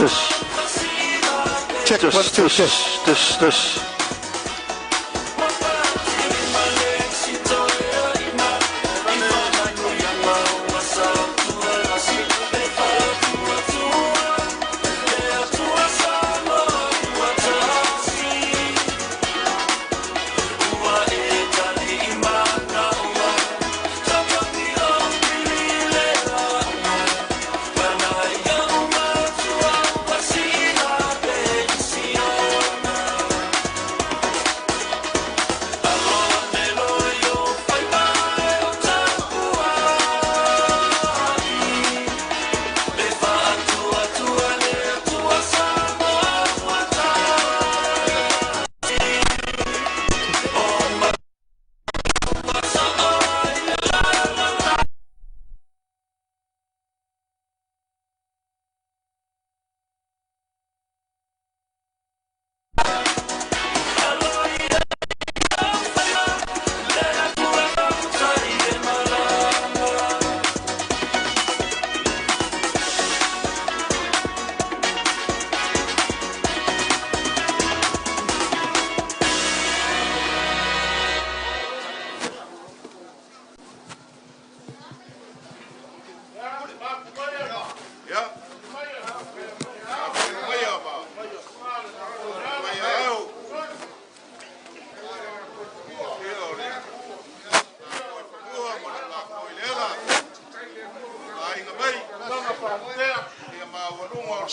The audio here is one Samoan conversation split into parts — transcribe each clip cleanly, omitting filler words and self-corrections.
Test. Check, one, two, test, test, test.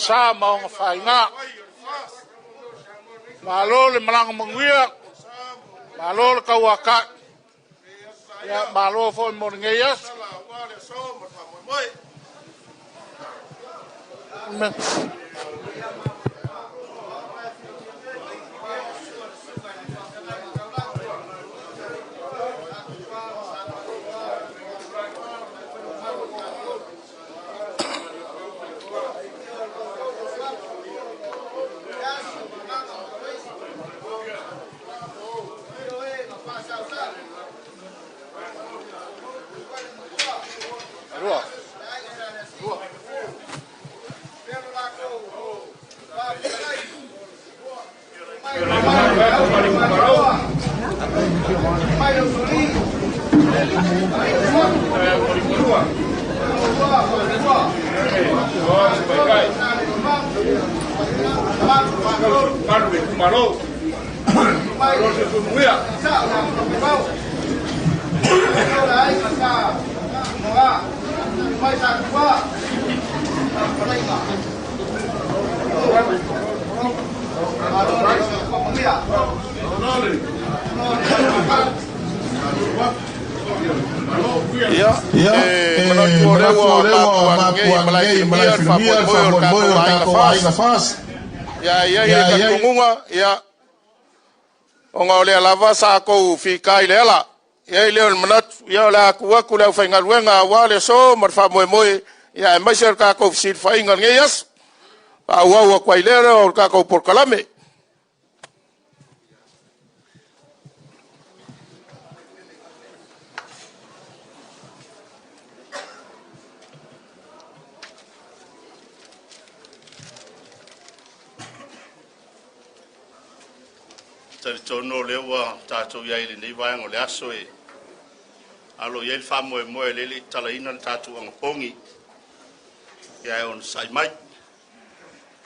Sa ma ona faiga. Malo le malaga manuia, malo le tauatai, ia malo foi mo lenei aso. Ia, e manatu o lea ua mapuanei malai filimia le faamoemoe o le tatou aiga FAST. Ia, ia, ia, talitonuga, ia, ona o lea lava sa tou fita i le ala. Ia i lea o le manatu, ia o le a tuu atu le aufaigaluega aua le aso ma le faamoemoe, ia aemaise o le tatou fesilafaiga i lenei aso. Faaauau atu ai lea o le tatou polokalame. Talitonu o lea ua tatou i ai i lenei vaega o le aso e alo i ai le faamoemoe lea e le i tatalaina le tatou anapogi. Ia e onosai mai.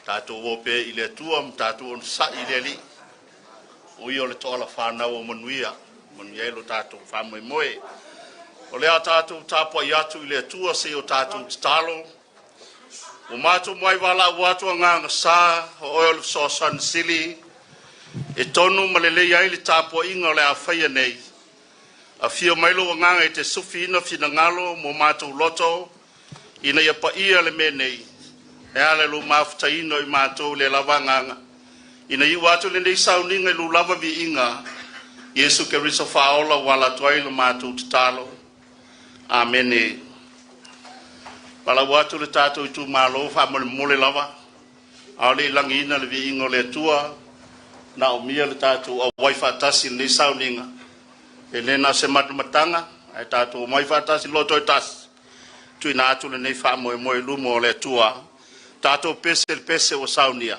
Tatou o pea i le Atua ma tatou onosai i le Alii. O ia o le toala fanau o manuia, manuia ai lo tatou faamoemoe. O lea tatou tapuai atu i le Atua se i o tatou tatalo. Ua matou muai valaau atu agaga sa, o oe o le fesoasoani sili, e tonu ma lelei ai le tapuaiga o le a faia nei. Afio mai lou agaga e te sufiina finagalo mo matou loto, ina ia paia le mea nei, e ala i lou mafutaina o i matou le lava agaga. Ina iu atu lenei sauniga i lou lava viiga, Iesu Keriso faaola ua ala atu ai le matou tatalo. Amene. Valaau atu le tatou itumalo faamolemole lava, a o le i lagiina le viiga o le Atua, na umia le tatou auai faatasi i lenei sauniga. E le na o se matamataga, ae tatou omai faatasi loto e tasi, tuuina atu lenei faamoemoe i luma o le Atua. Tatou pese i le pese ua saunia.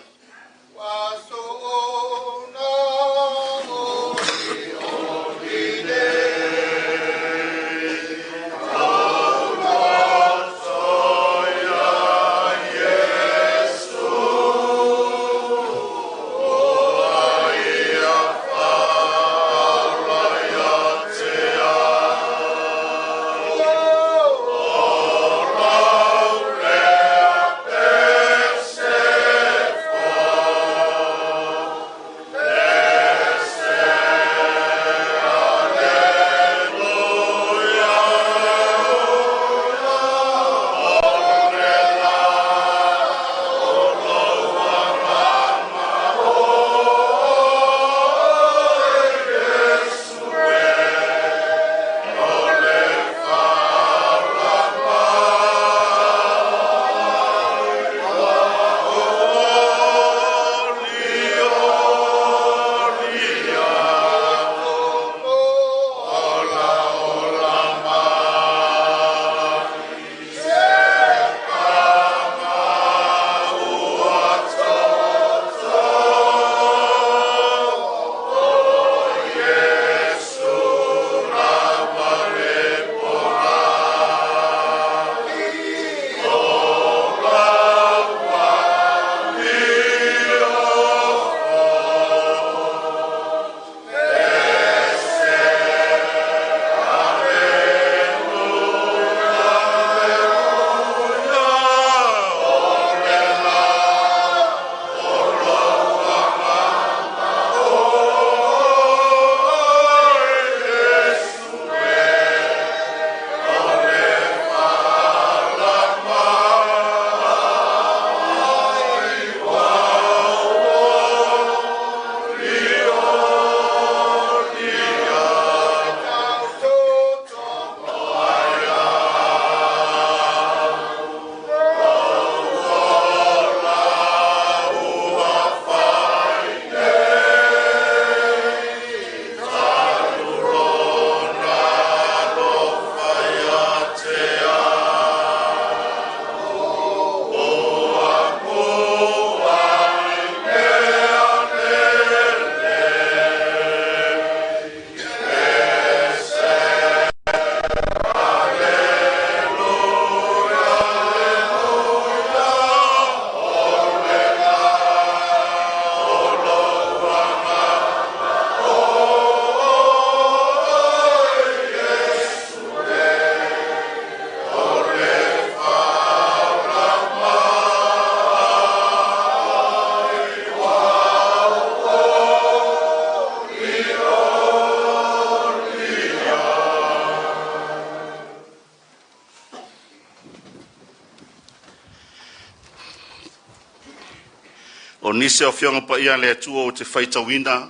O nisi o Afioga Paia a le Atua ou te faitauina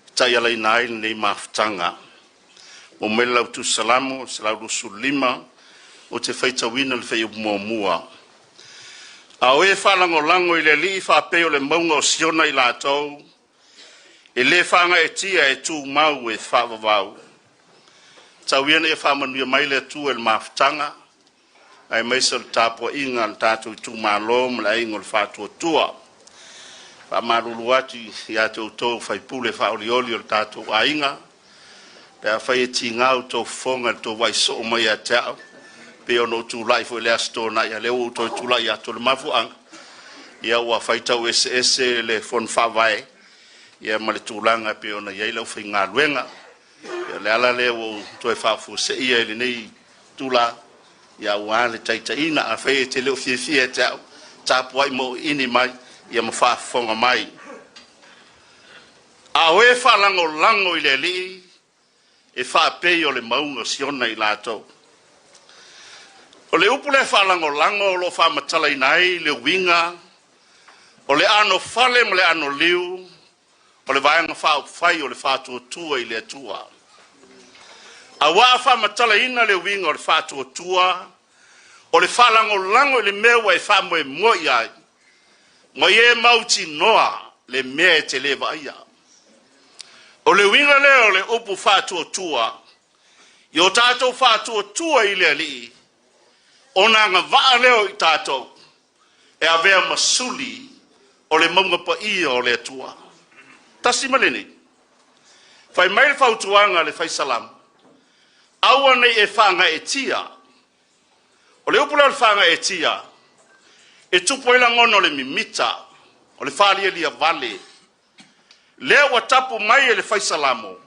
e taialaina ai lenei mafutaga. Oo mai le lau Tusi Salamo 125, ou te faitauina le fuaiupu muamua. A o e faalagolago i le Alii faapei o le mauga o Siona i latou, e le faagaeetia e tumau e faavavau. Tau ia ina ia faamanuia mai le Atua i le mafutaga aemaise o le tapuaiga a le tatou itumalo ma le Aiga o le Faatuatua. E faamalulu atu ia te outou o sui usufono faaolioli o le tatou aiga, pe afai e tiga outou fofoga i le tou vaai soo mai ia te au, pei ona ou tulai foi i le Aso Toonai, a o lea ua ou toe tulai atu. O le mafuaaga, ia ua faitau eseese le Fono Faavae ma le tulaga e pei ona i ai le aufaigaluega. Ia o le ala lea ua ou toe faafuaseia i lenei itula aua le taitaiina. Afai e te le o fiafia ia te au, tapuai ma ou iini mai ia ma faafofoga mai. A o e faalagolago i le Alii, e faapei o le mauga o Siona i latou. O le upu lea faalagolago o lo o faamatalaina ai le uiga o le anofale ma le anoliu o le Vaega Faaupufai o le Faatuatua i le Atua. Aua a faamatalaina le uiga o le faatuatua, o le faalagolago i le mea ua e faamoemoe i ai, ma ia e mautinoa le mea e te le vaaia. O le uiga lea o le upu faatuatua, ia o tatou faatuatua i le Alii, ona agavaa lea o i tatou. e avea ma suli o le mauga paia o le Atua. Tasi ma lenei. Fai mai le fautuaga a le Fai Salamo, aua nei e faagaeetia. O le upu lea o le faagaeetia, e tupu ai lagona o le mimita, o le faalialia vale. Lea ua tapu mai e le Fai Salamo,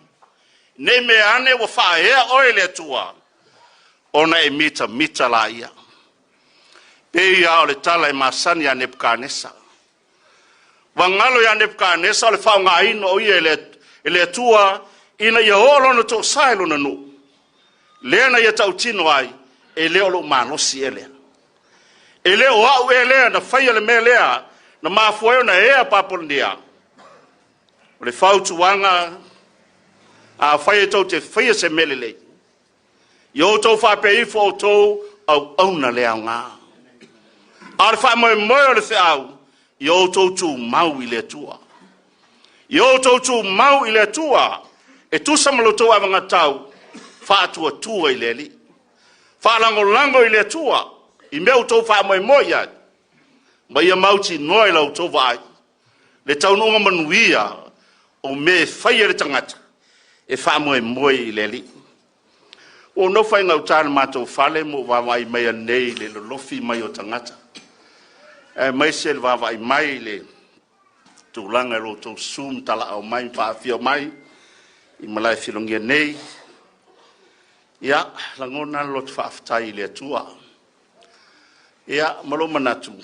ne i mea ane ua faaea oe e le Atua, ona e mitamita laia. Pei lava o le tala e masani ia Nepukanesa. Ua galo ia Nepukanesa o le faaaogaina o ia e le Atua ina ia oo lona toasa i lona nuu, lea na ia tautino ai, e le o lou malosi ea lea. E le o au ea lea na faia le mea lea na mafua ai ona ea Papelonia. O le fautuaga, afai e tou te faia se mea lelei, ia outou faapea ifo o outou auauna le aoga. A o le faamoemoe o le feau, ia outou tumau i le Atua. Ia outou tumau i le Atua, e tusa ma lo outou anavatau, faatuatua i le Alii. Faalagolago i le Atua, i mea ua outou faamoemoe i ai, ma ia mautinoa i la outou vaai, le taunuuga manuia o mea e faia e le tagata, e faamoemoe i le Alii. Ua ou nofo ai i gauta i le matou fale ma ou vaavaai mai nei i le lolofi mai o tagata, aemaise le vaavaai mai i le tulaga i lo outou susu ma talaau mai ma faafio mai i Malaefilogia nei. Ia, lagona le loto faafetai i le Atua. Ia, ma lou manatu,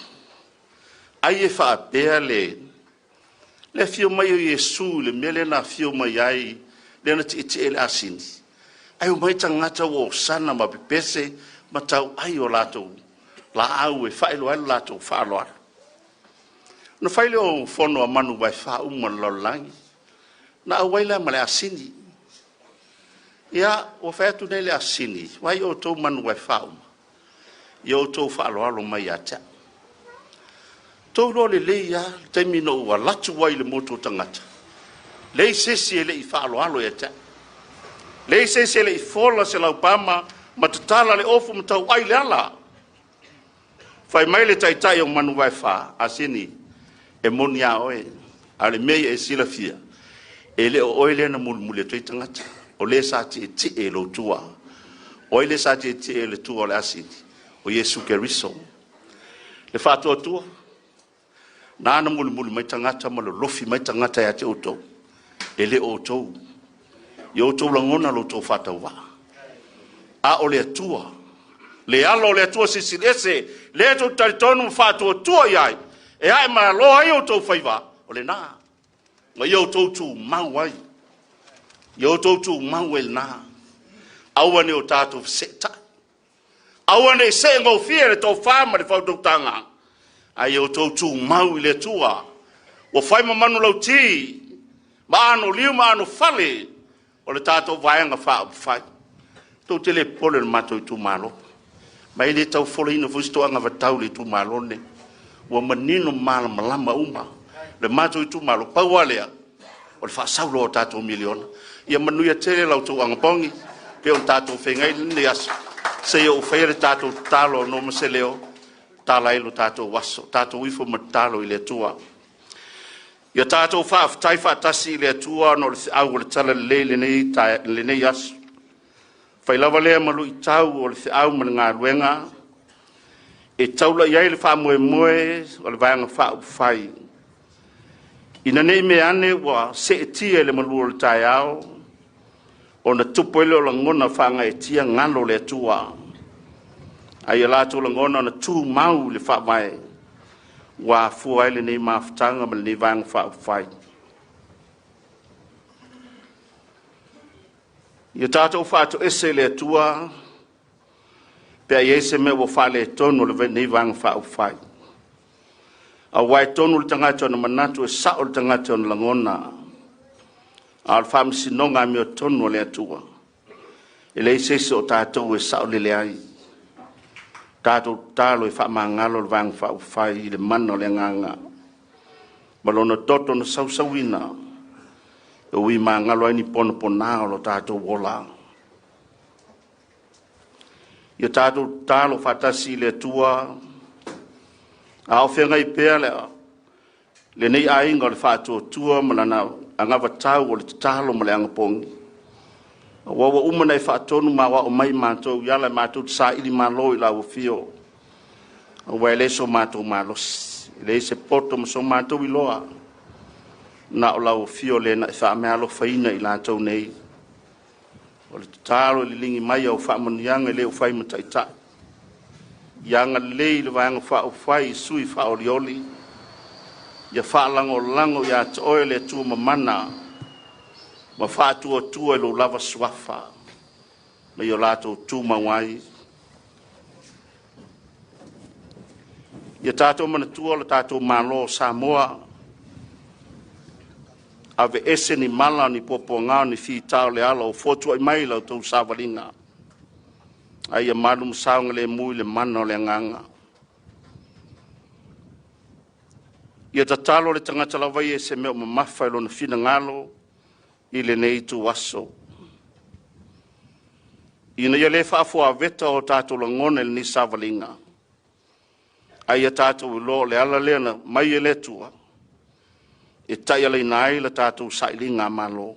ai e faapea le afio mai o Iesu i le mea lea na afio mai ai, lea na tietie i le asini, ai o mai tagata ua osana ma pepese ma tauai o latou laau e faailoa ai le latou faaaloalo. Na fai lea o fono a manu vaefa uma o le lalolagi, na auai la ma le asini. Ia, ua fai atu nei le asini, vai outou manu vaefa uma, ia outou faaaloalo mai ia te au. Tou iloa lelei lava le taimi na ou alu atu ai i le motu o tagata, leai se isi e le i faaaloalo ia te au. Leai se isi e le i fola se laupama ma tatala le ofu ma tauai le ala. Fai mai le taitai o manu vaefa, asini, e moni a oe, a o le mea ia e silafia, e le o oe lea na mulimuli atu ai tagata, o le sa tietie i lou tua. O ai le sa tietie i le tua o le asini? O Iesu Keriso. Le faatuatua, na ana mulimuli mai tagata ma lolofi mai tagata ia te outou, e le o outou. Ia outou lagona lo outou faatauvaa. A o le Atua, le alo o le Atua Silisili Ese, lea tou te talitonu ma faatuatua i ai, e ae malo ai outou faiva, o lena. Ma ia outou tumau ai. Ia outou tumau ai lena. Aua ne i o tatou feseetai. Aua ne i see gofie le tofa ma le faautautaga, a ia outou tumau i le Atua. Ua fai ma manulauti, ma anoliu ma anofale o le tatou vaega faaupufai. Tou te le popole i le matou itumalo, ma e le tau folaina foi se toagavatau i le itumalo lenei. Ua manino ma malamalama uma le matou itumalo, pau lava lea, o le faasau loa o tatou miliona. Ia manuia tele la outou anapogi, pei ona tatou feagai lenei aso, seia ou faia le tatou tatalo no ma se leo, tala ai lo tatou aso, tatou ifo ma tatalo i le Atua. Ia tatou faafetai faatasi i le Atua ona o le feau o le tala lelei lenei aso. Fai lava lea ma luitau o le feau ma le galuega, e taula i ai le faamoemoe o le Vaega Faaupufai. Ina nei mea ane ua seetia i le malu o le taeao, ona tupu ai lea o lagona faagaeetia galo le Atua. Ai ia latou lagona ona tumau i le faavae, ua afua ai lenei mafutaga ma lenei Vaega Faaupufai. Ia tatou faatoese i le Atua, pe a i ai se mea ua faaletonu o lenei Vaega Faaupufai. Aua e tonu le tagata ona manatu, e sao le tagata ona lagona, a o le faamasinoga amiotonu a le Atua, e leai se isi o tatou e saolele ai. Tatou tatalo e faamagalo le Vaega Faaupufai i le mana o le agaga, ma lona toto na sausauina, e ui magalo ai ni ponapona o lo tatou ola. Ia tatou tatalo faatasi i le Atua, A o feagai pea lenei aiga o le faatuatua ma lana anavatau o le tatalo ma le anapogi, aua ua uma ona e faatonu ma aoao mai matou i ala e matou te saili malo i lau afio, aua e le so matou malosi, e leai se poto ma so matou iloa, na o lau afio lea na e faameaalofaina i latou nei. O le tatalo, ia liligi mai au faamanuiaga i le ua fai ma taitai, ia agalelei i le Vaega Faaupufai i sui faaolioli, ia faalagolago ia te Oe le Atua Mamana ma faatuatua i lou lava Suafa ma ia latou tumau ai. Ia tatou manatua lo tatou Malo o Samoa, aveese ni mala o ni puapuaga o ni fita o le ala ua fotuai mai i la outou savaliga, a ia malu ma saogalemu i le mana o le Agaga. Ia tatalo le tagata lava ia i se mea o mamafa i lona finagalo i lenei ituaso, ina ia le faafuaveta o tatou lagona i lenei savaliga, a ia tatou iloa o le ala lea na aumai e le Atua e taialaina ai la tatou sailigamalo.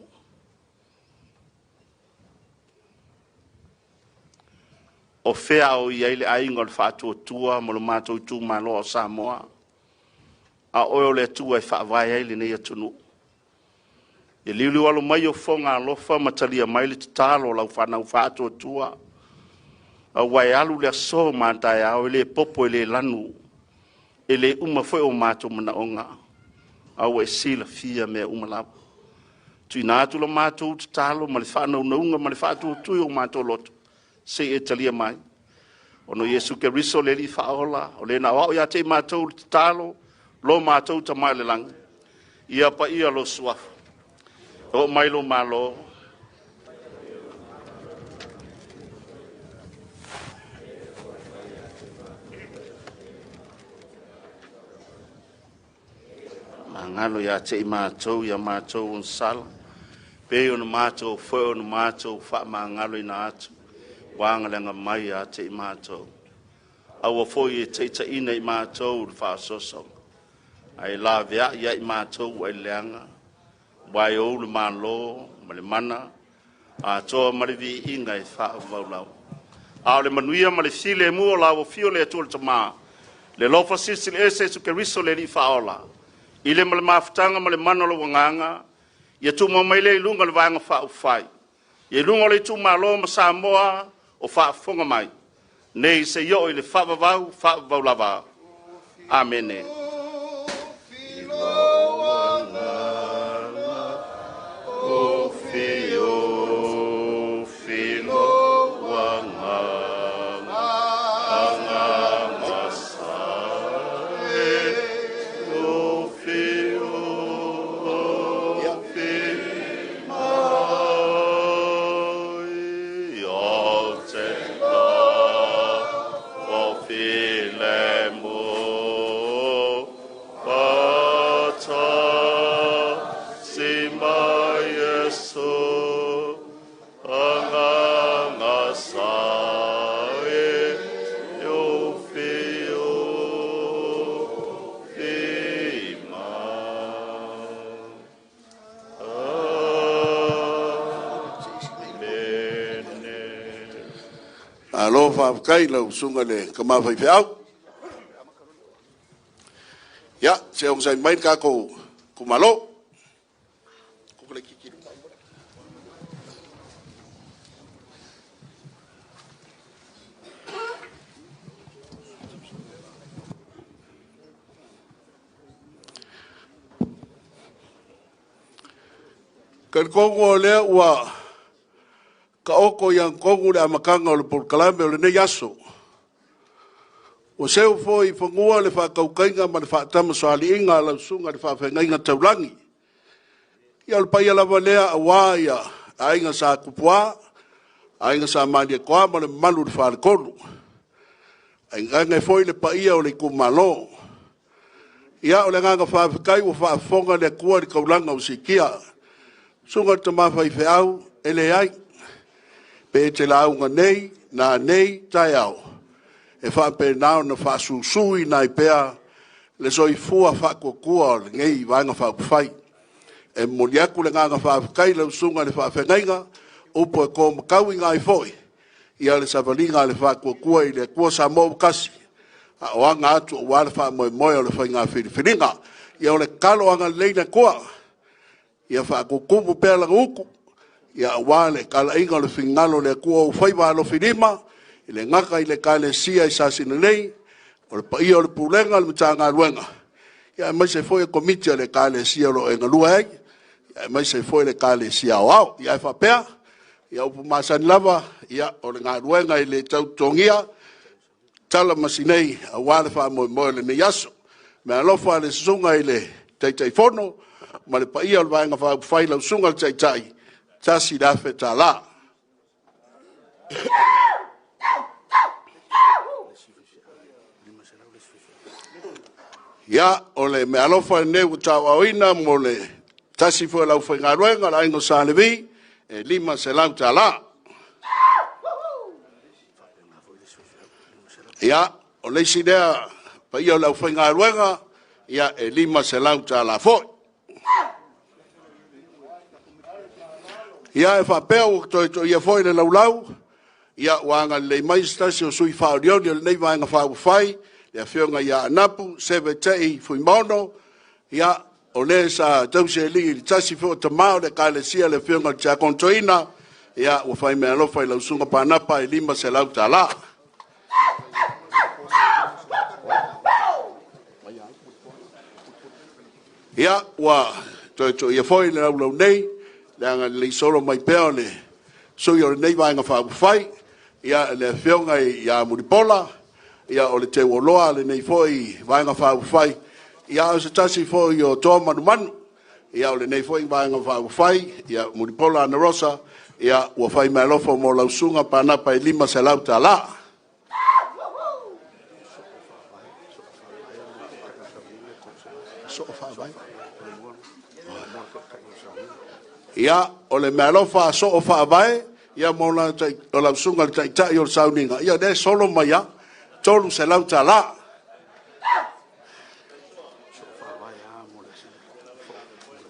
O fea a o i ai le aiga o le Faatuatua ma lo matou itumalo o Samoa? A o Oe o le Atua e faavae ai lenei atunuu. Ia liuliualo maia fofoga alofa ma talia mai le tatalo a lau fanau faatuatua, aua e alu le aso ma a taeao, e le popo e le lanu, e le uma foi o matou manaoga, a ua e silafia mea uma lava. Tuuina atu la matou tatalo ma le faanaunauga ma le faatuatua i o matou loto, se i e talia mai. Ona o Iesu Keriso o le Alii Faaola, o Le na aoao ia te i matou le tatalo, lo matou Tama i le lagi, ia paia lou Suafa, oo mai lou malo, magalo ia te i matou ia matou agasala, pei ona matou foi ona matou faamagaloina atu, ua agaleaga mai ia te i matou. Aua foi e taitaiina i matou i le faasoasoaga, ae laveai ia i matou ai le leaga, aua e ou le malo ma le mana, atoa ma le viiga e faavavau lava. A o le manuia ma le filemu o lau afio le Atua le Tama, le alofa Silisili Ese Iesu Keriso le Alii Faaola, i le ma le mafutaga ma le mana o lou Agaga, ia tumau mai lea i luga o le Vaega Faaupufai, ia i luga o le itumalo ma Samoa o faafofoga mai, nei seia oo i le faavavau, faavavau lava. Amene. Malo faafetai i lau susuga i le tama faifeau. Ia, se i onosai mai le tatou itumalo. Talitonu o lea ua taoto i agatonu le amataga o le polokalame o lenei aso. Ua seu foi i fanua le faatautaiga ma le faatamasoaliiga a lau susuga i le faafeagaiga taulagi. Ia o le paia lava lea aua ia Aiga Sa Tupua, Aiga Sa Malietoa ma le mamalu i le Faletolu. Ae tainane foi le paia o le itumalo. Ia o le agaga faafetai ua faafofoga le Atua i le taulaga ua siitia. Susuga i le tama faifeau, e leai, pe e te lauga nei, nanei, taeao, e faapena ona faasusuina ai pea le soifua faakuakua o lenei Vaega Faaupufai. E momoli atu le agaga faafetai i lau Susuga i le Faafeagaiga, upu e to matauina ai foi ia le savaliga a le Faatuatua i le Atua Samoa ua tasi, a o aga atu aua le faamoemoe o le faiga filifiliga. Ia o le tatalo, agalelei le Atua ia faatutumu pea lana utu ia aua le talaiga o le finagalo o le Atua o ou faiva alofilima, e le gata i le Ekalesia i Sasina nei, o le paia o le Pulega o le Matagaluega, ia aemaise foi o Komiti a le Ekalesia o lo o e galue ai, aemaise foi le Ekalesia Aoao. Ia ae faapea, ia upu masani lava, ia o le galuega e le tau totogia, tala ma sinei aua le faamoemoe o lenei aso. Me alofa le susuga i le Taitaifono ma le paia o le Vaega Faaupufai, lau susuga i le Taitai, $1,000. Ia, o le meaalofa lenei ua tauaaoina mo le tasi foi o le aufaigaluega a le Aiga Sa Levi, e $500. Ia, o le isi lea paia o le aufaigaluega, ia e $500 foi. Ia, e faapea ua toe toia foi le laulau, ia ua agalelei mai se tasi o sui faaolioli o lenei Vaega Faaupufai, le Afioga ia Anapu Sevete Fuimaono, ia, o le sa tausi alii i le tasi foi o tama o le Ekalesia, le Afioga i le Tiakono Toeaina, ia, ua fai meaalofa i lau Susuga Panapa e $500. Ia, ua toe toia foi le laulau nei, le agalelei solo mai pea o le sui o lenei Vaega Faaupufai, ia, le Afioga ia Mulipola, ia, o le teuoloa a lenei foi Vaega Faaupufai, ia, o se tasi foi o toa manumanu, ia, o lenei foi Vaega Faaupufai, ia, Mulipola Anarosa, ia, ua fai meaalofa mo lau Susuga Panapa e $500. Ia, o le meaalofa a Soo Faavae, ia mo lau susuga i le Taitai o le Sauniga, ia lea e solo mai lava, $300.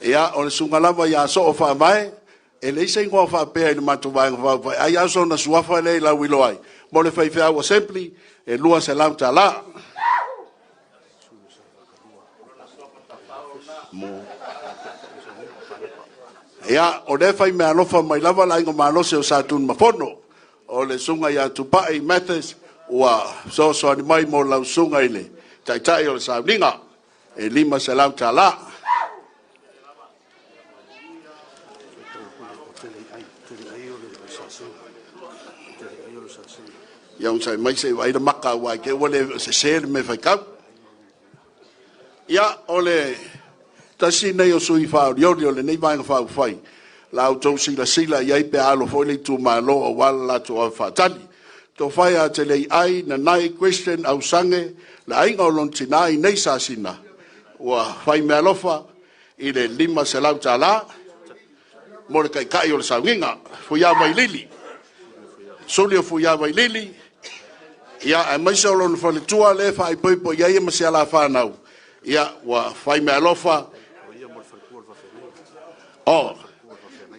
Ia, o le susuga lava ia Soo Faavae, e leai se igoa faapea i le matou Vaega Faaupufai, ai lava o sona suafa lea e lauiloa ai, mo le faifeau assembly, e $200. Ia, o lea e fai meaalofa mai lava le Aiga Malosi o Sa Tunumafono, o le susuga ia Tupai Mathis, ua fesoasoani mai mo lau susuga i le Taitai o le Sauniga, e $500. Ia onosai mai se i vaai le maka aua i te i ua le sese le mea faitau. Ia, o le tasi lenei o sui faaolioli o lenei Vaega Faaupufai, la outou silasila i ai pe a alo foi le itumalo aua le latou avafaatali. Tofa ia Teleiai Nanai Christian Ausage, le aiga o lona tina i nei Sasina, ua fai meaalofa i le $500 mo le taitai o le sauniga, Fuiava i Lili, Suli o Fuiava i Lili, ia aemaise o lona faletua lea e faaipoipo i ai ma si alafanau, ia ua fai meaalofa. Oh,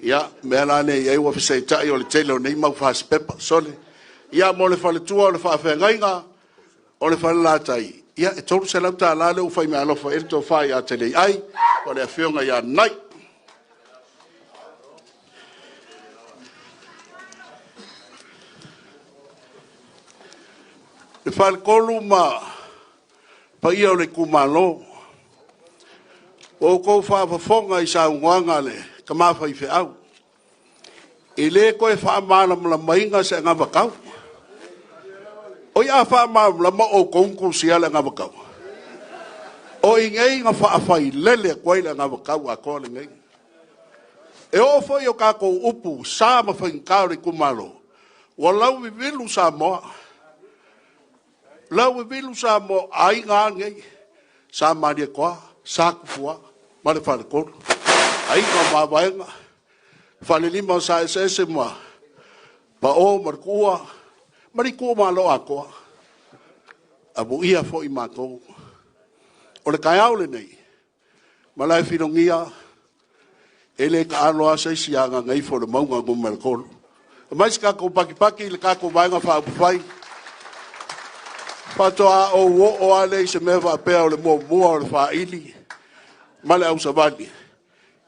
ia, mea la lea i ai ua fesetai o le tele o nei mau fasipepa, sole. Ia, mo le faletua o le faafeagaiga o le falelatai, ia, e $300 lea ua fai meaalofa i ai le tofa ia Teleiai, o le afioga ia Nanai. Le faletolu ma paia o le itumalo, ua outou faafofoga i saunoaga a le tama faifeau, e le toe faamalamalamaina se anavatau. Oi, a faamalamalama o outou na tusia le anavatau. O i nei na faafailele atu ai le anavatau atoa lenei. E oo foi i o tatou upu sa ma faigata o le itumalo, ua lauvivilu Samoa. Lauvivilu Samoa, aiga a nei, Sa Malietoa, Sa Tufua ma le Faletolu, aiga o Mavaega, Falelima o Sa Eseese ma Pao ma le Tuua, ma le itumalo atoa. Amuia foi matou. O le taeao lenei, Malaefilogia e le taalo lava se isi a Gagaifo i le Mauga Nu.3. Aumai se tatou patipati i le tatou Vaega Faaupufai, faatoa ou oo lava lea i se mea faapea o le muamua o le faili ma le ausavali,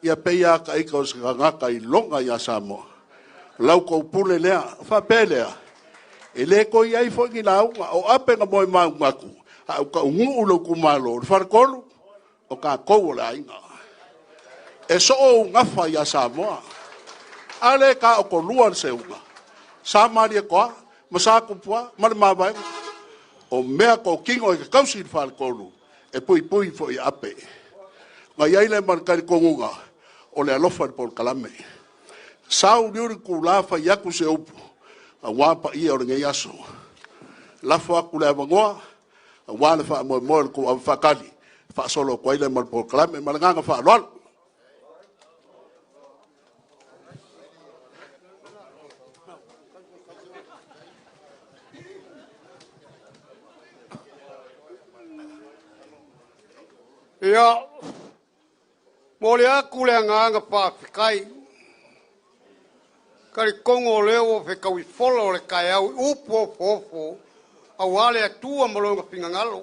ia pei lava ita o se tagata iloga ia Samoa. O lau tou pule lea. Faapea lea, e le toe i ai foi ni lauga, o ape na moemau atu, a ou taunuu i lou itumalo, le faletolu, o tatou o le aiga. E soo ou gafa ia Samoa. A lea e taotolua le seuga, Sa Malietoa ma Sa Tupua ma le mavaega. O mea totino e te tausi i le faletolu, e puipui foi i ape. Na i ai lea ma le talitonuga, o le alofa i le polokalame. Sau liuli itula fai atu se upu, aua paia o lenei aso. Lafo atu le avanoa, aua le faamoemoe o le tou avafaatali, faasolo atu ai lea ma le polokalame. Ma le agaga faaaloalo. Ia, momoli atu le agaga faafetai. Talitonu o lea ua fetaui fola o le taeao i upu ofoofo aua le Atua ma lona finagalo.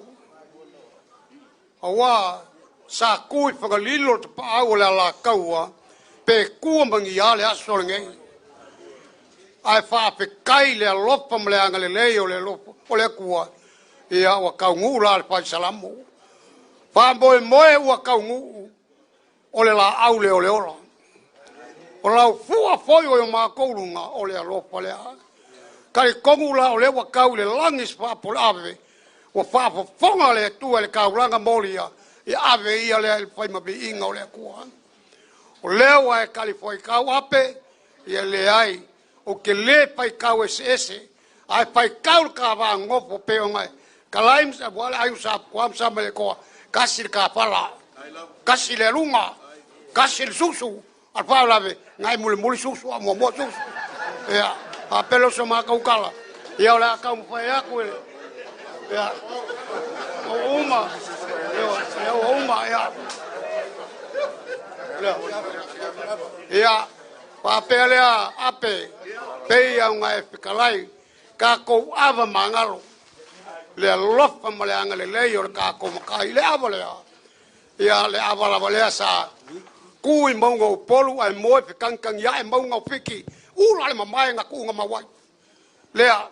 Aua sa tu i Fagalilo le tapaau o le Alataua pe tua ma ni a le aso lenei. Ae faafetai i le alofa ma le agalelei o le alofa o le Atua, ia ua taunuu la le fai Salamo. Faamoemoe ua taunuu o le laau lea o le ola. O lau fua foi o matou luga o le alofa lea. Talitonu la o lea ua tau i le lagi se faapolave, ua faafofoga le Atua i le taulaga molia, ia ave ia lea i le faimaviiga o le Atua. O lea ua e talifuaitau ape, ia leai, ou te le faitau eseese, ae faitau le ta nofo pe ona talai ma le aiga sa Puaa ma sa Malietoa, tasi le tafala, tasi le aluga, tasi le susu, a le faalavelave, na e mulimuli susu a muamua susu. Ia, faapea lea o se matou tala, ia o le a taumafai atu i ia, o uma, ia ua uma, ia. Ia, faapea lea ape, pei ona e fetalai, tatou ava magalo, le alofa ma le agalelei o le tatou matai, le ava lea, ia le ava lava lea sa ku i mauga o Upolu ae moe fetagitagi ae mauga o Fiti, ula le mamae na tuuga mau ai. Lea,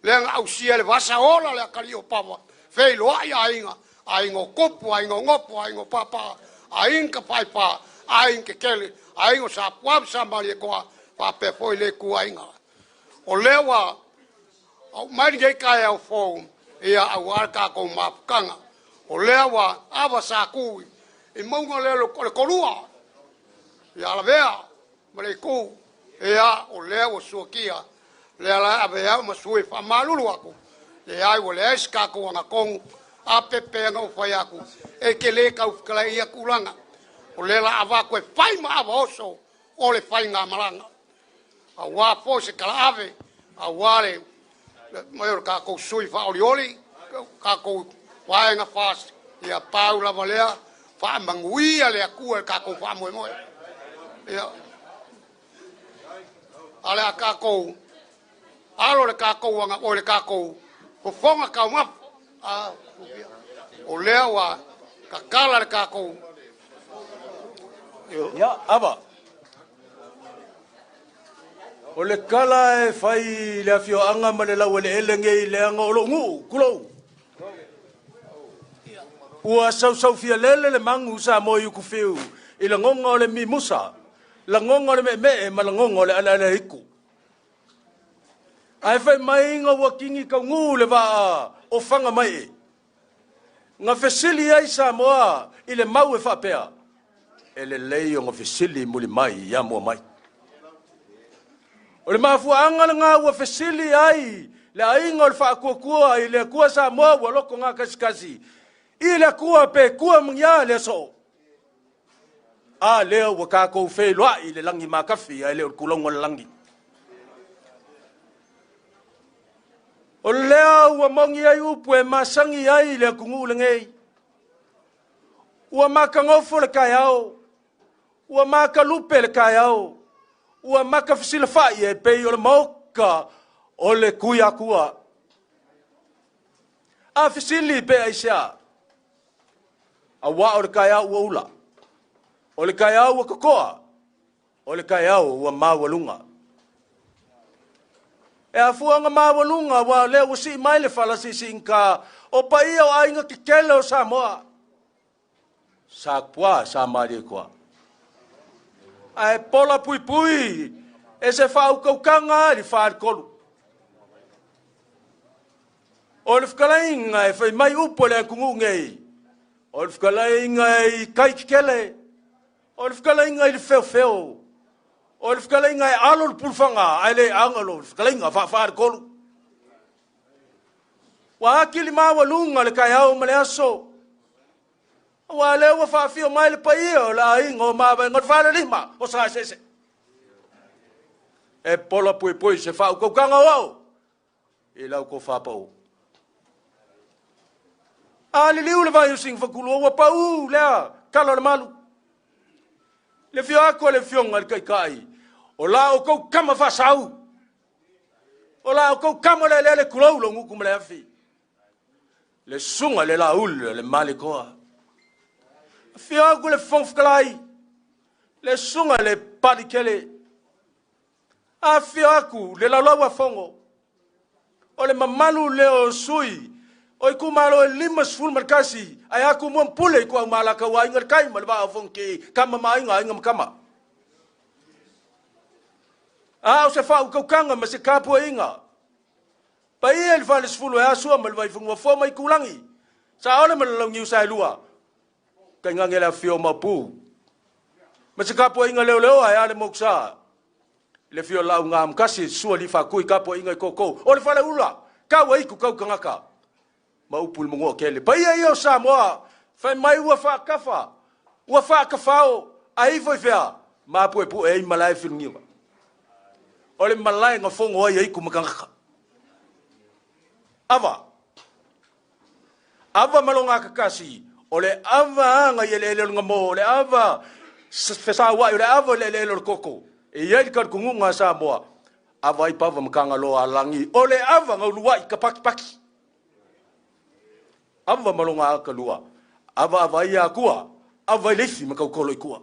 lea na ausia le vasa ola le atalii o Papa, feiloai aiga, aiga o Tupu, aiga o Nofo, aiga o Papa, aiga Tafaifa, aiga Kekele, aiga o Sapua ma Samalietoa, faapea foi le ituaiga. O lea ua au mai lenei taeao fou, ia aua le tatou mafutaga. O lea ua ava sa tu i mauga lea o le Kolua, ia Lavea ma le itu, ia o lea ua suakia, lea la ave au ma sui faamalulu atu, leai ua leai se tatou agatonu, a pepe na ou fai atu, e te le tau fetalai ia tulaga. O lea la avatu e fai ma ava oso o le faigamalaga. Aua foi se talaave, aua le mai o le tatou sui faaolioli, tatou vaega FAST, ia pau lava lea, faamanuia le Atua i le tatou faamoemoe. Ia, a le a tatou alo le tatou aga o le tatou fofoga taumafa. O lea ua tatala le tatou. Ia, ava. O le kala e fai le afioaga ma le laueleele nei leaga o lou nuu, tulou. Ua sausaufia lele le magu sa mo i ukufiu i lagoga o le mimusa, lagoga o le meemee ma lagoga o le aleale iku. Ae fai mai nga ua kingi kaugū le vaa o fanga mai e. Nga fesili ai Samoa i le mau e faapea, e lelei o nga fesili muli mai ia mua mai. O le mafuaanga lena ua fesili ai le aiga o le Faatuatua i le Atua Samoa ua loko ngā kasikasi i le Atua pe tua mangia le aso. A lea ua tatou feiloai i le lagi makafi ae le o le tulaga o le lagi. O lea ua mongi ai upu e masangi ai le atunuu lenei. Ua matagofo le taeao, ua matalupe le taeao, ua matafesilafai e pei o le maota o le Tuiatua. A fesili pe aisea? Auā o le taeao ua ula, o le taeao ua totoa, o le taeao ua maualuga. E afua ona maualuga aua o lea ua sii mai le fala siisiigata o paia o aiga tetele o Samoa. Sa pua sa malie koa. Ae pola puipui e se faautautaga i le faletolu. O le fetalaiga e fai mai upu a le atunuu nei, o le fetalaiga i tai tetele, o le fetalaiga i le feofeo, o le fetalaiga e alo le pulufaga ae le aga lo le fetalaiga faafaletolu. Ua atili maualuga le taeao ma le aso, aua lea ua faafio mai le paia o le aiga o Mavaega o le Falelima o Saeseese. E pola puipui se faautautaga o ao i lau tofa pau. A liliu le vai o Sinafatulua ua pau lea tala o le malu. Le afio atu a le afioga i le Taitai, o la outou tama faasau, o la outou tama le eleele tulou lou gutu ma le afi, le susuga i le Laauli o le Malekoa. Afio atu le Fofoga Fetalai, le susuga i le Palikele, afifio atu le Laulau-a-Fono, o le mamalu lea o sui o itumalo e 51, ae a Tumua ma Pule i Ituau ma Alataua, Aiga i le Tai ma le Vaa o Fonoti, Tama ma Aiga, Aiga ma Tama. A o se faautautaga ma se tapuaiga paia i le falesefulu e Asua ma le Vaifanua, Fofo ma Itulagi, Saole ma le Launiu Saelua, tainane le afifio o Maopu ma se tapuaiga leoleoa e a le motusa i le afio o Laaugaamotasi, Sua Alii Faatui, tapuaiga i koukou o le faleula, tau aitu tau tagata ma upu i le magoa tele. Paia ia o Samoa, fai mai ua faatafa, ua faatafao, ae ifo i fea? Mapuepue ai malae filugiga. O le malae na fono ai aitu ma tagata. Ava. Ava ma lona akakasi, o le ava aga i eleele o le gamo, o le ava fesauai, o le ava i le eleele o le koko. E i ai le talitonuga a Samoa, ava ai pava ma Tagaloa a lagi, o le ava na uluai ka pakipaki. Ava ma lona akalua, ava ava ai akua, ava ai le ifi ma tautolo i tua.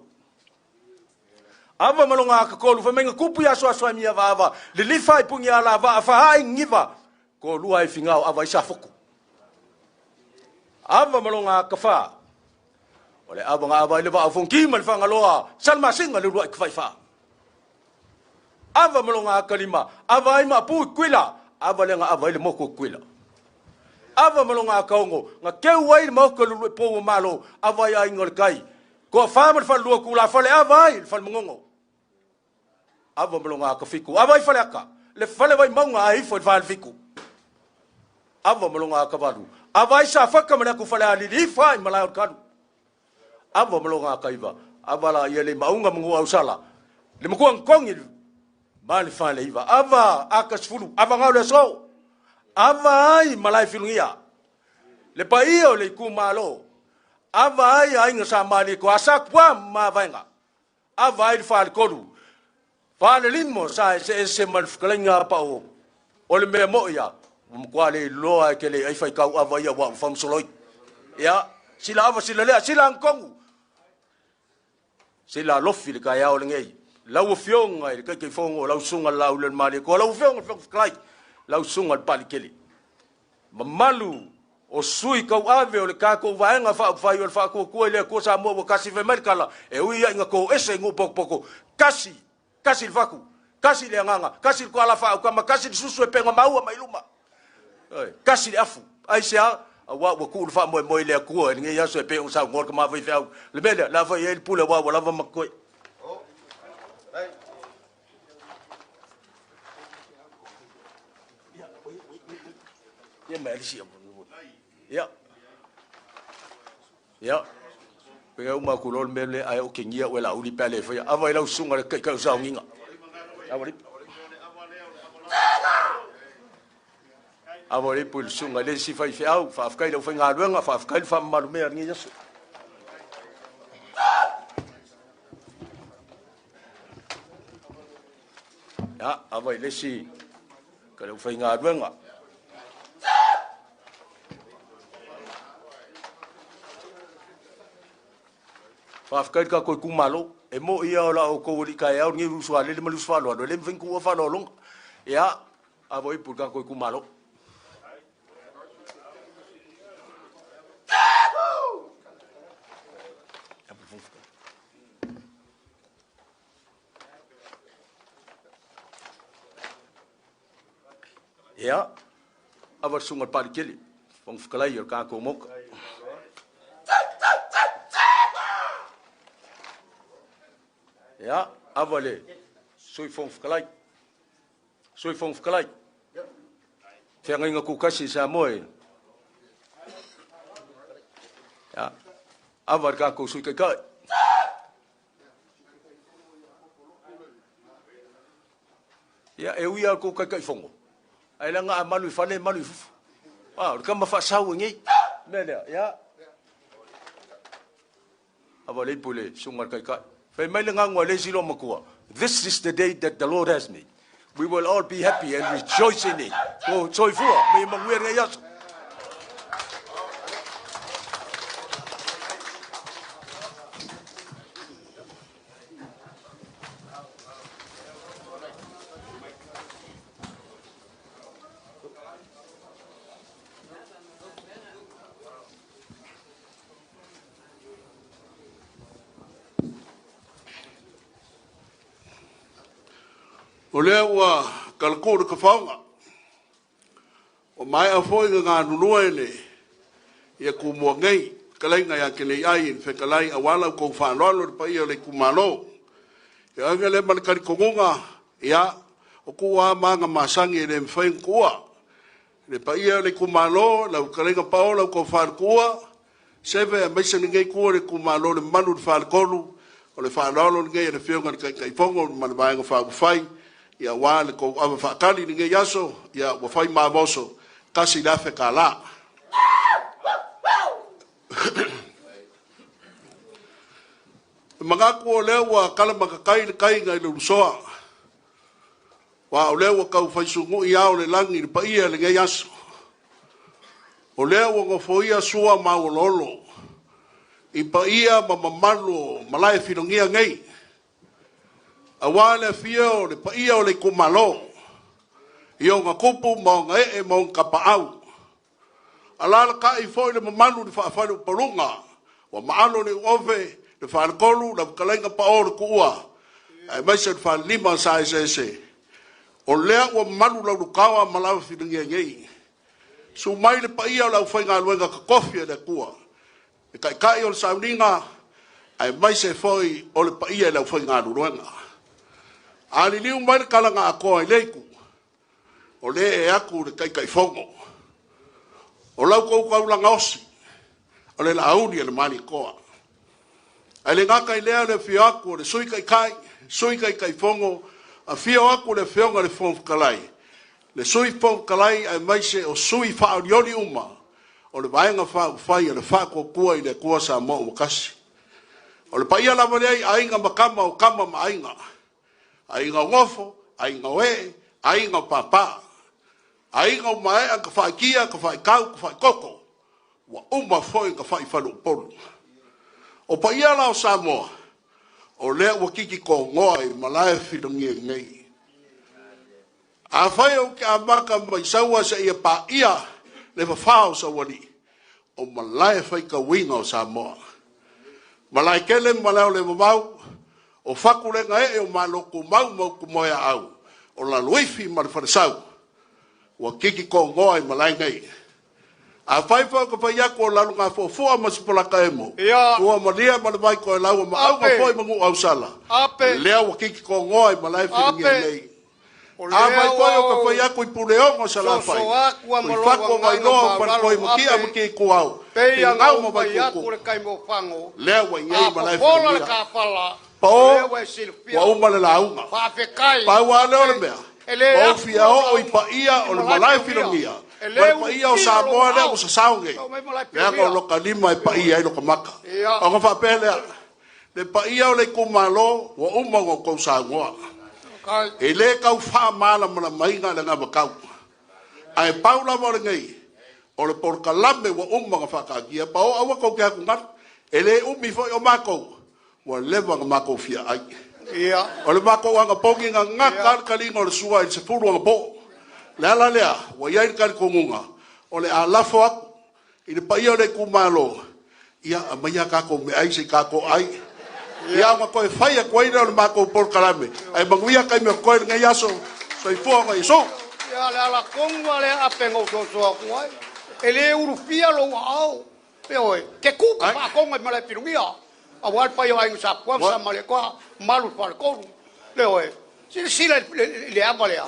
Ava ma lona akatolu, fai mai na tupu ia asoasoa mi ava ava, lilifa ai puni ala vaa fahaai ngiva, ko lua ai fingao ava ai safoku. Ava ma lona akawha, o le ava nga ava i le vaa o Fonoti ma le Fagaloa, Salamasina le uluai kawhaiwha. Ava ma lona akalima, ava ai maapu i Kuila, ava lea na ava ai le moku o Kuila. Ava ma lona akaogo, na keu ai le maoka lulu e pou o malo, ava ai aiga o le kai. Toa whā ma le whalua kula fale, ava ai le fale mangongo. Ava ma lona akafiku, ava ai fale aka, le fale vai maunga ai ifo i le fale fiku. Ava ma lona akavalu, ava ai sa whaka ma le aku fale alili ifo ai malae o le kalu. Ava ma lona akaiva, ava la ia le maunga mangu au sala, le makua nkongi ma le fale iva. Ava aka sefulu, ava ngau le aso, ava ai malae filugia, le paia o le itumalo, ava ai aiga sa malie ko asa pua ma vaenga, ava ai le faletolu, falelimo sa ese ese ma le fetalaiga a pao, o le mea mo'i ia, ua matua le iloa e ke le ai faitau ava ia ua faamasoloi. Ia, sila ava sila lea, sila agotogu, sila alofi le taeao lenei. Lau afioga i le Taitaifono, lau susuga i le Laauli o le Malietoa, lau afioga i le Fofoga Fetalai, lau susuga i le Palikele. Mamalu o sui tauave o le tatou vaega faaupufai o le Faatuatua i le Atua Samoa ua tasi fai mai le tala, e ui ia ina toese i nuu potopoto, tasi, tasi le fatu, tasi le agaga, tasi le tuala faautama, tasi le susu e pega maua mai luma, tasi le afu. Aisea? Auā ua tuu le faamoemoe i le Atua i lenei aso e pei ona saunoa le tama faifeau. Le mea lea, o le a fai ai le pule auā ua lava ma totoe. Ia mai alisi ia. Ia. Pe uma ku lol mele ai o kingia o la uli pele foi. Ava i lau sunga le kai kai saunginga. Ava li. Ava li pul sunga le si fai feau, fa afkai lau fai ngaluenga, fa afkai fa malu mea ngi yaso. Ia, ava i le isi ka le aufaigaluega. Faafetai i le tatou itumalo. E moni lava o la outou alii taeao lenei i le uso a lele ma le uso faaaloalo, e le mafai ona tuua faaaloaloga. Ia, ava ipu i le tatou itumalo. Ia, ava le susuga i le Palikele, Fofoga Fetalai o le tatou Maota. Ia, ava le Sui Fofoga Fetalai. Sui Fofoga Fetalai, feagaiga tutasi i Samoa e. Ia, ava le tatou Sui Taitai. Ia, e ui lava i le tou Taitaifono, ae leaga a malu i fale, e malu i fafo. A, o le tama faasau e nei. O le mea lea, ia, ava le ipu i le susuga i le Taitai. Fai mai le ganu a le isi loomatua, This is the day that the Lord has made. We will all be happy and rejoice in it. Ko soifua, me manuia lenei aso. O lea ua talatuu le tafaoga, ua maea foi ona galulue le ia Tumua nei, fetalaiga ia Teleiai i le fetalai aua la outou faaaloalo i le paia o le itumalo. Ia oe lea ma le talitonuga, ia, o tuua lava ma aga masani e le mafai ona tuua. Le paia o le itumalo, lau fetalaiga Paola, lau tofa i le Tuua, Seve aemaise lenei itu o le itumalo, le mamalu i le Faletolu, o le faaaloalo lenei a le Afioga i le Taitaifono ma le Vaega Faaupufai, ia aua le tou ava faatali i lenei aso, ia ua fai mavoso, $1,000. E manatu o lea ua talamatatai le tai nai le Ulusoa, aua o lea ua tau fai sunui ao o le lagi i le paia i lenei aso. O lea ua nofoia sua ma auoloolo i paia ma mamalu o malae filogia nei, aua le afio o le paia o le itumalo i ona tupu ma ona ee ma ona tapaau. Alaalatai foi le mamalu i le faafaleupoluga ua maalo le uove, le faletolu, lau fetalaiga Pao le Tuua, aemaise le falelima sa eseese. O lea ua malu laulutaoa ma lava filagia nei. Susu mai le paia o le aufaigaluega totofi a le Atua, le taitai o le sauniga, aemaise foi o le paia i le aufaigaluega. A liliu mai le tala na atoa i le itu, o lea e atu le Taitaifono, o lau tou taulaga osi, o le Laauli a le Malietoa. Ae le gata i lea o le afio atu o le Sui Taitai, Sui Taitaifono, afio atu le Afioga i le Fofoga Fetalai, le Sui Fofoga Fetalai aemaise o sui faaolioli uma o le Vaega Faaupufai o le Faatuatua i le Atua Samoa ua Tasi. O le paia lava lea i Aiga ma Tama o Tama ma Aiga, Aiga o Nofo, Aiga o Ee, Aiga o Papa, Aiga ua maea ona tafaitia, tafaitau, tafaitoto, ua uma foi ona tafaifaleupolu. O paia la o Samoa, o lea ua titi togoa i malae filogia nei. Afai ou te amata mai Saua seia paia le fafa o Saualii, o malae faitauina o Samoa. Malae tele ma malae o le vavau, o Fatulega ee o Malo tumau ma Utumoeaau, o Laloifi ma le Falesau, ua titi togoa i malae nei. Afai foi ou te fai atu o Lalogafuafua ma Sipolataemo, Ia. tua malia ma le vai toelaua ma auga Ape. foi ma Nuuausala, Ape. lea ua titi togoa i malae filagia Ape. nei. O lea Afai foi ua ou te ou fai atu i Puleono Salafai, soso atu a ma i lou Fatu o agaga Vailoa o maualalo Faletoi Matia ape, ma Tikuau, pei ona Finau ou ma fai atu Vaikuku, le taimi o fago, lea ua i ai a malae popola le filagia. kafala, o lea Pao, ua e silafia. ua uma le lauga. Faafetai. Pau lava lea o le mea, E le ua ou afu fia lau oo i lauga paia i o le malae malae filogia. filogia, E ma le le paia o ulufia lou Samoa lea ao. ua sasao nei, Tau mai malae leaga o filogia. loka lima e paia ai loka maka. Ia. Ona faapea lea, le paia o le itumalo ua uma ona outou saunoa. E lē tau faamalamalamaina le anavatau, ae pau lava o lenei o le polokalame ua uma ona faataatia pa o aua tou te atugalu. E lē umi foi o matou ua leva ona matou fiaai. O le matou anapogi na gata le taliga o le sua i le 10 anapo. Le ala lea ua i ai le talitonuga o le a lafo atu i le paia o le itumalo, ia aumaia tatou meaai se i tatou ai, ia ona toe fai atu ai lea o le matou polokalame. Ae manuia taimi o totoe i lenei aso. Soifua ma Iesu. Ia, le ala tonu lava lea ape na ou soso atu ai. E le ulufia lou aao. Ioe, te kuka faatoga i malae pilugia. Aua le paia o Aiga Sa Pua ma Samalietoa, malu i le faletolu. Ioe, silasila i le ava lea.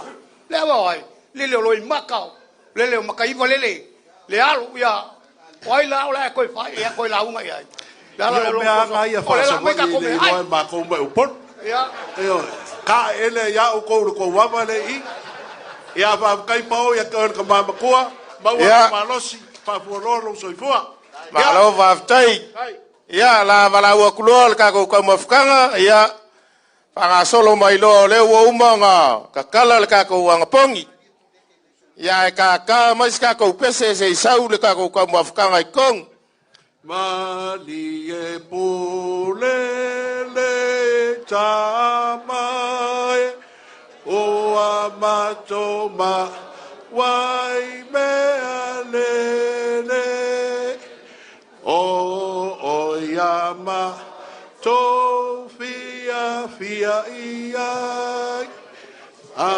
Le ava o ai? Lele o Loimata, lele o Mataiva lele, le alo, ia, o ai la o le a toe fai, ia toe lauga i ai. Le ala Ia, o mea lava ia O le la mai faasavaii tatou e le meaai. iloa e matou mai Upolu. Ia. Ioe, taeele ia outou le tou ava le i. Ia faafetai pao ia te oe le tama matua, maua Ia. le malosi, faafualoa lou soifua. Malo faafetai. Ia, la valaau atu loa le tatou taumafataga, ia faagasolo mai loa o lea ua uma ona tatala le tatou anapogi. Ia ae kākā mai se tatou pese se i sau le tatou taumafataga i totonu. Malie pule le tama e o a matou ma wai mea lele o o ia ma tou fia fia ia a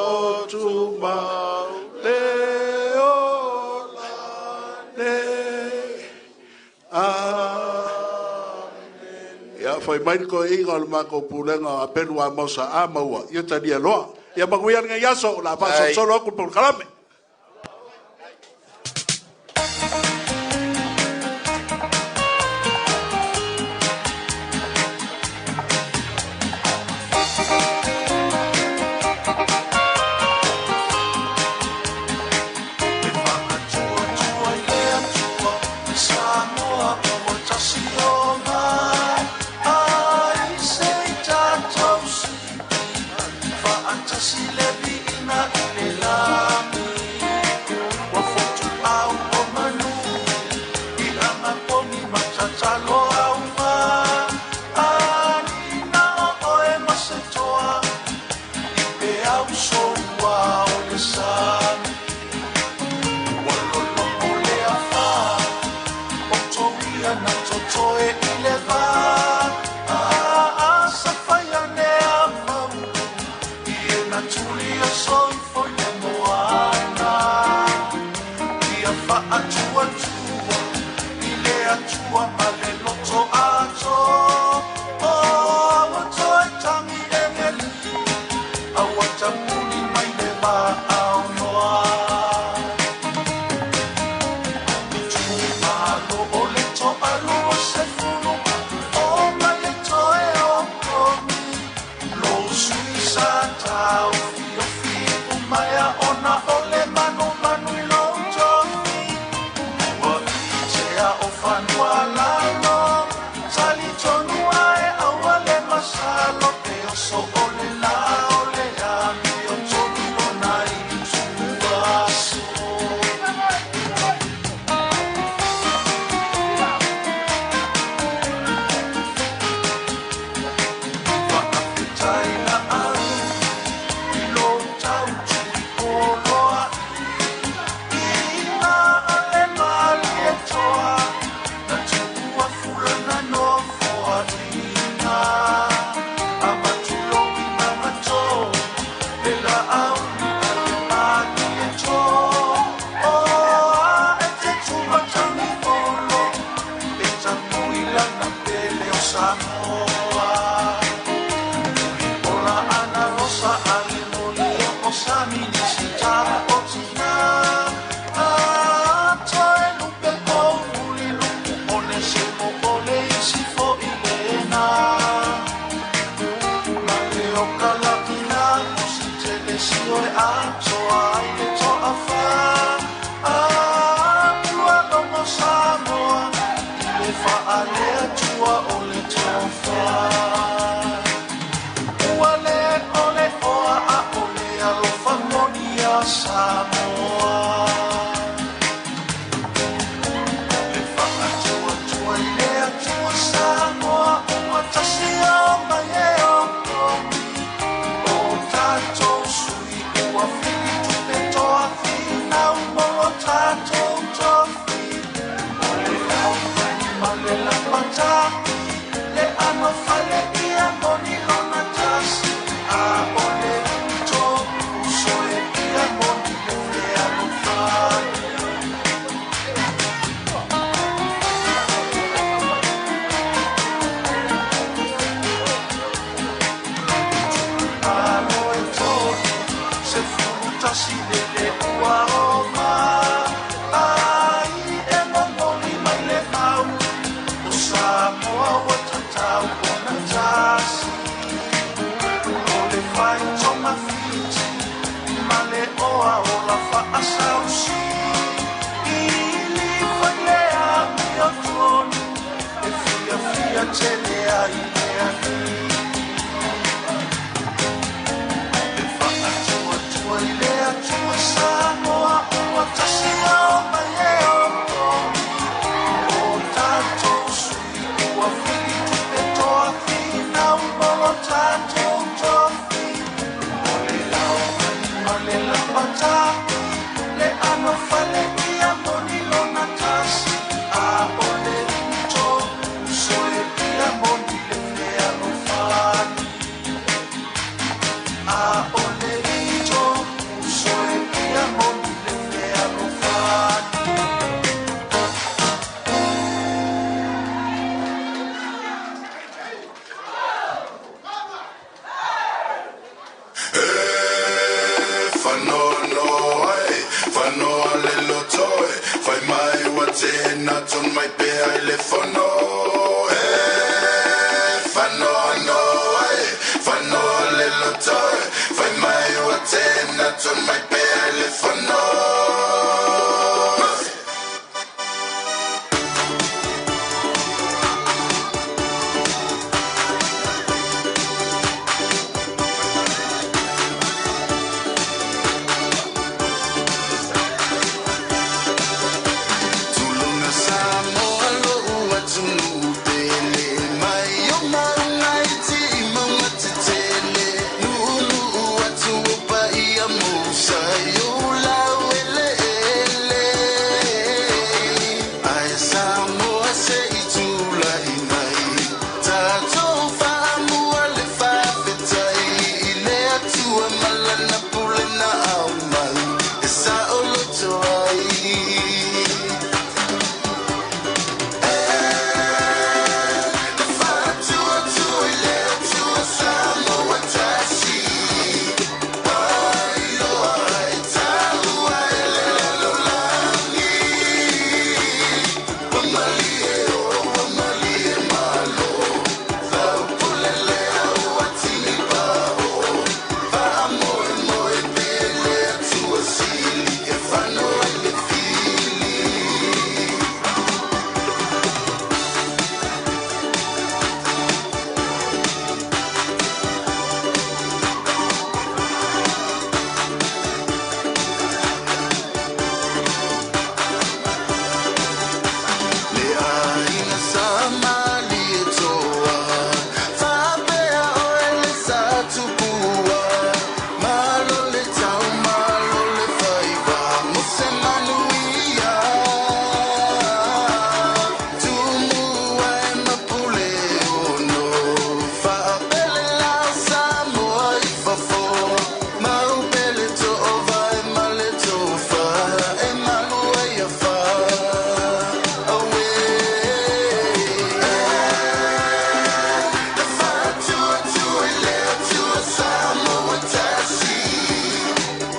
o tu mau le o la le. Ia, fai mai le toeaiga o le matou pulega o Apelu Amosa a maua, ia talia loa. Ia manuia lenei aso, o le a faasolosolo atu le polokalame. E faatuatua i le Atua Samoa ua tasi ona ai se i tatou sii faatasi le viiga i le lagi ua fotuau o manu i agapogi ma tatalo auga anina o oe ma se toa i peau soua o le sami ua lologo le afā o touia na totoe i le vā aasafaia a mau i e na tulia soifo i le moana ia faatuatua i le Atua ma le loto ato o aua toe tagi egeli aua tapuni mai le vaaonoa. Malo o le toalua se fulu o mai e toe o kogi lo sui sa tau fiofi umaea ona o le manumanu i lou tofi ua itea o fanua lalo talitonu ae aua le masalo e oso o le la o le amio tonu lona i tuaso. Faafetai la au i lou tau tuipoloa ina ale malie toa na tuua fulana nofoaina amatuloi magato le laauli ale malie to o a e te tumatagi olo e tapui lana pele o Samoa. Ola ana rosa ale moli o sami ni sita o tina a toe lupe o muli lupu o le se mo o le isi fo i lena ma le o kalakina kusi tele si o le atoa ai le toa fa a ua logo Samoa i le faalea tua o le tofa ua le o Lelapatapi, le anofale ia moni lona tasi, a o le ito uso e ia moni le fealofani. Alo e tolu, 11 lele ua oma, ai e momoli mai le mau, o Samoa ua tatau ona tasi. O le faitogafiti ma le oa o la faasausi, ili fai le amiotonu, e fiafia tele ai le alii. E faatuatua i le Atua Samoa ua tasi ao mai e opogi, o tatou sui ua filitupe toa finau mo lo tatou tofi. O le laumani ma le lapatapi, le anofale ia moni lona tasi, a o le ito uso e ia moni le fealofani. A o le ito uso e ia moni le fealofani. Whanoa ai, whanoa le lotoe, whai mai wa tēnā ton mai pea i le whano. E, whanoa ai, whanoa le lotoe, whai mai wa tēnā ton mai pea i le whano. Tulunga Samoa lo ua tunu pele mai o maunga i ti i maunga te tele. Nuu atu o pa ia Musa i o lau ele ele. Ai Samoa se i tula i mai, tātou whaamua le whawhetai. I le atua malana pule na au mai, e sa o loto ai. Le aina sa mali e toa, whapea oe le sa tupua. Malo le tau, malo le whaiva, mo se manuia. Tumua e mapule ono, whaapele lau Samoa i fafo. Maupele to'ova e male tofa, e malua ia fa. Awe. Le whātua i le Atua Samoa tasi.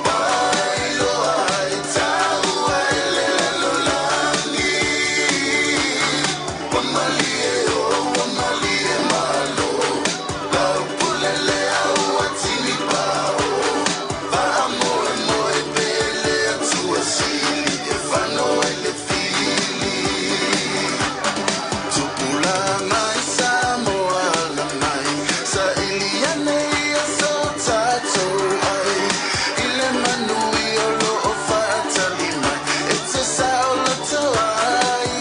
Wailoa ai tāua e le lalolagi. Wa malie o, wa malie malo. Lau pule le au a tini pao. Whaamoe moe pele Atua sili, e whanoa i le fili. Tupulanga i Samoa la mai, sa ili ane ia so tātou ai. I le manui o lo o whaatali mai, e te saoloto ai.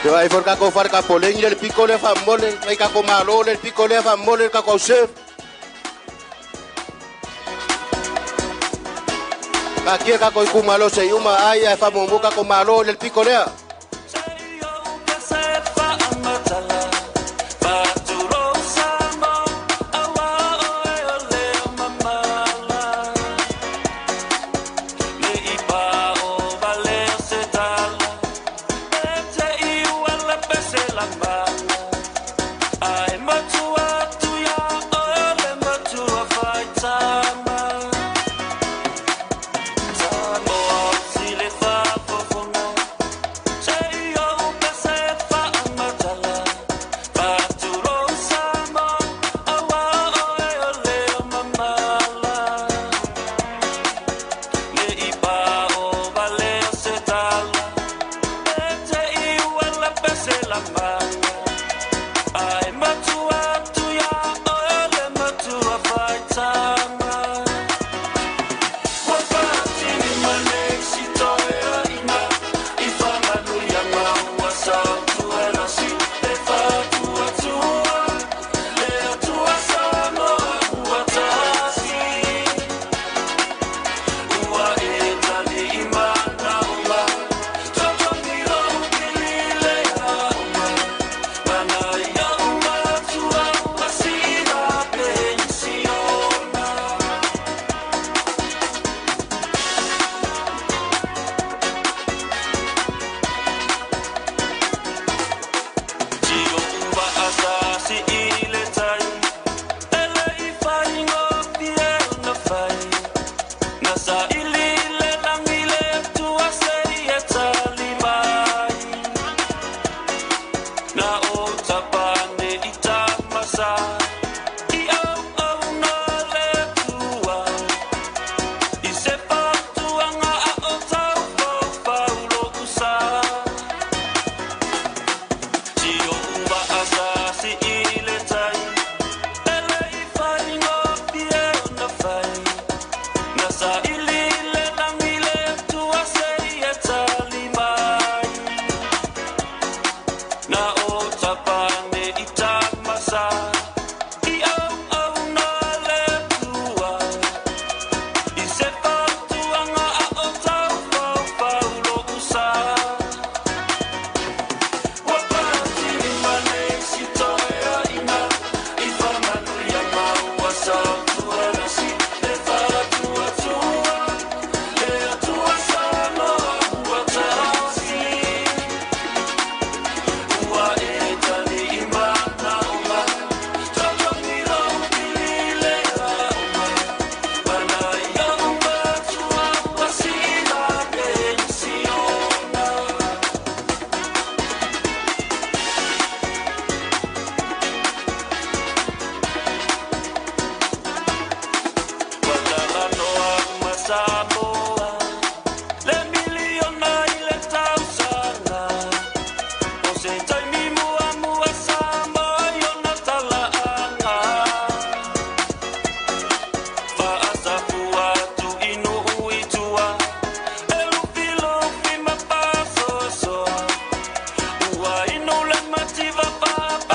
Te vaai foi le tatou fale tapoleni lea le pito lea faamolemole, nai tatou malo lea le pito lea faamolemole le tatou au serve. Taatia tatou itumalo se i uma ai ae faamuamua tatou malo i le pito lea.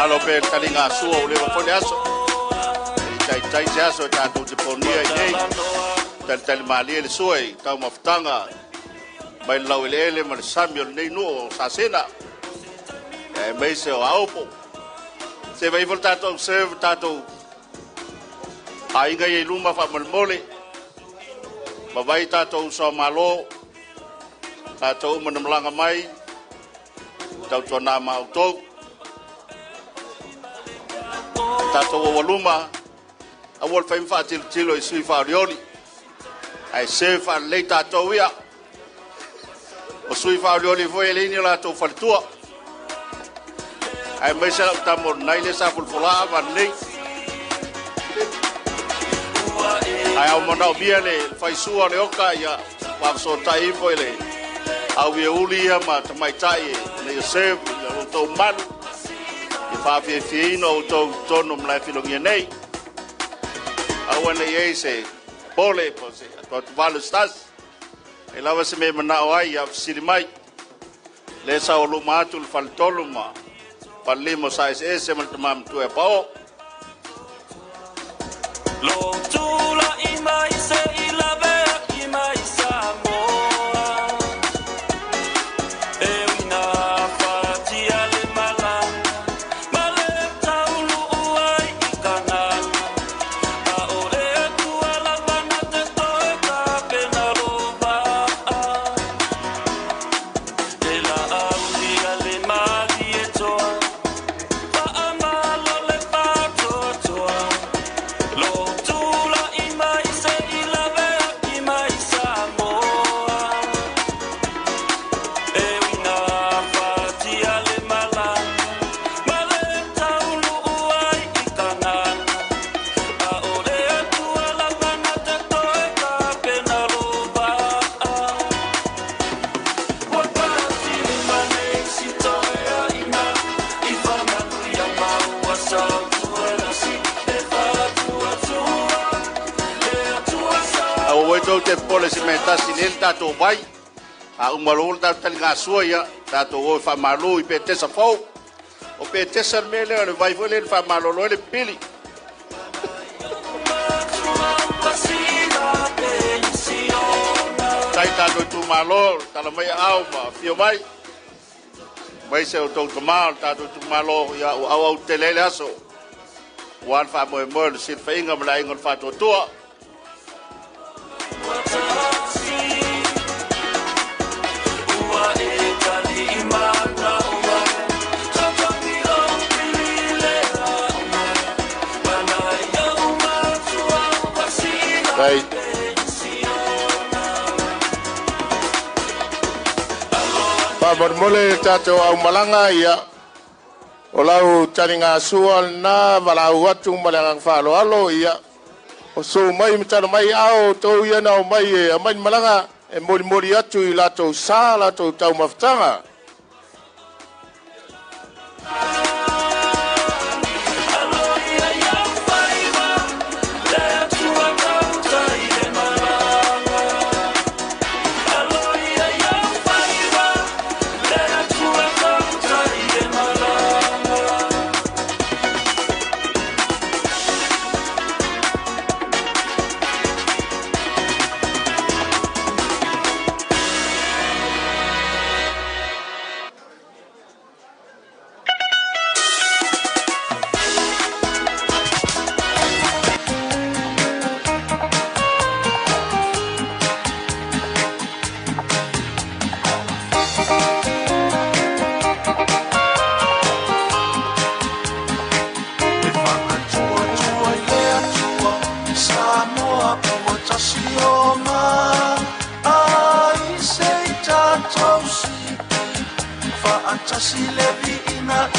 Alo pe le taliga a sua ua leva foi le aso. E taitai se aso e tatou te ponia i nei. Talitali malie le sua i taumafataga mai le laueleele ma le sami o lenei nuu o Sasena. Aemaise o Aopo. Se vai ifo le tatou serve tatou aiga ia i luma faamolemole. Ma vai tatou uso a Malo, tatou uma na malaga mai, tautuana ma outou. Tatou aualuma, aua le fai ma faatilotilo i sui faaolioli, ae serve faalelei tatou ia. O sui faaolioli foi e leai ni o latou faletua. Aemaise lau tama o lenai lea sa folafolaa ma lenei. Ae a manaomia le faisua o le oka, ia faafesootai ifo i le auieuli ia ma tamaitai ina ia serve ia outou malu ia faafiafiaina outou i totonu o malae filogia nei. Aua ne i ai se pole po o se atuatuvale o se tasi. Ai lava se mea e manao ai, ia fesili mai. Le saoluma atu le faletolu ma falelima o Saeseese ma le tama matua ia Pao. Aua tou te popole i se mea e tasi lea le tatou vai. A uma loa le tatou taligasua ia, tatou o e faamalu i Petesa fou. O Petesa le mea lea, o le vai foi lea na faamalolo ai le pipili. Tai tatou itumalo, tala mai aao ma afio mai. Aemaise o outou tama o le tatou itumalo, ia ua auau tele ai le aso. Aua le faamoemoe o le silafaiga ma le aiga o le Faatuatua. Right. Faamolemole le tatou aumalaga ia o lau taligasua lena valaau atu ma le agaga faaaloalo ia o sou mai ma tala mai ao tou ia na omai e aumai le malaga e molimoli atu i latou sa latou taumafataga.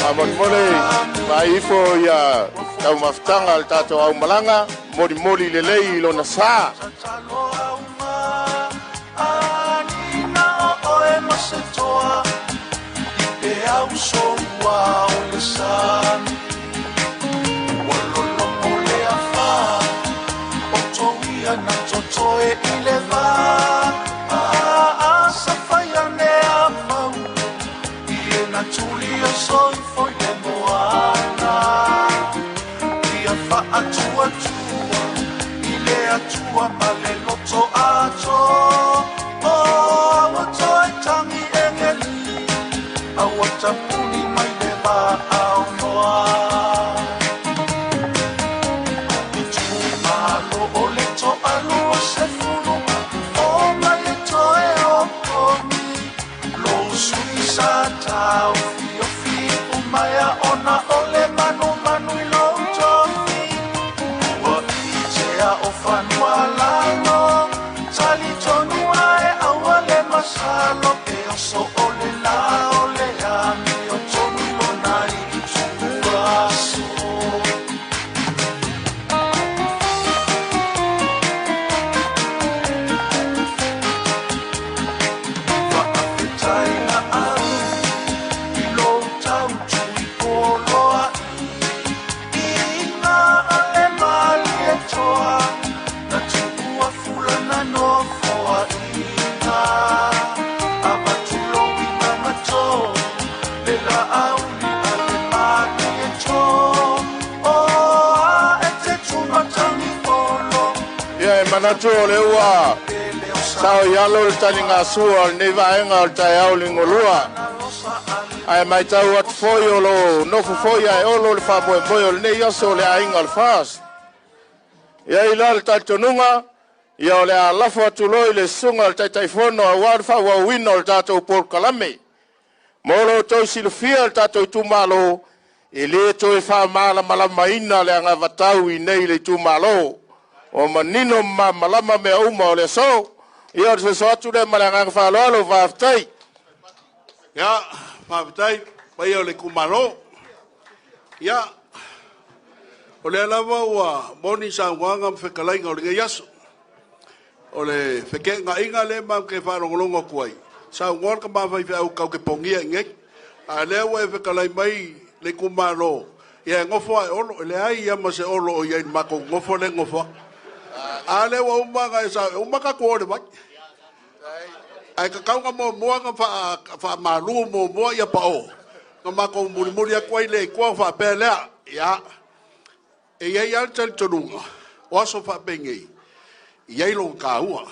Faamolemole vaai ifo ia taumafataga a le tatou aumalaga molimoli lelei i lona sa. Ia, e manatu o lea ua sao i alo le taligasua o lenei vaega o le taeao ligolua. Ae matau atu foi o lo nofo foi ae olo le faamoemoe o lenei aso o le aiga o le FAST. E i ai la le talitonuga, ia o le a lafo atu loa i le susuga i le Taitaifono aua le faaauauina o le tatou polokalame. Mo lo outou silafia le tatou itumalo, e le toe faamalamalamaina le anavatau i inei i le itumalo. Ua manino ma malamalama mea uma o le aso. Ia o le soso atu lea ma le agaga faaaloalo, faafetai. Ia, faafetai paia o le itumalo. Ia, o lea lava ua moni saunoaga ma fetalaiga o lenei aso. O le feteenaiga lea matou te faalogologo atu ai, saunoa le tama faifeau tatou te pogia i inei. A o lea ua e fetalai mai le itumalo, ia e nofo lava e Olo. E leai lava ma se Olo o i ai i le matou nofo lea e nofo atu. A lea ua uma ona e sau, e uma tatou o i le vai. Ae tatau ona muamua ona faamalu muamua ia pao, ona matou mulimuli atu ai lea i tua ona faapea lea, ia, e i ai lava le talitonuga, o aso faapenei, e i ai lona taua.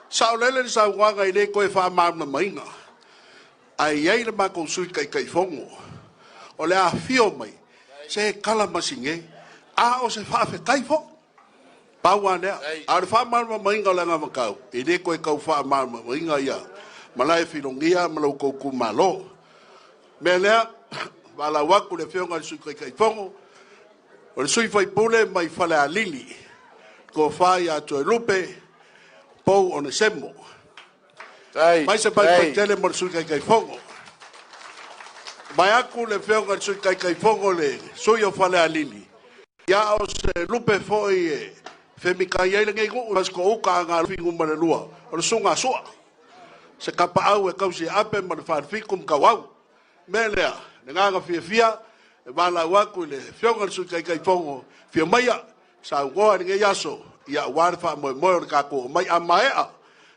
Saolele le saunoaga e le toe faamalamalamaina, ae i ai le matou Sui Taitaifono, o le a afio mai, se tala masine, a o se faafetai foi. Pau lava lea. A o le faamalamalamaina o le anavatau, e le toe tau faamalamalamaina ia Malaefilogia ma lo outou itumalo. O le mea lea, valaau atu i le Afioga i le Sui Taitaifono, o le sui usufono mai Falealili, Tofa ia Toelupe Pou Onesemo. Mai se faifai tele mo le Sui Taitaifono. Vaeatu le Afioga i le Sui Taitaifono, le sui o Falealili, ia o se lupe foi e femitai ai lenei nuu, Fasitoo-uta Agalofi Nu.2, o le susuga a Sua, se tapaau e tausi e Ape ma le Falefitu ma Tauau. Mea lea, le agaga fiafia e valaau atu i le Afioga i le Sui Taitaifono, afio maia, saunoa i lenei aso, ia aua le faamoemoe o le tatou omai. A maea,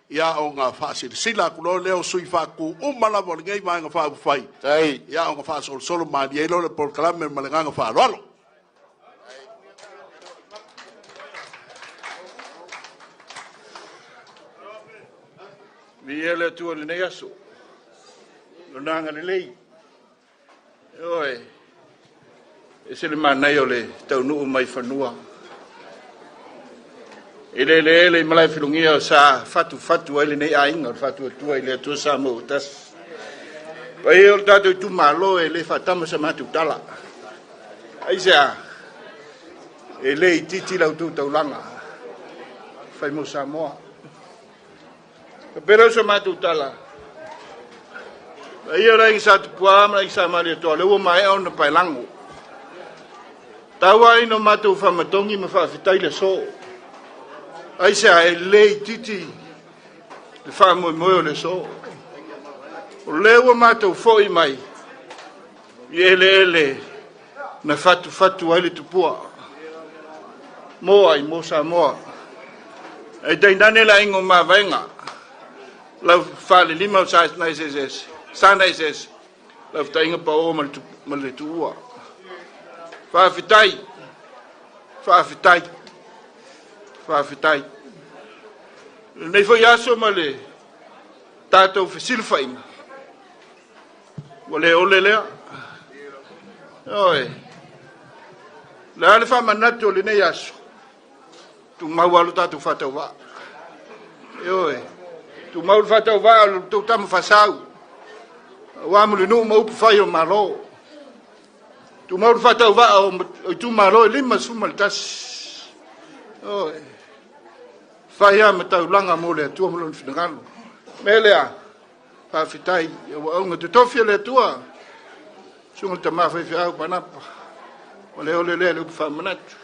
ia ona faasilasila atu loa lea o sui faatu uma lava o lenei Vaega Faaupufai, ia ona faasolosolo malie ai loa le polokalame ma le agaga faaaloalo. Viia le Atua i lenei aso, Lona agalelei. Ioe, ese le manaia o le taunuu mai fanua. E le eleele i Malaefilogia sa fatufatu ai lenei aiga o le Faatuatua i le Atua Samoa ua tasi. Paia o le tatou itumalo e le faatama sa matou tala. Aisea, e le itiiti la outou taulaga fai mo Samoa. Faapea lea o sa matou tala, paia o le Aiga Sa Tupua ma le Aiga Sa Malietoa, lea ua maea ona paelago. Tau ai no matou faamatogi ma faafetai le aso. Aisea, e le itiiti le faamoemoe o le aso. O lea ua matou foi mai i eleele na fatufatu ai le tupua. Mo ai, mo Samoa. Ae tainane le aiga o Mavaega, lau falelima o sa na eseese, sa na eseese, lau fetaiga pao ma le tuua. Faafetai, faafetai, faafetai. Lenei foi aso ma le tatou fesilafaiga, Ua le ole lea. Ioe. Le a le faamanatu o lenei aso, tumau lava lo tatou faatauvaa. Ioe. Tumau le faatauvaa o le tou tama faasau, aua Mulinuu ma upu fai o Malo. Tumau le faatauvaa o itumalo e 51. Ioe. Fai lava ma taulaga mo le Atua ma lona finagalo. Mea lea, Faafetai i auauna totofi a le Atua, susuga i le tama faifeau Panapa, ua le ole lea le upu faamanatu.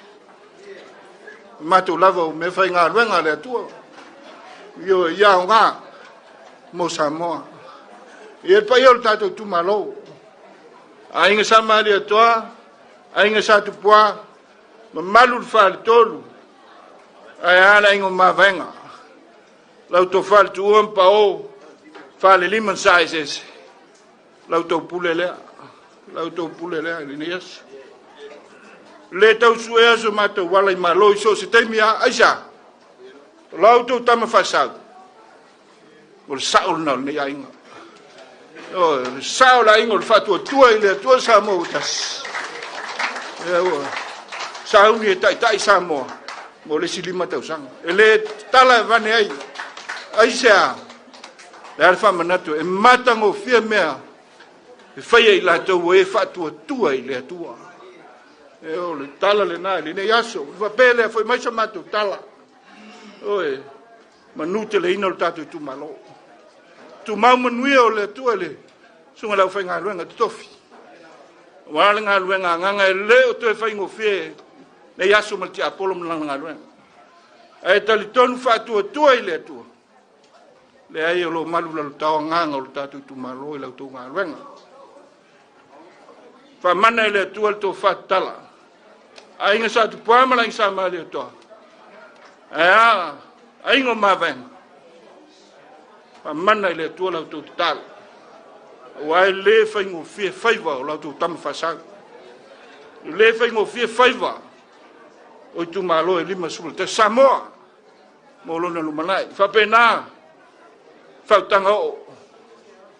O matou lava o mea faigaluega a le Atua, ioe, ia aoga mo Samoa. Ia le paia o le tatou itumalo, Aiga Sa Malietoa, Aiga Sa Tupua, mamalu le Faletolu, ae a le Aiga o Mavaega. Lau tofa le tuua ma pao falelima na sa eseese. Lau tou pule lea. Lau tou pule lea i lenei aso. Le tau suea so matou ala i malo i so o se taimi a aisea. O la outou tama faasau, o le sao lena o lenei aiga. O le sao o le aiga o le faatuatua i le Atua Samoa ua tasi. Ia ua sauni e taitai Samoa mo le isi 5 tausaga. E le tala e vane ai. Aisea? Le a le faamanatu e matagofie mea e faia i latou ua e faatuatua i le Atua. E o le tala lena i lenei aso. Faapea lea foi mai sa matou tala. Oe, manuteleina o le tatou itumalo. Tumau manuia o le Atua i le susuga i le aufaigaluega totofi. Aua le galuega agaga e le o toe faigofie nei aso ma le tiapolo ma lana galuega. Ae talitonu faatuatua i le Atua, leai o lo o malu lalotao agaga o le tatou itumalo i la outou galuega. Faamana e le Atua le tofa tatala. Aiga Sa Tupua ma le Aiga Sa Malietoa. Ae a, aiga o Mavaega. Faamana i le Atua la outou tatalo. Aua e le faigofie faiva o la outou tama faasau. E le faigofie faiva o itumalo e 51 Samoa mo lona lumanai. Faapena fautaga oo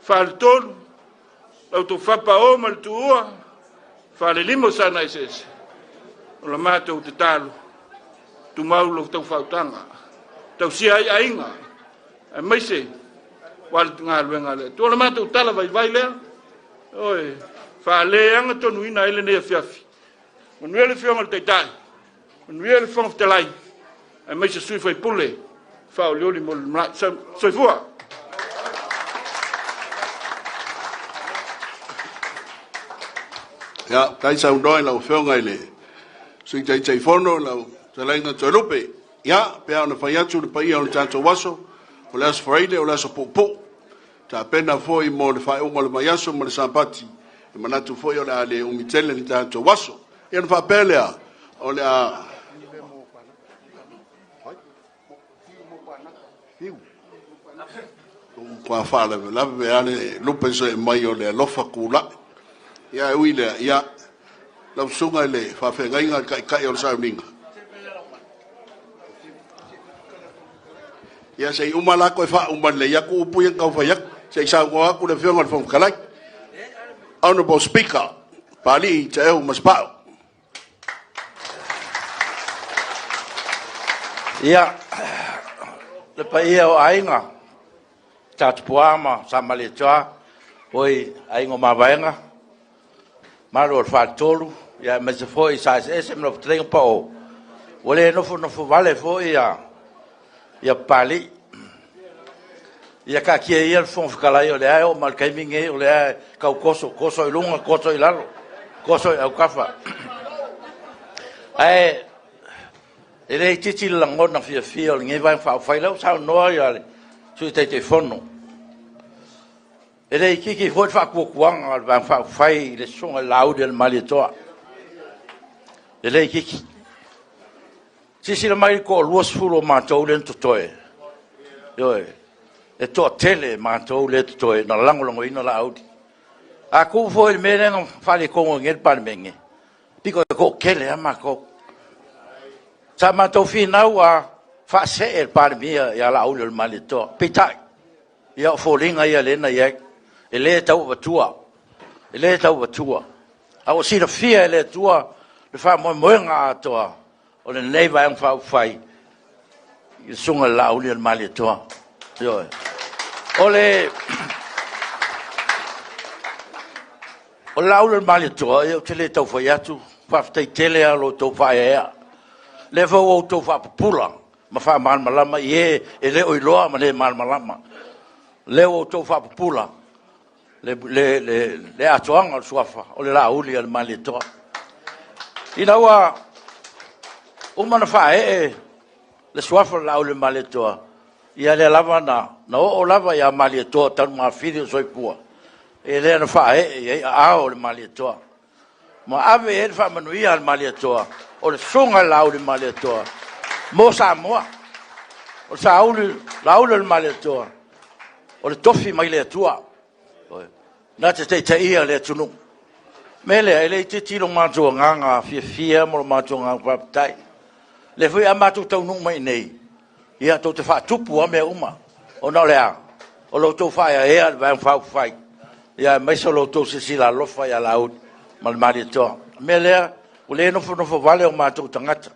faletolu la outou fapao ma le tuua falelima o sana eseese o la matou tatalo tumau lo outou fautaga tausia ai aiga aemaise wa le galuega a le Atua. O le matou tala vaivai lea, oi, faaleaga tonuina ai lenei afiafi. Manuia le Afioga i le Taitai, manuia le Fofoga Fetalai, aemaise sui usufono faaolioli mo le lumanai. Soifua! Ia, tai saunoa i lau Afioga i le Sui Taitaifono, lau Fetalaiga Toelupe. Ia, pe a ona fai atu le paia o le tatou aso, o le aso Faraile, o le aso puupuu, tapena foi mo le faaiuga o le vaiaso ma le Sapati, e manatu foi o le a le umi tele le tatou aso. Ia ona faapea lea, o le a... Ua faalavelave lava le lupe soe mai o le alofa tulai. Ia e ui lea, ia, lau susuga i le faafeagaiga le taitai o le sauniga. Ia se i uma la toe faauma lelei atu upu ia na tau fai atu. Se i saunoa atu le Afioga i le Fofoga Fetalai. Honorable Speaker, Papalii Taeu Masepau. Ia, le paia o aiga, Sa Tupua ma Sa Malietoa, oi aiga o Mavaega, mamalu o le Faletolu, ia aemaise foi Sa Eseese ma lau Fetalaiga Pao, ua le nofonofo vale foi ia Papalii. Ia taatia ia le Fofoga Fetalai o lea e oo mai i le taimi lenei o lea e tau toso, toso i luga, toso i lalo, toso i autafa. Ae e le itiiti le lagona fiafia o lenei Vaega Faaupufai, o lea ua saunoa le Sui Taitaifono, e le itiiti foi le faatuatuaga o le Vaega Faaupufai i le Susuga i le Laauli a le Malietoa. E le itiiti. Silasila mai i le toa-20 o matou lea na totoe, ioe, e toatele matou lea e totoe na lagolagoina Laauli. A tuu foi i le mea lea na faaletonu ai nei le Palemene, pito e toatele lava matou. Sa matou finau a faasee le Palemia ia Laaulialemalietoa, peitai, ia o foliga ia lea na i ai, e le tau avatua, e le tau avatua. A ua silafia e le Atua le faamoemoega atoa o lenei Vaega Faaupufai i le Susuga i le Laaulialemalietoa. Ioe. O le Laaulialemalietoa, ia ou te le tau fai atu, faafetai tele lava i lo outou faaeaea. O lea foi ua outou faapupula ma faamalamalama i e e le o iloa ma le malamalama. O lea ua outou faapupula le atoaga o le suafa o le Laaulialemalietoa. Ina ua uma ona faaee le suafa o le Laaulialemalietoa, ia lea lava na oo lava ia Malietoa talu mafili o soifua, ia lea na faaee i ai aao o le Malietoa. Ma ave i ai le faamanuia a le Malietoa, o le susuga i le Laaulialemalietoa mo Samoa. O le Laaulialemalietoa, o le tofi mai le Atua, na te taitaia le atunuu. O le mea lea, e le itiiti lo matou agaga fiafia ma lo matou agaga faafetai. O lea foi a matou taunuu mai i inei, Ia, tou te faatupu lava mea uma, ona o le a? O lo outou faaeaea i le Vaega Faaupufai, ia aemaise o lo outou silasila alofa ia Laauli ma le Malietoa. O le mea lea, ua le nofonofo vale o matou tagata,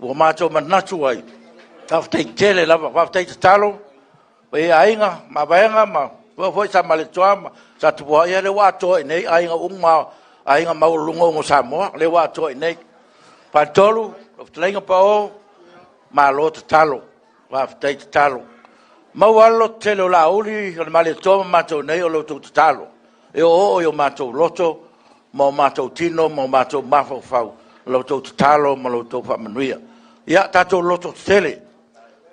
ua matou manatu ai, faafetai tele lava, faafetai tatalo i aiga, mavaega ma faapea foi sa Malietoa ma Satupuaa, ia lea ua atoa i inei aiga uma, aiga maualuluga uma o Samoa, lea ua atoa i inei. Faletolu, lau fetalaiga Paul, malo tatalo, faafetai tatalo. Maua lava le lototele o Laauli, o le Malietoa ma matou nei o la outou tatalo, e oooo i o matou loto ma o matou tino ma o matou mafaufau la outou tatalo ma la outou faamanuia. Ia tatou lototetele,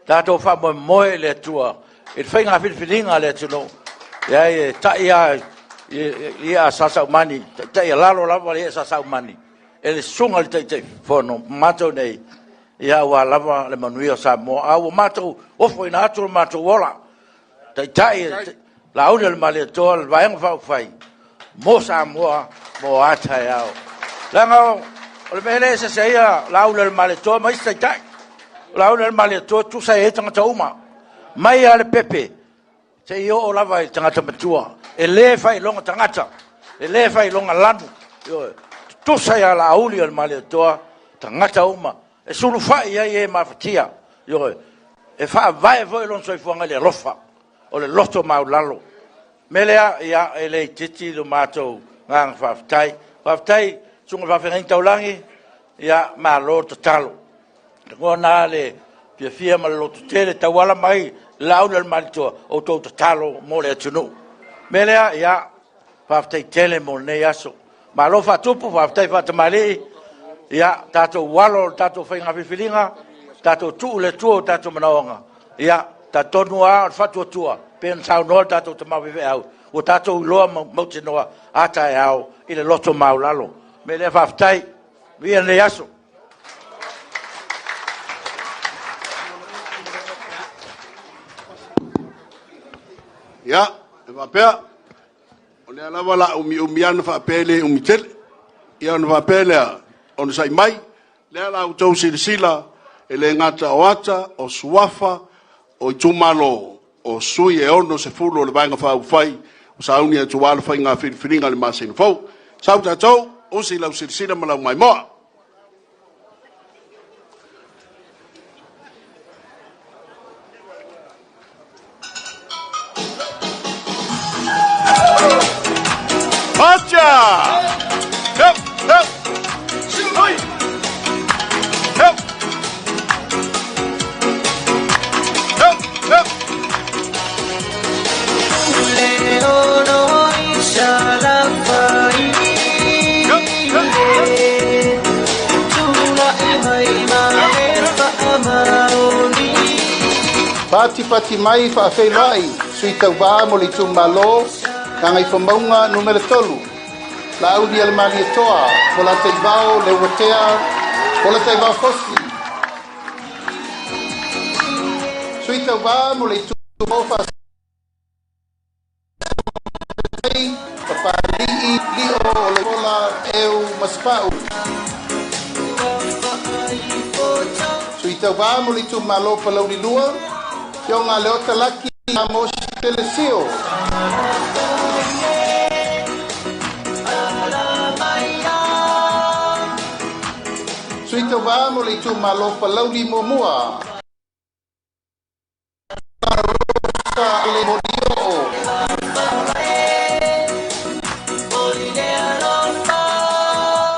tatou faamoemoe i le Atua i le faiga filifiliga a le atunuu. E leai e tai lava i i'a a Sa Saumani, e taitaialalo lava le i'a a Sa Saumani e le susuga i le Taitaifono ma matou nei, aua lava le manuia o Samoa. A ua matou ofoina atu lo matou ola, Taitai Laaulialemalietoa le Vaega Faaupufai mo Samoa mo a taeao. Leaga o le mea lea e eseese ai Laaulialemalietoa ma isi taitai. O Laaulialemalietoa e tutusa i ai tagata uma, mai lava i le pepe seia oo lava i le tagata matua. E le failoga tagata, e le failoga lanu, ioe, e tutusa ia Laaulialemalietoa tagata uma. E sulufai i ai e mafatia, ioe, e faavae foi lona soifuaga i le alofa, o le loto maualalo. O le mea lea, ia, e le itiiti lo matou agaga faafetai. Faafetai i le susuga i le faafeagaiga taulagi, ia malo tatalo. E lagona lava le fiafia ma le lototele e tauala mai i Laaulialemalietoa, o outou tatalo mo le atunuu. O le mea lea, ia, faafetai tele mo lenei aso. Malo faatupu, faafetai faatamalii. Ia, tatou alo i le tatou faiga filifiliga, tatou tuu i le Atua o tatou manaoga. Ia, talitonu lava o le faatuatua, e pei ona saunoa le tatou tama faifeau, ua tatou iloa mautinoa a taeao i le loto maualalo. O le mea lea, faafetai, manuia lenei aso. Ia, e faapea, o lea lava o le a umiumi lava ona faapea e le umi tele. Ia ona faapea lea, onosai mai, lea o le a outou silasila, e le gata o ata, o suafa, o itumalo, o sui e 60 o le Vaega Faaupufai ua sauni atu aua le faiga filifiliga i le masina fou. Sau tatou, usi lau silasila ma lau maimoa. Acha! Help! Help! Oi! Help! Help! Help! Patipati mai faafeiloai sui tauvā mo le itumalo Gagaifomauga Nu.3, Laaulialemalietoa Polataivao Leuatea Polataivao Fosi. Sui tauvā mo le itumalo Papali'i Lio Olopola Eu Masepau. Sui tauvā mo le itumalo Palauli 2, Afioga Leota Laki Amos Telesio. Sui tauvā mo le itumalo Palauli Muamua, Rosa Ale Molioo.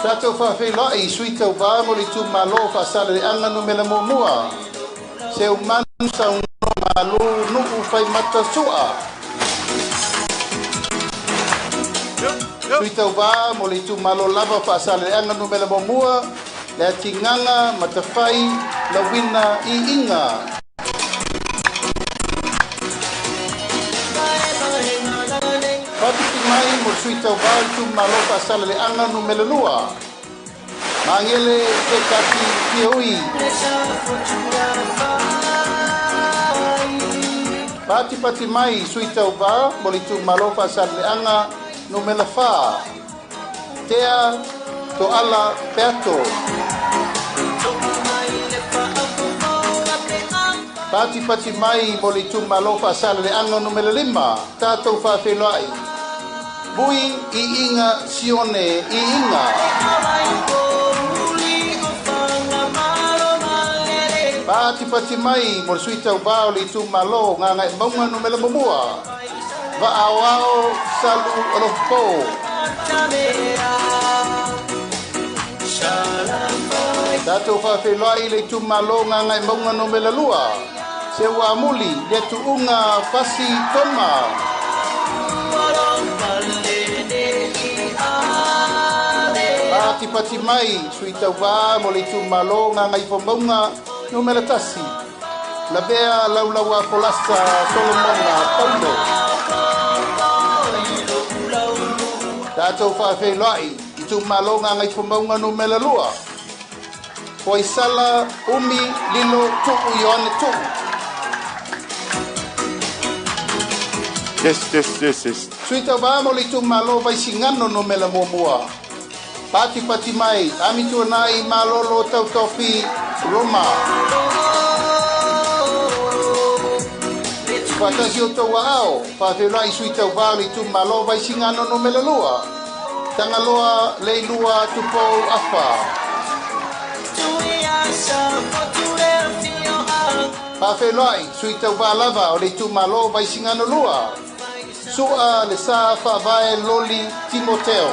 Tatou faafeiloai i sui tauvā mo le itumalo o Faasaleleaga Numera Muamua, Seumanu Saunoa Malu Nuu Faimata Sua. Sui tauvā mo le itumalo lava o Faasaleleaga Numera Muamua, Leatigaga Matafai Lauina Iiga. Faapiti mai mo le sui tauvā o le itumalo Faasaleleaga Numera 2, Magele Sekati Fiaui. Patipati mai sui tauvā mo le itumalo Faasaleleaga Numera 4, Tea Toala Peato. Patipati mai mo le itumalo Faasaleleaga numera 5, tatou faafeiloai Vui Iiga Sione Iiga. Patipati mai mo le sui tauvā o le itumalo Gagaemauga numera 1, Vaaoao Salu Alofopo. Tatou faafeiloai i le itumalo Gagaemauga numera 2, Seuamuli le Tuuga Fasi Toma. Patipati mai sui tauvā mo le itumalo Gagaifomauga numera 1, Lavea Laulaua Folasa Solomona Paulo. Tatou faafeiloai itumalo Gagaifomauga numera 2, Foisala Umi Lilo Tuu Ioane Tuu. Yes, yes, yes, yes. Sui tauvā mo le itumalo Vaisigano numera 1, Patipati mai Amituanai Malolo Tautofi Roma. Faatasi o tau aao, faafeiloai sui tauvā o le itumalo Vaisigano numera 2, Tagaloa Leilua Tupou Afa. Faafeiloai sui tauvā lava o le itumalo Vaisigano 2, Sua le Sa Faavae Loli Timoteo.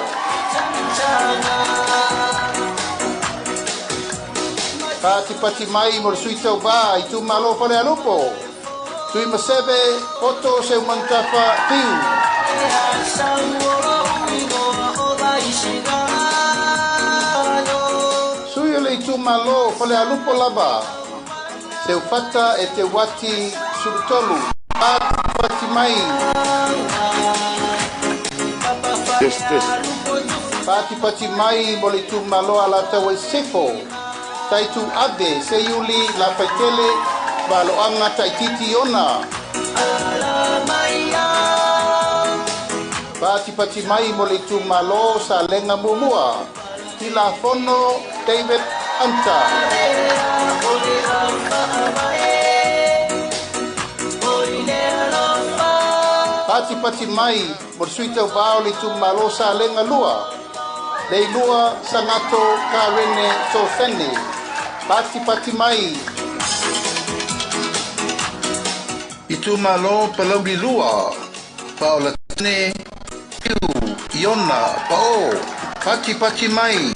Patipati mai mo le sui tauvā itumalo Falealupo, Tui Maseve Poto Seumanutafa Fiu. Sui o le itumalo Falealupo lava, Seufata e Te Wati Sulutolu. Patipati mai. Yes, yes. Patipati mai mo le itumalo Alataua i Sisifo, Taitu Ave Seiuli Lafaitele Valoaga Taititi Ona. Patipati mai mo le itumalo Salega Muamua, Tilafono David Anta. Patipati mai mo le sui tauvā o le itumalo Salega 2, Leilua Sagato Karene Sofene. Patipati mai. Itumalo Palauli 2, Paola Tane Piu Iona Pao. Patipati mai.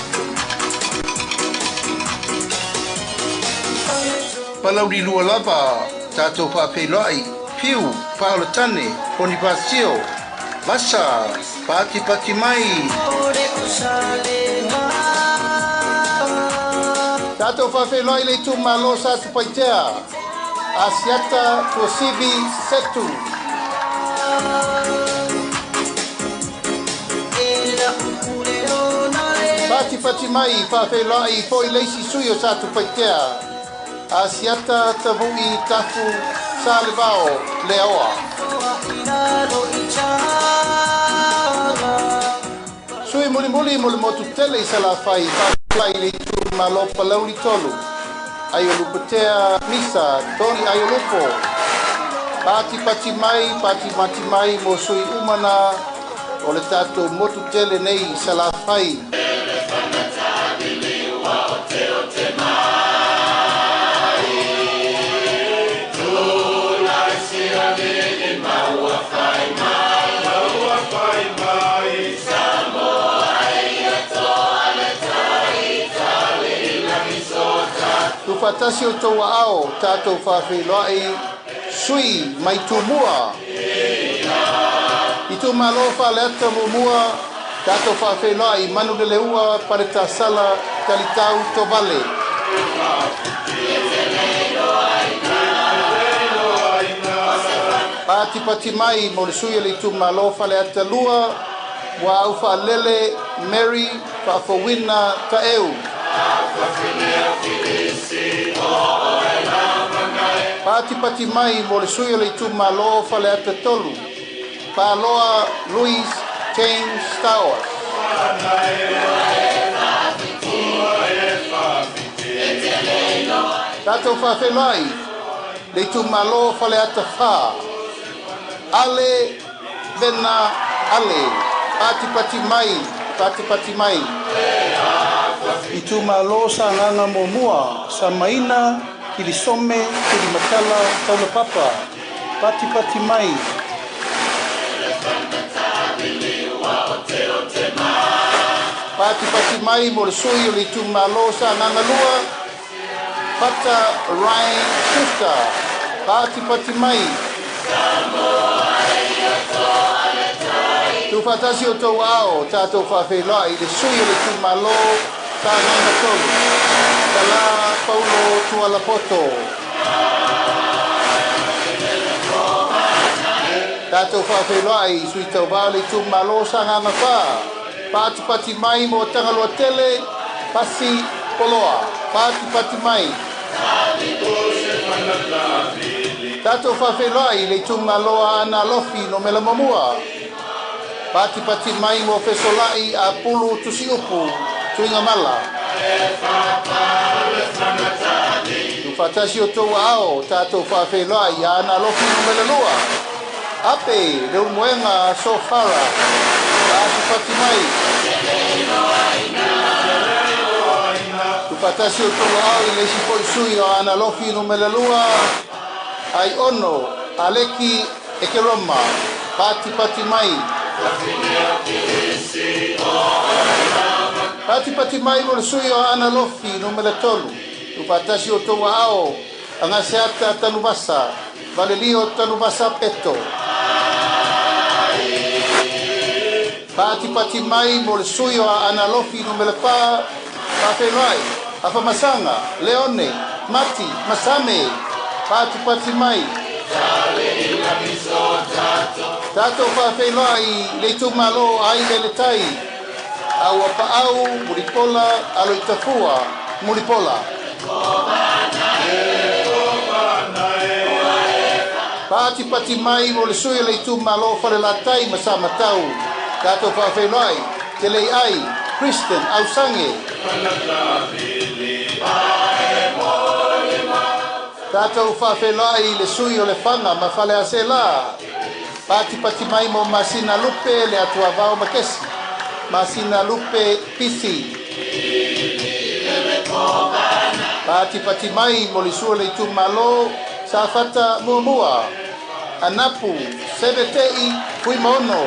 Palauli 2 lava, tatou faafeiloai Piu Paola Tane Ponifasio Vasa. Patipati mai. Tatou faafeiloai le itumalo Satupaitea, Asiata Tuasivi Setu. Patipati mai faafeiloai foi le isi sui o Satupaitea, Asiata Tavui Tafu Salevao Leoa. Sui mulimuli mo le motu tele i Salafai, faafeiloai le itumalo Palauli 3, Aiolupotea Misa Tony Aiolupo. Patipati mai, patipati mai mo sui umana o le tatou motu tele nei i Salafai. Tufatasi o tau aao, tatou faafeiloai sui mai Tumua. Itumalo Faleata Muamua, tatou faafeiloai Manuleleua Paletasala Talitau Tovale. Patipati mai mo le sui o le itumalo Faleata 2, Ua au faalele Mary Faafouina Taeu. Patipati mai mo le sui o le itumalo Faleata 3, Paloa Louis James Stowers. Tatou faafeiloai le itumalo Faleata 4, Ale Vena Ale, patipati mai, patipati mai. Itumalo Sagaga 1, Samaina, Kilisome, Kilimatala, Taulapapa, patipati mai. Patipati mai mo le sui o le itumalo Sagaga 2, Fata Ryan Schuster, patipati mai. Tuufaatasi o tou aao, tatou faafeiloai i le sui o le itumalo Sagaga 3, Tala Paulo Tualapoto. Tatou faafeiloai i sui tauvā o le itumalo Sagaga 4, patipati mai mo Tagaloa Tele, Pasi Poloa, patipati mai. Tatou faafeiloai i le itumalo Aana Alofi Numera 1, patipati mai mo Fesolai a Pulu Tusiupu, Tuigamala. Tuufaatasi o tou aao, tatou faafeiloai i Aana Alofi Numera 2, Ape Leulumoega Sofara, patipati mai. Tuufaatasi o tou aao i le isi fo'i sui o Aana Alofi Numera 2, Ai Ono Aleki Ekeroma, patipati mai. Patipati mai mo le sui o Aana Alofi Numera 3, Tuufaatasi o tou aao, Agaseata Tanuvasa, Valelio Tanuvasa Peto. Patipati mai mo le sui o Aana Alofi Numera 4, Faafeiloai, Afamasaga, Leone, Mati, Masame, patipati mai. Tatou faafeiloai le itumalo ai le tai, Aua Paau, Mulipola, Aloitafua, Mulipola. Patipati mai mo le sui o le itumalo Falelatai ma Samatau, tatou faafeiloai, Telei Ai, Kristen Ausange. Tatou faafeiloai le sui o le Faga ma Faleaseela, patipati mai mo Masina Lupe le Atuavao Makesi, Masina Lupe Pisi. Patipati mai mo le sui o le itumalo Safata 1, Anapu Sevetei Fuimaono.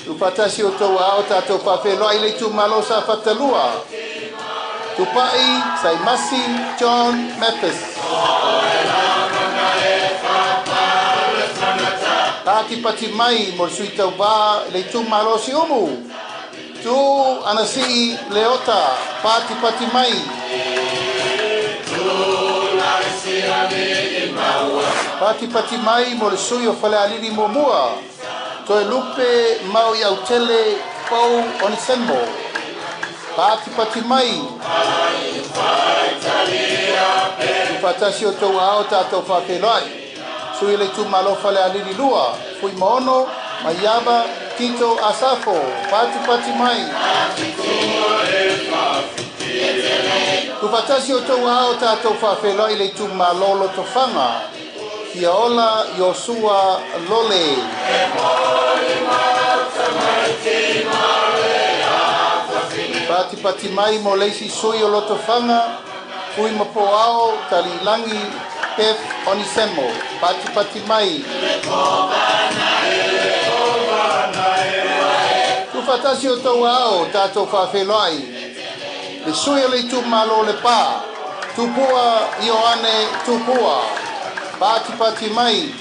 Tuufaatasi o tou aao, tatou faafeiloai le itumalo Safata 2, Tupai Saimasi John Mathis. Patipati mai mo le sui tauvā le itumalo Siumu, Tu Anasii Leota, patipati mai. Patipati mai mo le sui o Falealili 1, Toe Lupe Mau Autele Pau Onisemo, patipati mai. Tuufaatasi o tou aao, tatou faafeiloai sui le itumalo Falealili 2, Fuimaono Maiava Tito Asafo, patipati mai. Tuufaatasi o tou aao, tatou faafeiloai le itumalo Lotofaga, Fiaola Iosua Lole. Patipati mai mo le isi sui o Lotofaga, Fuimapoao Talilangi Pef Onisemo, patipati mai. Tuufaatasi o tou aao, tatou faafeiloai le sui o le itumalo Lepa, Tupua Ioane Tupua, patipati mai.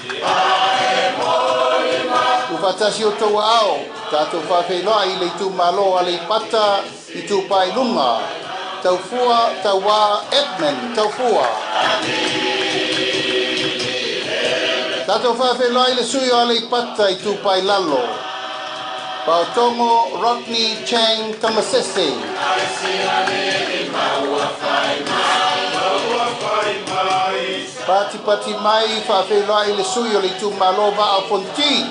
Tuufaatasi o tou aao, tatou faafeiloai le itumalo Aleipata Itupa i Luga, Taufua Tauā Edmund Taufua. Tatou faafeiloai le sui o Aleipata Itupa i Lalo, Paotogo Rodney Chang Tamasese. Patipati mai faafeiloai le sui o le itumalo Vaa o Fonoti,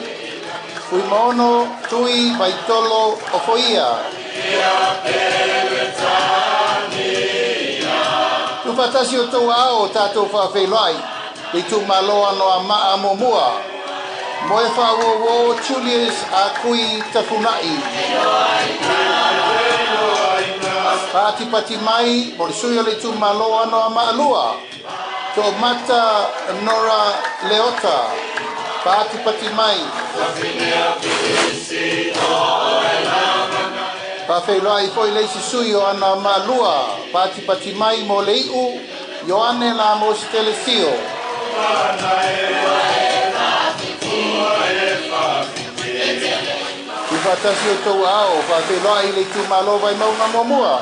Fuimaono Tui Vaitolo Ofoia. Tuufaatasi o outou aao tatou faafeiloai le itumalo Anoamaa 1. Moe Faauouo Julius Akui Tafuna'i. Patipati mai mo le sui o le itumalo Anoamaa 2. To'omata Nora Leota. Patipati mai. Faafeiloai foi le isi sui o Anoamaa 2. Patipati mai mo le iu Ioane La Mositele Sio. Tuufaatasi o outou aao faafeiloai le itumalo Vaimauga 1.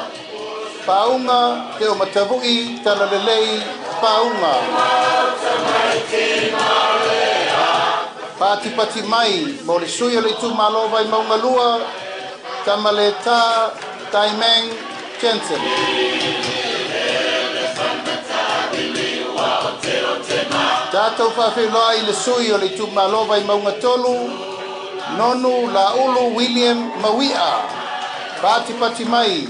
Pauga Te o Matavu'i Talalelei Pauga. Patipati mai mo le sui o le itumalo Vaimauga 2, Tamaleta Taimeng Jensen. Tatou faafeiloai le sui o le itumalo Vaimauga 3, Nonu Laulu William Maui'a. Patipati mai.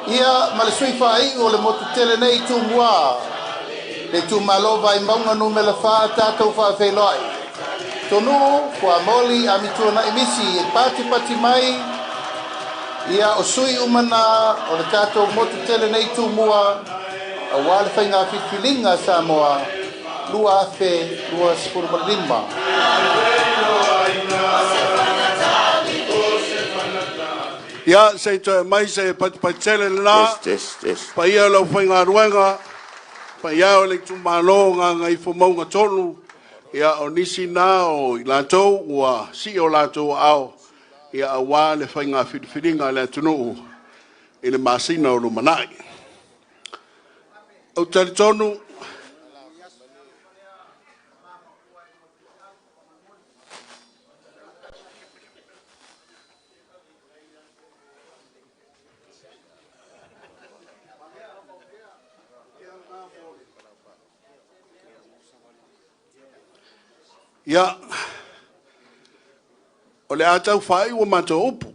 Ia ma le sui faai'u o le motu tele nei Tumua. Le itumalo Vaimauga 4 tatou faafeiloai. Tonuu Fuamoli Amituana'i Misi e patipati mai. Ia o sui uma na o le tatou motu tele nei Tumua auā le faiga filifiliga Samoa 2025. Ia, se i toe mai se patipati tele lena. Test, test, test. Paia o le aufaigaluega, paia o le itumalo o Gagaifomauga 3, ia o nisi na o i latou ua sii o latou aao, ia aua le faiga filifiliga a le atunuu i le masina o lumanai. Ou te talitonu Ia, o le a tau faaiu a matou upu.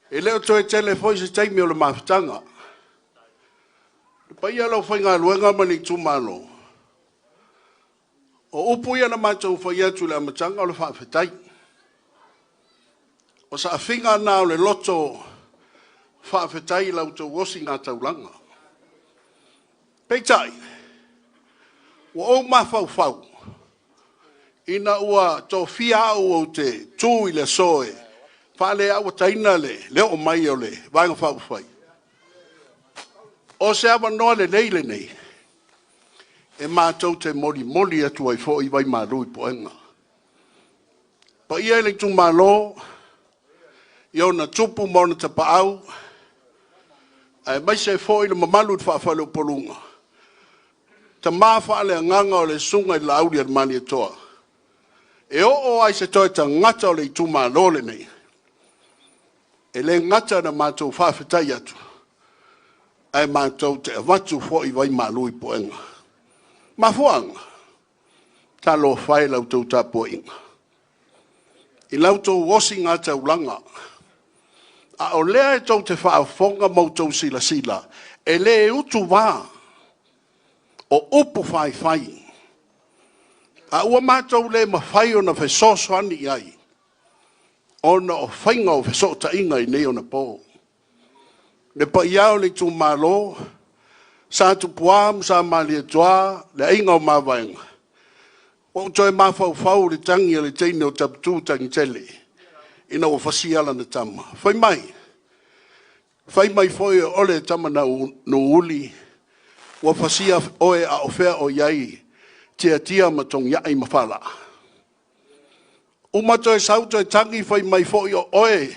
E le o toe tele foi se taimi o le mafutaga. Le paia o le aufaigaluega ma le itumalo, o upu ia na matou fai atu i le amataga o le faafetai. O saafiga na o le loto faafetai i la outou osiga taulaga. Peitai, ua ou mafaufau, ina ua tofia au ou te tu i le aso e faaleauataina le oo mai o le Vaega Faaupufai. O se avanoa lelei lenei, e matou te molimoli atu ai foi vai malu i puega. Paia i le itumalo, i ona tupu ma ona tapaau, aemaise foi le mamalu i le faafaleupoluga, tama faaleagaga o le susuga i le Laauli a le Malietoa, e oo ai se toe tagata o le itumalo lenei, e le gata na matou faafetai atu, ae matou te avatu foi vai malu i puega. Mafuaaga, talofa e i la outou tapuaiga, i la outou osiga taulaga, a o lea e tou te faafofoga ma outou silasila, e le utuvā o upu faifai, a ua matou le mafai ona fesoasoani i ai, ona o faiga o fesootaiga i nei ona po. Le paia o le itumalo, Sa Tupua ma Sa Malietoa, le aiga o Mavaega, ua ou toe mafaufau i le tagi a le teine o Taputu Tagitele, ina ua fasia lana tama. Fai mai foi o le tama na Nuuuli, ua fasia oe a o fea o i ai Tiatia ma Togiai ma Falaa. Uma toe sau toe tagi fai mai foi o oe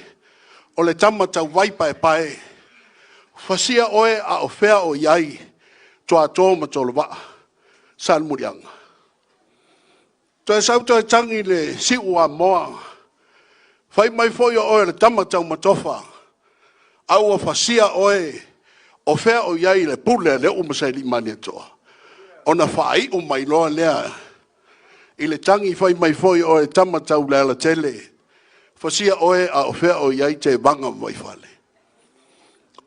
o le tama tauvai paepae, fasia oe a o fea o i ai Tuato ma Tolovaa, Salemuliaga. Toe sau toe tagi le siu Amoa, fai mai foi o oe o le tama taumatofa, a ua fasia oe o fea o i ai le pule a le uu ma Sailii Malietoa. Ona faaiu mai loa lea i le tagi fai mai foi o e tama tau le alatele, fasia oe a o fea o i ai Tevaga ma Vaifale.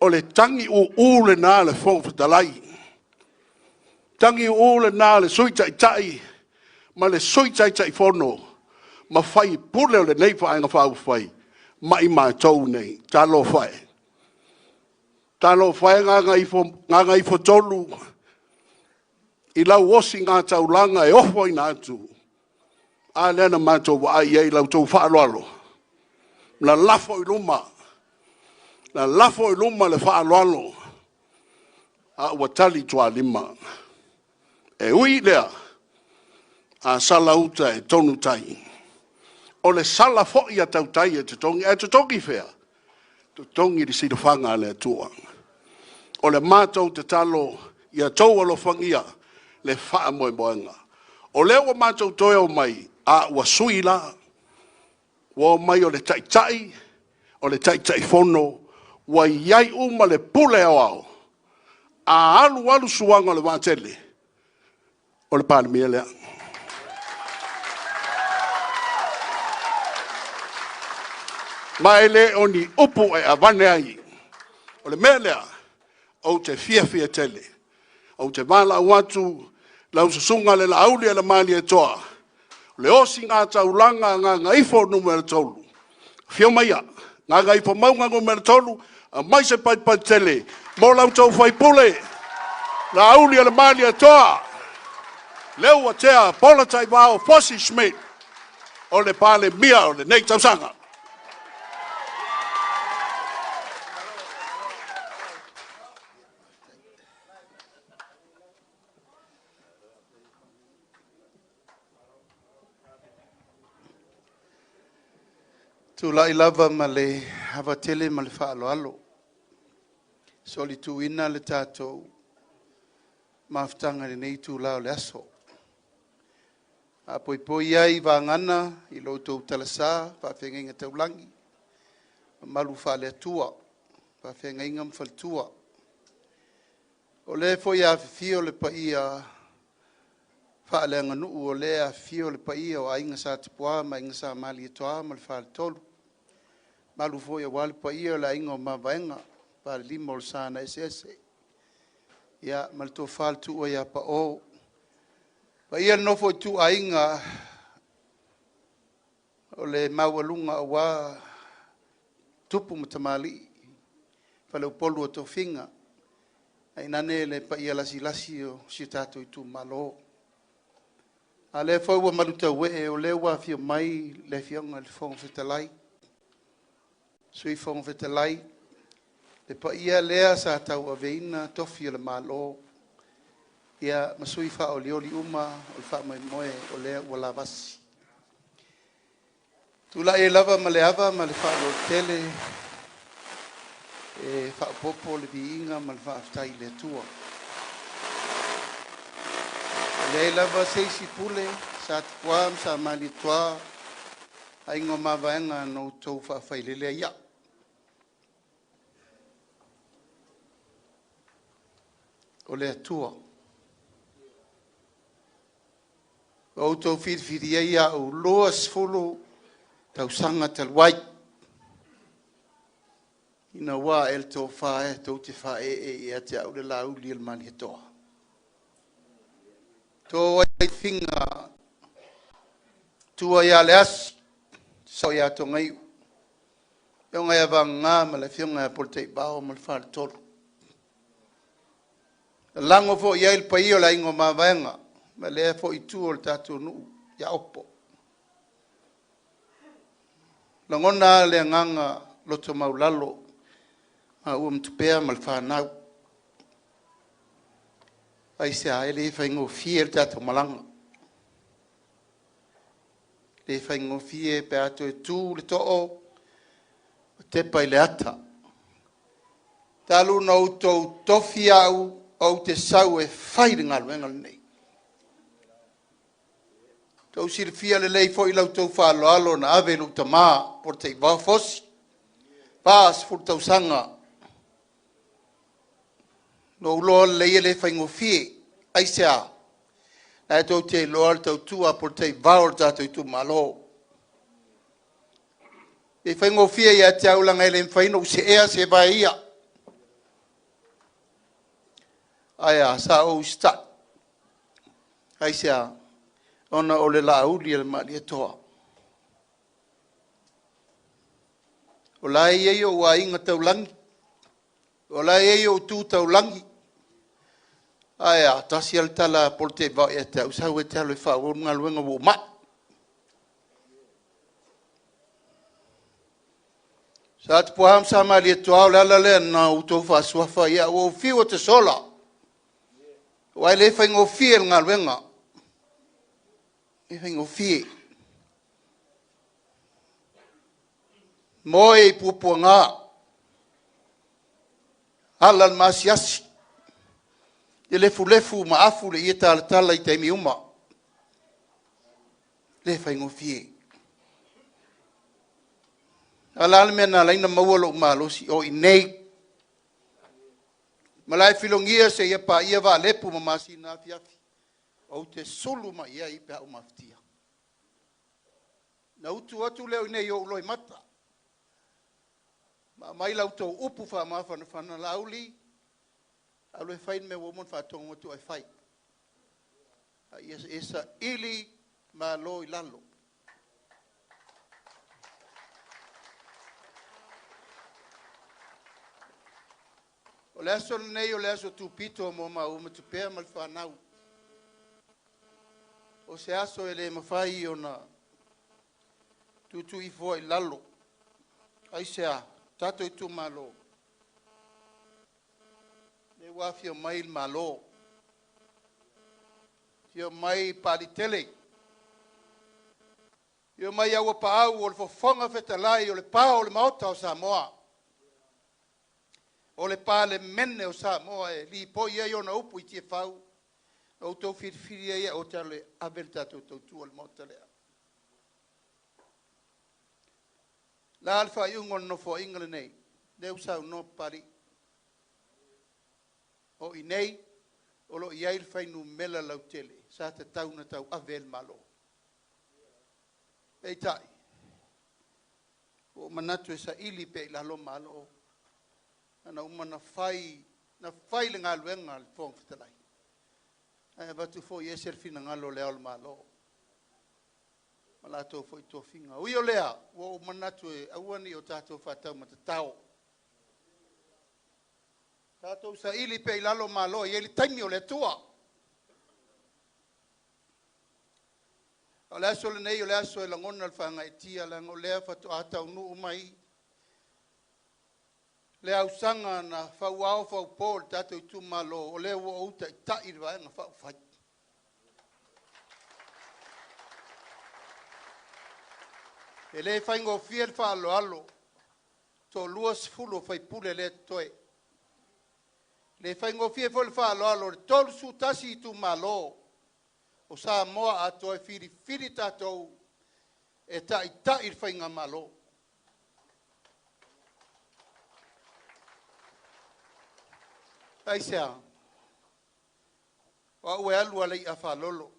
O le tagiuu lena a le Fofoga Fetalai, tagiuu lena a le Sui Taitai ma le Sui Taitaifono ma faipule o lenei Vaega Faaupufai ma i matou nei. Talofa e! Talofa e Gagaifo 3 i lau osiga taulaga e ofoina atu, a lea na matou vaai i ai i la outou faaaloalo, na lafo i luma, na lafo i luma le faaaloalo, a ua tali tualima. E ui i lea, a sala uta e tonu tai. O le sala foi a tautai e totogi, ae totogi i fea? Totogi i le silafaga a le Atua. O le matou tatalo, ia outou alofagia le faamoemoega. O lea ua matou toe omai, a ua sui la, ua omai o le Taitai, o le Taitaifono, ua i ai uma le pule aoao. A alu alu suaga o le vaatele, o le Palemia lea. Ma e le o ni upu e avane ai. O le mea lea, ou te fiafia tele. Ou te valaau atu lau susuga le Laauli ma le Malietoa, le osiga taulaga a Gagaifo 3, afio maia, Gagaifomauga 3, aumai se paipaitele tele mo la outou sui usufono, Laaulialemalietoa Leuatea Polataivao Fosi Schmidt o le Palemia o lenei tausaga. Tulai lava ma le ava tele ma le faaaloalo, solituina le tatou mafutaga i lenei itula o le aso. A poipoi ai i vagana i lo outou talasa faafeagaiga taulagi, mamalu faale-Atua, faafeagaiga ma faletua. O lea foi e afifio le paia faaleaganuu, o lea e afifio le paia o Aiga Sa Tupua ma Aiga Sa Malietoa ma le Faletolu, mamalu foi aua le paia o le Aiga o Mavaega, Falelima o le Sa na Eseese, ia ma le Tofa i le Tuua ia Pao. Paia i le nofo a ituaiga o le maualuga aua tupu ma tamalii, faleupolu o tofiga, tainane le paia lasilasi o si o tatou itumalo. A o lea foi ua malutauee, o lea ua afio mai le Afioga i le Fofoga Fetalai, Sui Fofoga Fetalai, le paia lea sa tauaveina tofi o le Malo, ia ma sui faaolioli uma o le faamoemoe o lea ua lavasi. Tulai ai lava ma le ava ma le faaaloalo tele e faaopoopo le viiga ma le faafetai i le Atua. E leai lava se isi pule sa Tupua ma sa Malietoa, Aiga o Mavaega na outou faafailele ai au. O le Atua. Ua outou filifilia ai au 20 tausaga talu ai, ina ua ae le tofa e tou te faaee ia te au le Laauli a le Malietoa. To ai tofiga tua ia Leasi, sao ia Togaiu, Afioga ia Vagaga ma le Afioga ia Polataivao ma le Faletolu. Lalago foi i ai le paia o le Aiga o Mavaega ma lea foi itu o le tatou nuu ia Opo. Lagona lava le agaga loto maualalo maua ma Tupea ma le fanau. Aisea? E le faigofie le tatou malaga. E le faigofie pe a toe tu le too o tepa i le ata. Talu ona outou tofi au ou te sau e fai le galuega lenei. Tou silafia lelei foi la outou faaaloalo na ave i lou tama Polataivao Fosi, 40 tausaga. Na ou iloa lelei e le faigofie. Aisea? La e tou te iloa le tautua a Polataivao i le tatou itumalo. E le faigofie ia te au leaga e le mafai ona ou seea se vae ia. Ae a? Sa ou usitai. Aisea? Ona o le Laauli a le Malietoa. O la e i ai ou aiga taulagi, o la e i ai ou tu taulagi. Ae a? Tasi lava le tala a Polataivao ia te au, sau e te alu e faaauau le galuega ua ou mai. Sa Tapuaa ma sa Malietoa, o le ala lea na outou faasuafa ai au, ua ou fiu ou te sola, aua e le faigofie le galuega, e le faigofie. Moe i puapuaga, ala le maasiasi, e lefulefu ma afu le ie talatala i taimi uma. E le faigofie. A o le a le mea na ala ai ona maua lou malosi? O i inei. Malaefilogia seia paia Valepu ma Masina Afiafi, ou te sulu mai i ai pe a ou mafatia. Na utu atu lea o i inei i ou loimata, ma aumai la outou upu faamafanafana, Laauli, alu e fai le mea ua uma ona faatonu atu oe e fai. A ia e saili Malo i lalo. O le aso lenei o le aso tupito mo maua ma Tupea ma le fanau. O se aso e le mafai ona tuutuifua i lalo. Aisea? Tatou itumalo, lea ua afio mai le Malo, afio mai Papaliitele, afio mai Auapaau o le Fofoga Fetalai o le Pao o le Maota o Samoa, o le Palemene o Samoa e lipoi ai ona upu i tiafau, na outou filifili ai au ou te alu e ave le tatou tautua i le Maota lea. O le a le faaiuga o le Nofoaiga lenei? Lea ua saunoa Papalii, o i inei o lo o i ai le fuainumera lautele sa tatau ona tauave ai le Malo. Peitai, ua ou manatu e saili pea i lalo Malo, ana uma na fai, na fai le galuega a le Fofoga Fetalai, ae avatu foi e ese le finagalo o le Ao o le Malo ma latou foi tofiga. Ui o lea, ua ou manatu e aua ne i o tatou faataumatatao, tatou saili pea i lalo Malo e i ai le taimi o le Atua. O le aso lenei o le aso e lagona le faagaeetia, leaga o lea faatoa taunuu mai le ausaga na fauao faupo i le tatou itumalo, o lea ua ou taitai le Vaega Faaupufai. E le faigofie le faaaloalo, toalua 20 o faipule lea e totoe. E le faigofie foi le faaaloalo o le 31 itumalo o Samoa atoa e filifili tatou e taitai le faigamalo. Aisea? O au e alu lava i le i'a a faalolo.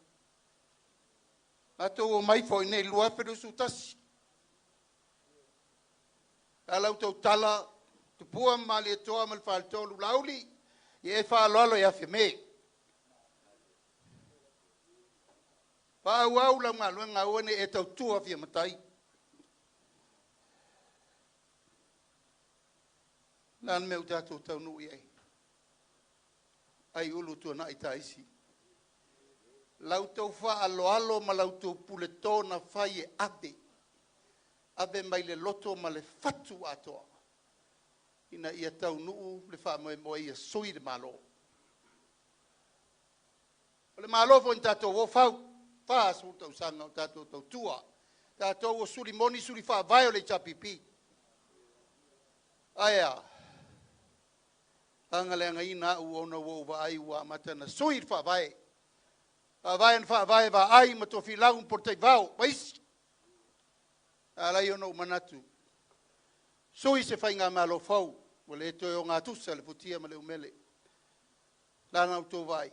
Matou omai foi i inei i le 2021. A la outou tala, Tupua ma Malietoa ma le Faletolu, Laauli, ia e faaaloalo ia Fiame. Faaauau lau galuega, aua ne i e tautua Afia Matai. O le a le mea ua tatou taunuu i ai? Aiulu tuanai taisi. La outou faaaloalo ma la outou puleto na fai e ave, ave mai le loto ma le fatu atoa ina ia taunuu le faamoemoe ia sui le Malo. O le Malo foi na tatou o fau, 40 tausaga o tatou tautua, tatou o suli moni suli faavae o le HRPP. Ae a? Agaleagaina au ona ua ou vaai ua amata ona sui le faavae. Faavae na faavae Vaai ma Tofilau ma Polataivao ma isi. A ala ai ona ou manatu, sui se faigamalo fou, ua le toe ogatusa le futia ma le umele. La na outou vaai.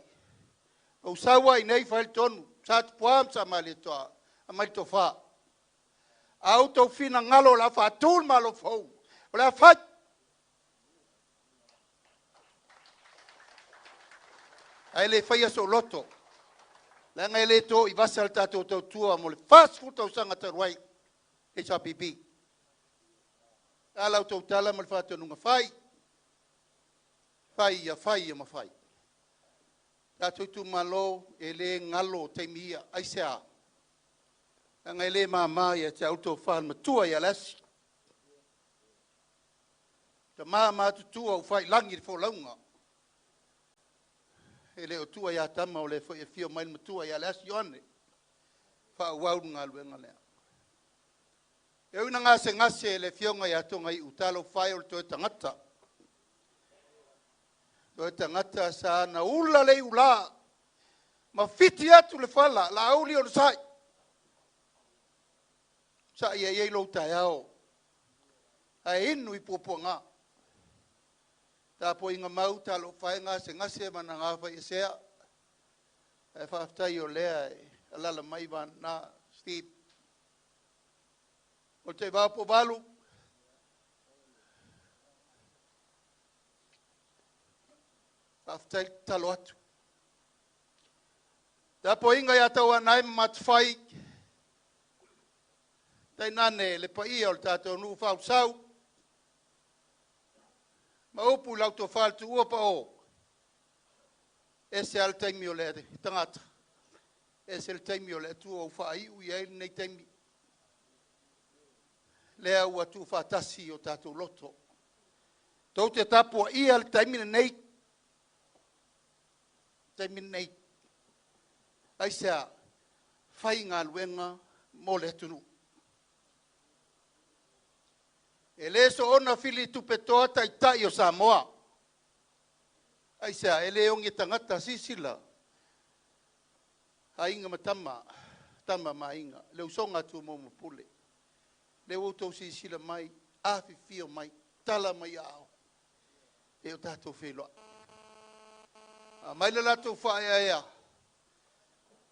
Ou sau ai nei fai le tonu, Sa Tupua ma Sa Malietoa, aumai le tofa. A outou finagalo o le a faatu le Malo fou, o le a fai. Ae le faia so'u loto, leaga e le to i vasa le tatou tautua mo le 40 tausaga talu ai HRPP. A lau tautala ma le faatonuga fai, fai ia, fai ia ma fai. Tatou itumalo e le galo taimi ia, aisea? Leaga e le mama ia te au le tofa i le matua ia Leasi. Tama matutua ua faiilagi le folauga, e le o tua ia tama o lea foi e afio mai le matua ia Leasi Ioane, faaauau le galuega lea. E ui ina gasegase le afioga ia Togaiu, talofa e o le toe tagata. Toe tagata sa na ula le iula ma fiti atu le fala, Laauli o le sai. Sai ia i lou taeao, ae inu i puapuaga. Tapuaiga mau talofa e gasegase ma na gafaiesea. Ae faafetai o lea e alaala mai vana Steve. O le taivao po valu, faafetai talo atu. Tapuaiga ia tauanai ma matufai, tainane le paia o le tatou nuu fausau, ma upu i lau tofa le tuua pa o, ese lava le taimi o le tagata, ese le taimi o le Atua ua faaiu i ai lenei taimi. Lea ua tuufaatasi o tatou loto. Tou te tapuaia le taimi lenei. Taimi lenei. Aisea, fai galuega mo le atunuu. E le soona fili tupe toa taitai o Samoa. Aisea, e le ogi e tagata sisila. Aiga ma tama, tama ma aiga, le usoga a Tumua ma Pule. Le ua outou sisila mai, afifio mai, tala mai ao, e o tatou feiloai. A mai le latou faaeaea,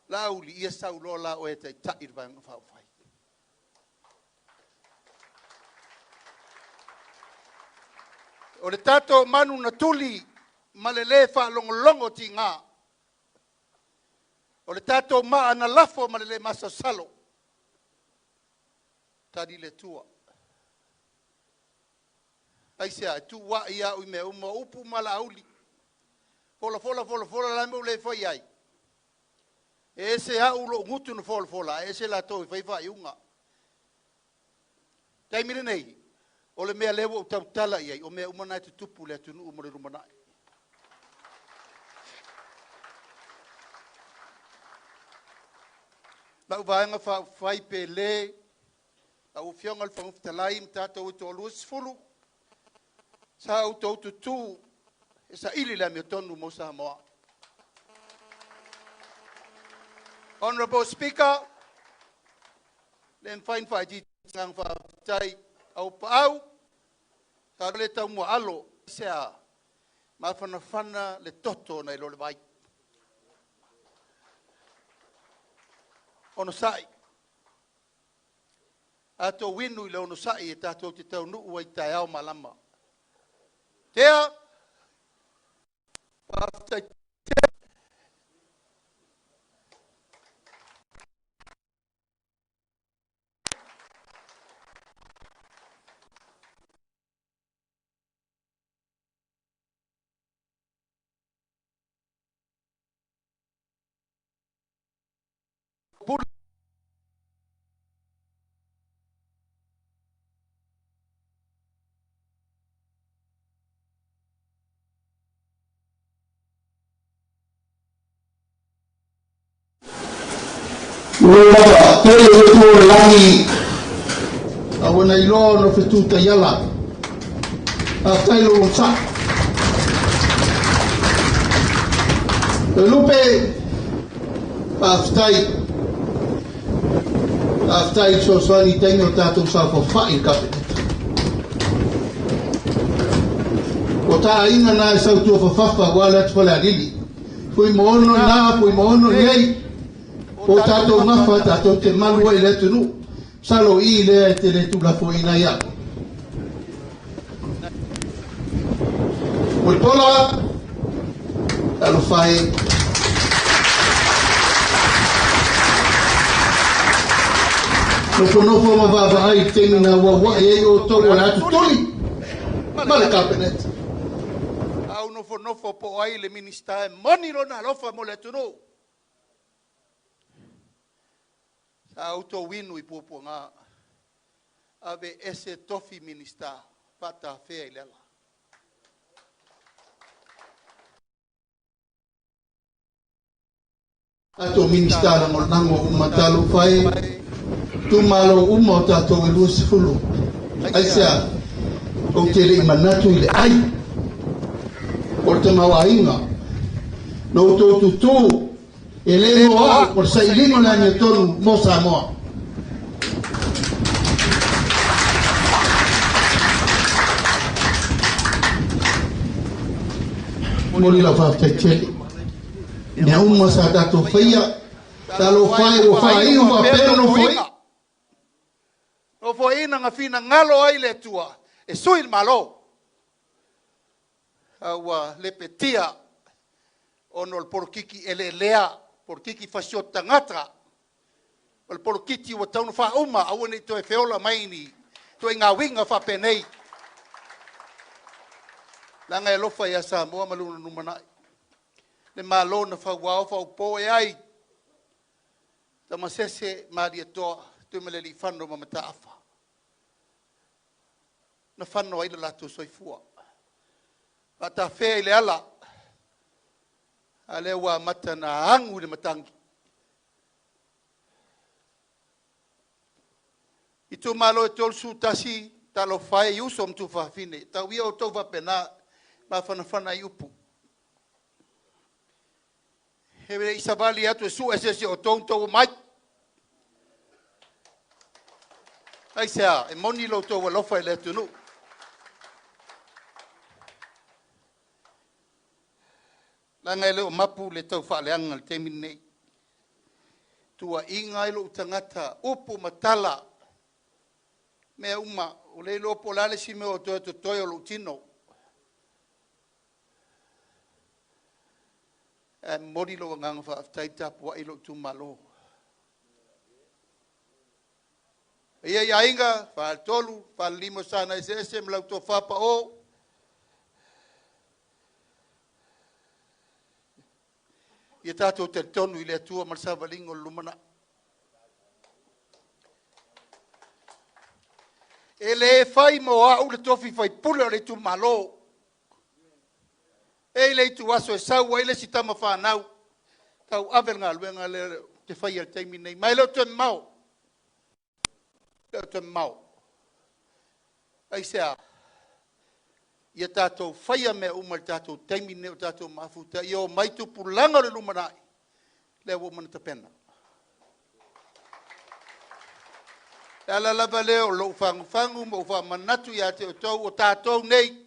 Laauli, ia sauloa la oe e taitai le Vaega Faaupufai. O le tatou manu na tuli ma le lē faalogologo tiga. O le tatou maa na lafo ma le lē masalosalo. Tali le Atua. Aisea, e tuuai au i mea uma, o upu ma Laauli. Folafola, folafola, la e mea ua le fai ai. E ese au lou gutu na folafola, ae ese latou e fai faaiuga. Taimi lenei, o le mea lea ua ou tautala i ai, o mea uma na e tutupu i le atunuu mo le lumanai. Lau Vaega Faaupufai pe le, lau Afioga i le Fofoga Fetalai ma tatou e toalua sefulu, sa outou tutū e saili le amiotonu mo Samoa. Honorable Speaker, le mafai ona faaitiitia le agaga faafetai au paau, sa le taumuaalo, se a mafanafana le toto nai lo le vai. Onosai, a tou inu i le onosai e tatou te taunuu ai taeao malama. Tea, faafetai. Ua tele le Atua o le lagi, a ua na iloa ona fetu taiala. Faafetai lou onosai. Toelupe, faafetai. Faafetai i le fesoasoani i taimi o tatou saofafai i le Kapeneta. O ta aiga na e sautua fafafa aua le atu Falealili. Fuimaono na, Fuimaono nei. O tatou gafa tatou te malu ai i le atunuu. Masalo i lea e te le tuulafoaiina ai au. Mulipola, Talofa e. Nofonofo ma vaavaai i le taimi na auauai ai outou o le atu tuli ma le Kapeneta. A ou nofonofo po o ai le Minisita e moni lona alofa mo le atunuu. Sa outou inu i puapuaga, ave ese tofi Minisita faatafea i le ala. Tatou Minisita Lagolago uma, talofa e, itumalo uma o tatou e 20. Aisea? Ou te le i manatu i le ai o le tamaoaiga na outou tutū, e le mo au, o le sailiga o le amiotonu mo Samoa. Momoli lau faafetai tele. Mea uma sa tatou faia, talofa e, ua faaiu faapea le Nofoaiga. Nofoaiga na finagalo ai le Atua e sui le Malo. A ua lepetia ona o le polokiki eleelea, polokiki fasioti tagata, o le polokiki ua tatau ona faauma, aua ne i toe feola mai ni ituaiga uiga faapenei. Leaga e alofa ia Samoa ma lona lumanai. Le Malo na fauao faupo e ai, Tamasese Malietoa, Tuimalealiifano ma Mataafa. Na fano ai le latou soifua. Faatafea i le ala, a lea ua amata na agu i le matagi. Itumalo e 31, talofa e i uso ma tuafafine, tau ia outou faapena, mafanafana ai upu. E le i savali atu e sue se isi o outou tou omai. Aisea, e moni lo outou alofa i le atunuu. Leaga e le o mapu le tau faaleaga i le taimi lenei. Tuuaiga ai lou tagata, upu ma tala, mea uma, ua le iloa po o le a le isi mea o toe totoe o lou tino. Ae momoli lou agaga faafetai tapuai lou itumalo. Paia i aiga, faletolu, falelima o sana eseese ma lau tofa pao. Ia tatou talitonu i le Atua ma le savaliga o le lumanai. E le fai mo au le tofi faipule o le itumalo. E i le ituaso e sau ai le isi tama fanau, tau ave le galuega lea te fai i le taimi nei. Ma e le o toe mamao. Le o toe mamao. Aisea? Ia tatou faia mea uma i le tatou taimi nei o tatou mafuta. Ia o mai tupulaga o le lumanai, lea ua uma ona tapena. Le ala lava lea o lou fagufagu ma ou faamanatu ia te outou o tatou nei,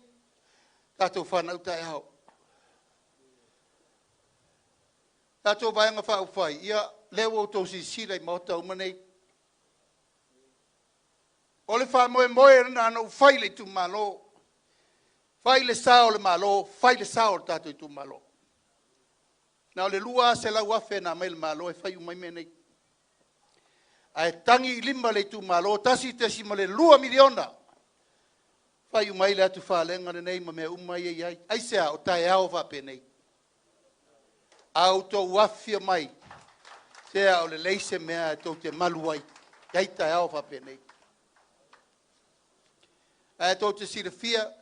tatou fanau taeao. Tatou vaega faaupufai, ia lea ua outou silasila i maota uma nei. O le faamoemoe lena na ou fai i le itumalo, fai le sao o le Malo, fai le sao o le tatou itumalo. Na o le 200,000 na aumai le Malo e fai uma ai mea nei. Ae tagi i lima le itumalo, $1.2 miliona. Fai uma ai le atufalega lenei ma mea uma ia i ai. Aisea, o taeao faapenei. A outou afifio mai, sea o lelei se mea e tou te malu ai, ai taeao faapenei. Ae tou te silafia,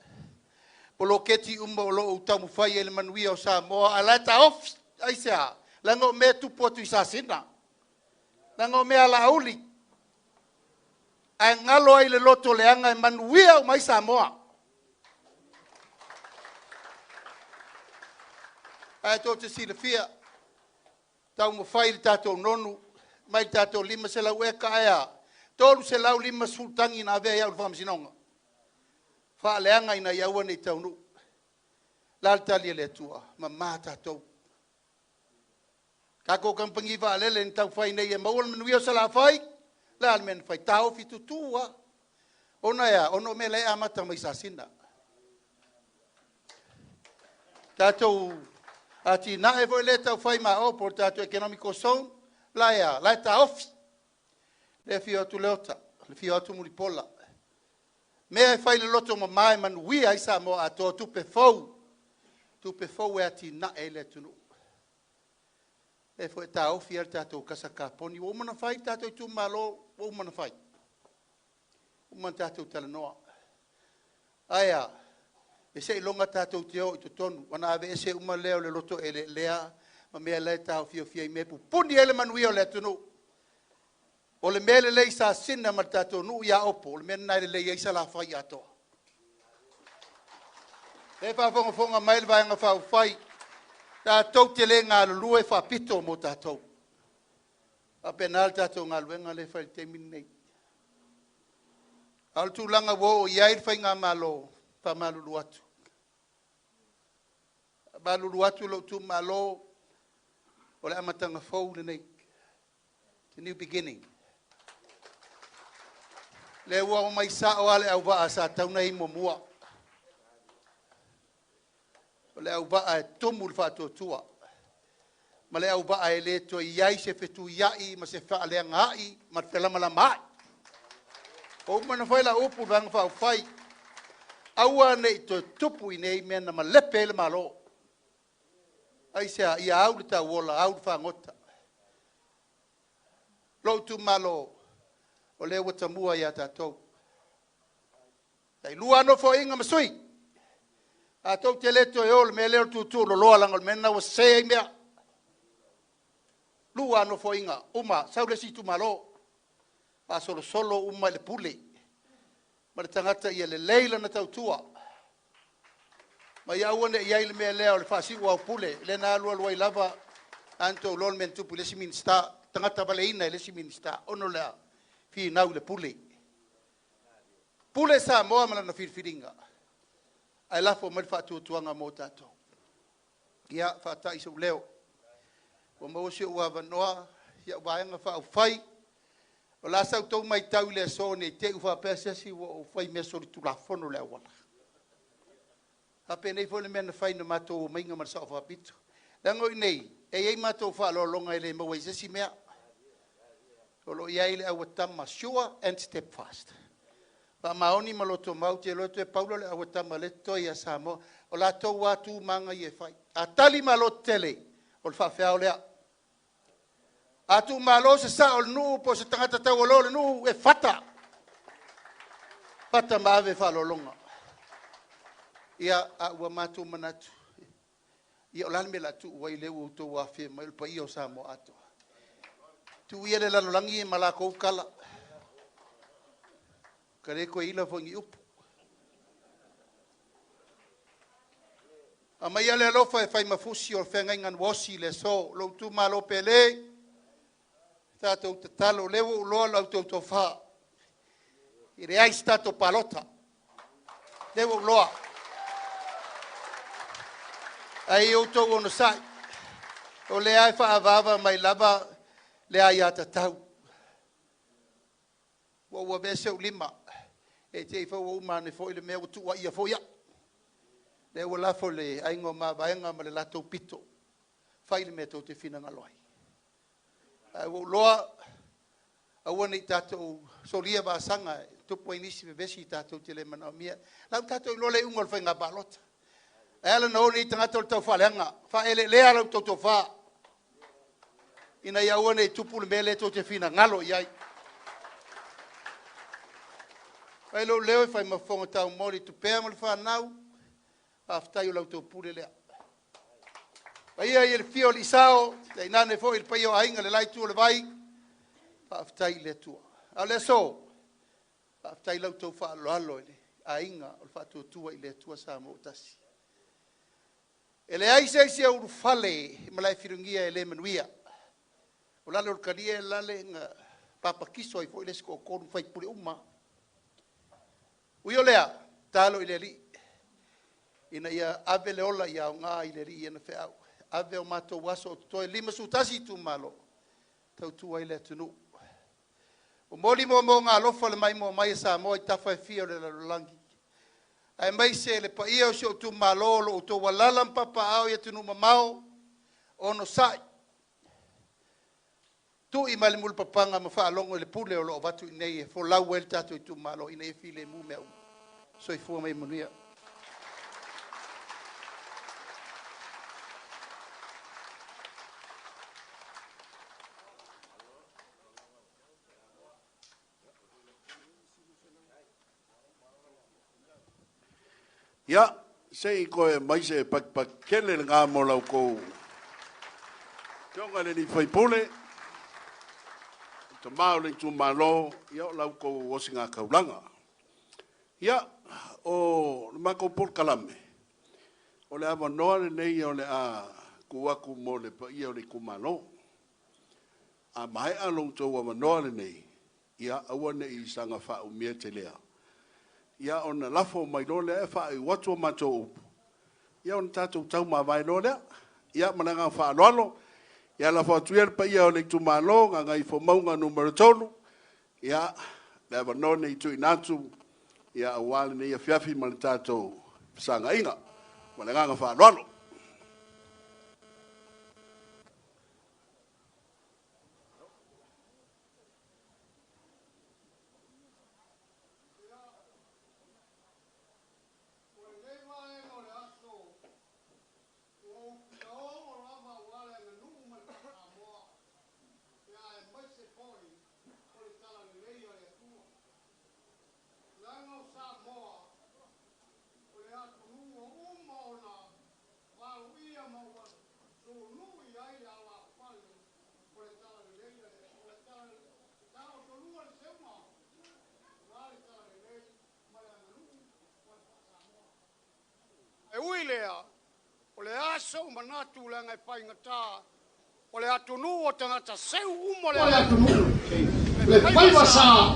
poloketi uma o loo taumafai ai le manuia o Samoa, a la e taofi, aisea? Leaga o mea tupu atu i Sasina, leaga o mea alauli, ae galo ai le loto leaga e manuia uma ai Samoa. Ae tou te silafia, taumafai le tatou nonu, mai le tatou 500 eka ae a, 350 tagi na avea i au le faamasinoga. Faaleaga ina ia aua ne i taunuu. La le tali a le Atua, mama tatou. Tatou kamupani vaalele na taufai nei e maua le manuia o Salafai, la le mea na fai, taofi tutu lava. Ona e a? Ona o mea la e amata mai Sasina. Tatou Atinae foi lea e taufai ma o po o le tatou economical zone, la e a, la e taofi. Le afio atu Leota, le afio atu Mulipola. Mea e fai le loto mama e manuia ai Samoa atoa, tupe fou, tupe fou e atinae ai le atunuu. E foi taofi ai le tatou kasa kaponi. Ua uma ona fai le tatou itumalo, ua uma ona fai. Uma ona tatou talanoa. Ae a, e seiloga tatou te o i totonu, ona aveese uma lea o le loto eleelea ma mea la e taofiofia i mea e pupuni ai le manuia o le atunuu. O le mea lelei i Sasina ma le tatou nuu i Aopo, o le mea lena e lelei ai Salafai atoa. E faafogafoga mai le Vaega Faaupufai, tatou te le galulue faapito mo tatou. Faapena le tatou galuega lea e fai i le taimi lenei. A o le tulaga ua oo i ai le faigamalo, faamalulu atu. Faamalulu atu lou itumalo, o le amataga fou lenei. It's a new beginning. Lea ua omai sao lava le auvaa sa tatau ona i ai muamua. O le auvaa e tumu le faatuatua, ma le auvaa e le toe i ai se fetuiai ma se faaleagaai ma le felamalamaai. Ua uma ona fai lau upu i le Vaega Faaupufai, aua ne i toe tupu i nei mea na malepe ai le Malo. Aisea? Ia au le tauola, au le fagota. Lou itumalo, o lea ua tamua ia tatou. Tai 2 lava nofoaiga ma sui. Tatou te le toe o i le mea lea o le tuutuuloloa, leaga o le mea lena ua sese ai mea. 2 lava nofoaiga, uma, sau le isi itumalo, faasolosolo uma i le pule ma le tagata ia lelei lana tautua, ma ia aua ne i i ai le mea lea o le faasiuaupule, lea na alu alu ai lava, a na outou iloa le mea na tupu i le isi Minisita, tagata valeina e le isi Minisita, ona o le a? Finau i le pule. Pule Samoa ma lana filifiliga, ae lafo mai le faatuatuaga mo tatou. Ia, faatai sou leo. Ua maua si ou avanoa, si au Vaega Faaupufai. O le a sa outou matau i le aso ne i te i ua faapea se asi ua ou fai mea solitulafono i le auala. Faapenei foi le mea na fai na matou omaiga ma le Sao Faapito. Leaga o i inei, e i ai matou faaaloaloga e le maua ai se isi mea. O lo o i ai le auatama sure and step fast. Faamaoni ma loto mau, te iloa toe paula le auatama le totoe ia Samoa. O latou lava tu ma aga ia e fai. A tali malo tele, o le faafeao lea. A tuumalo se sao o le nuu po o se tagata taualoa o le nuu, e fata. Fata ma ave faaaloaloga. Ia, a ua matou manatu, ia o le a le mea o le a tuu ai lea ua outou afea mai o le paia o Samoa atoa. Tuu ia le lalolagi ma lakou tala. Ka le toe ila foi ni upu. Aumaia le alofa e fai ma fusi o le feagaiga na osi i le aso. Lou itumalo pele, tatou tatalo, lea ua ou iloa la outou tofa. E leai se tatou palota. Lea ua ou iloa. Ae ia outou onosai. O lea e faaavaava mai lava le aiatatau. Ua ou aveese ou lima, e te i foi ua uma ane foi le mea ua tuuaia foi au. Lea ua lafo i le aiga o Mavaega ma le latou pito, fai le mea tou te finagalo ai. Ae ua ou iloa, aua ne i tatou solia vasaga e tupu ai nisi vevesi tatou te le manaomia. La ua tatou iloa le iuga o le faiga palota. E ala ona o nei tagata o le taufaaleaga, faaeleelea la outou tofa, ina ia aua ne i tupu le mea lea tou te finagalo i ai. Fai lou leo e fai ma fofoga taumoli tupea ma le fanau, faafetai o la outou pule lea. Paia i le fio o le Isao, tainane foi le paia o aiga le la itu o le vai, faafetai i le Atua. A o le aso, faafetai la outou faaaloalo i le aiga o le faatuatua i le Atua Samoa ua tasi. E leai se isi e ulufale i Malaefilugia e le manuia. O lalo o le talia e lale na papakiso ai foi le isi toatolu faipule uma. Ui o lea, talo i le Alii, ina ia ave le ola ia aoga i le Alii i ana feau. Ave o matou aso o totoe 51 itumalo, tautua ai le atunuu. Momoli moomooga alofa le maimoa mai a Samoa i tafa e fia o le lalolagi. Aemaise le paia o si ou itumalo o lo o outou alaala ma papaaao i atunuu mamao. Onosai, tu'i mai le mulipapaga ma faalogo i le pule o lo o avatu i inei e folau ai le tatou itumalo ina ia filemu mea uma. Soifua ma ia manuia. Ia, se i toe aumai se patipati tele lena mo la outou Afioga i le sui usufono, le tama o le itumalo, ia o la outou osigataulaga. Ia, o le matou polokalame, o le avanoa lenei o le a tuu atu mo le paia o le itumalo. A maea lo outou avanoa lenei, ia aua ne i saga faaumia telea, ia ona lafo mai loa lea e faaiu atu a matou upu, ia ona tatou taumavae loa lea. Ia ma le agaga faaaloalo, ia lafo atu ia le paia o le itumalo Gagaifomauga Nu.3, ia le avanoa lenei e tuuina atu, ia aua lenei afiafi ma le tatou fesagai. Ma le agaga faaaloalo. O lenei vaega o le aso, ua ou fia oo lava aua le aganuu ma le faa-Samoa, aemaise foi o le talalelei a le Atua. Leaga o Samoa, o le atunuu ua uma ona valoia ma ua solunuu i ai le alafale o le talalelei a le o le taotolua le seuga aua le talalelei ma le aganuu ma le faa-Samoa. E ui lea, o le a sou manatu leaga e faigata o le atunuu o tagata seu uma o le atunuu, le faiva sa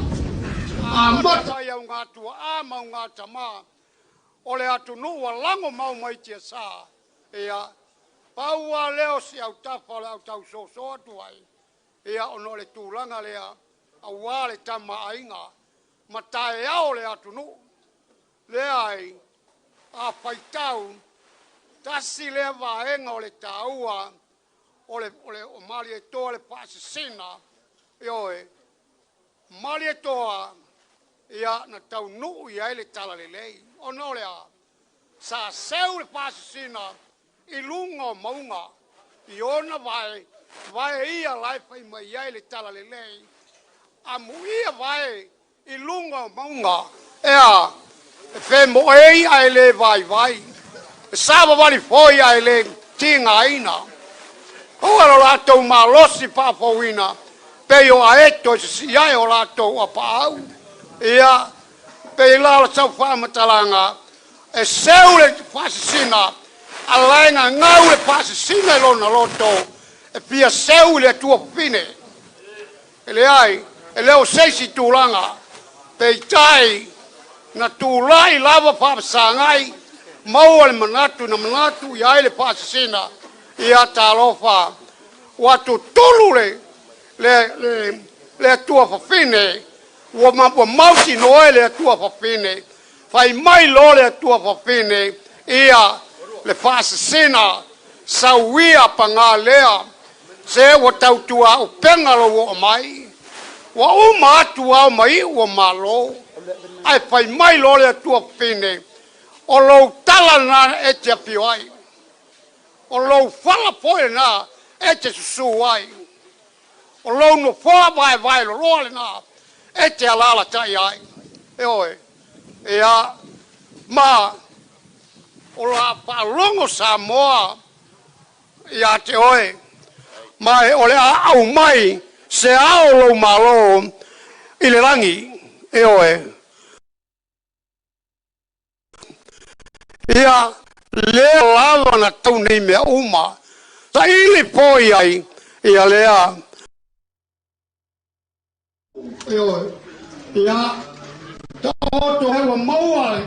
amata ai augatuaa ma augatama o le atunuu ua lago mau mai tiasa. Ia, pau lava lea o si autafa o le a ou tau soso atu ai, ia ona o le tulaga lea aua le tamaaiga ma taeao o le atunuu. Leai, a faitau, tasi lea vaega o le taua o le o le o Malietoa le faasisina, ioe, Malietoa ia na taunuu i ai le talalelei. Ona o le a? Sa seu le faasisina i luga o mauga i ona vae, vae ia la e fai mai ai le talalelei, amuia vae i luga o mauga, e a, e femoei ae le vaivai, e savavali foi ae le tigaina. Aua lo latou malosi faafouina, pei o aeto e sisii ae o latou apaau. Ia, pei la o sau faamatalaga, e seu le faasisina, a la e gagau le faasisina i lona loto, e fia seu i le Atua fafine. E leai, e le o se isi tulaga, peitai, na tulai lava faafesagai, maua le manatu na manatu i ai le faasisina, ia talofa, ua tutulu le, le, le, le Atua fafine, ua, ua mautinoa e le Atua fafine, fai mai loa le Atua fafine, ia le faasisina, sauia pagā lea, se ua tautuaupega lou oo mai, ua uma atu ao ma iu o Malo, ae fai mai loa le Atua fafine, o lou tala lena e te afio ai, o lou fala foi lena e te susū ai, o lou nofoa vaevae loloa lena e te alaalatai ai. Ioe, ia, ma o le a faalogo Samoa ia te oe, ma o le a aumai se ao o lou Malo i le lagi. Ioe. Ia, lea lava na tau nei mea uma, saili foi ai ia lea. Ioe. Ia, taoto ai ua maua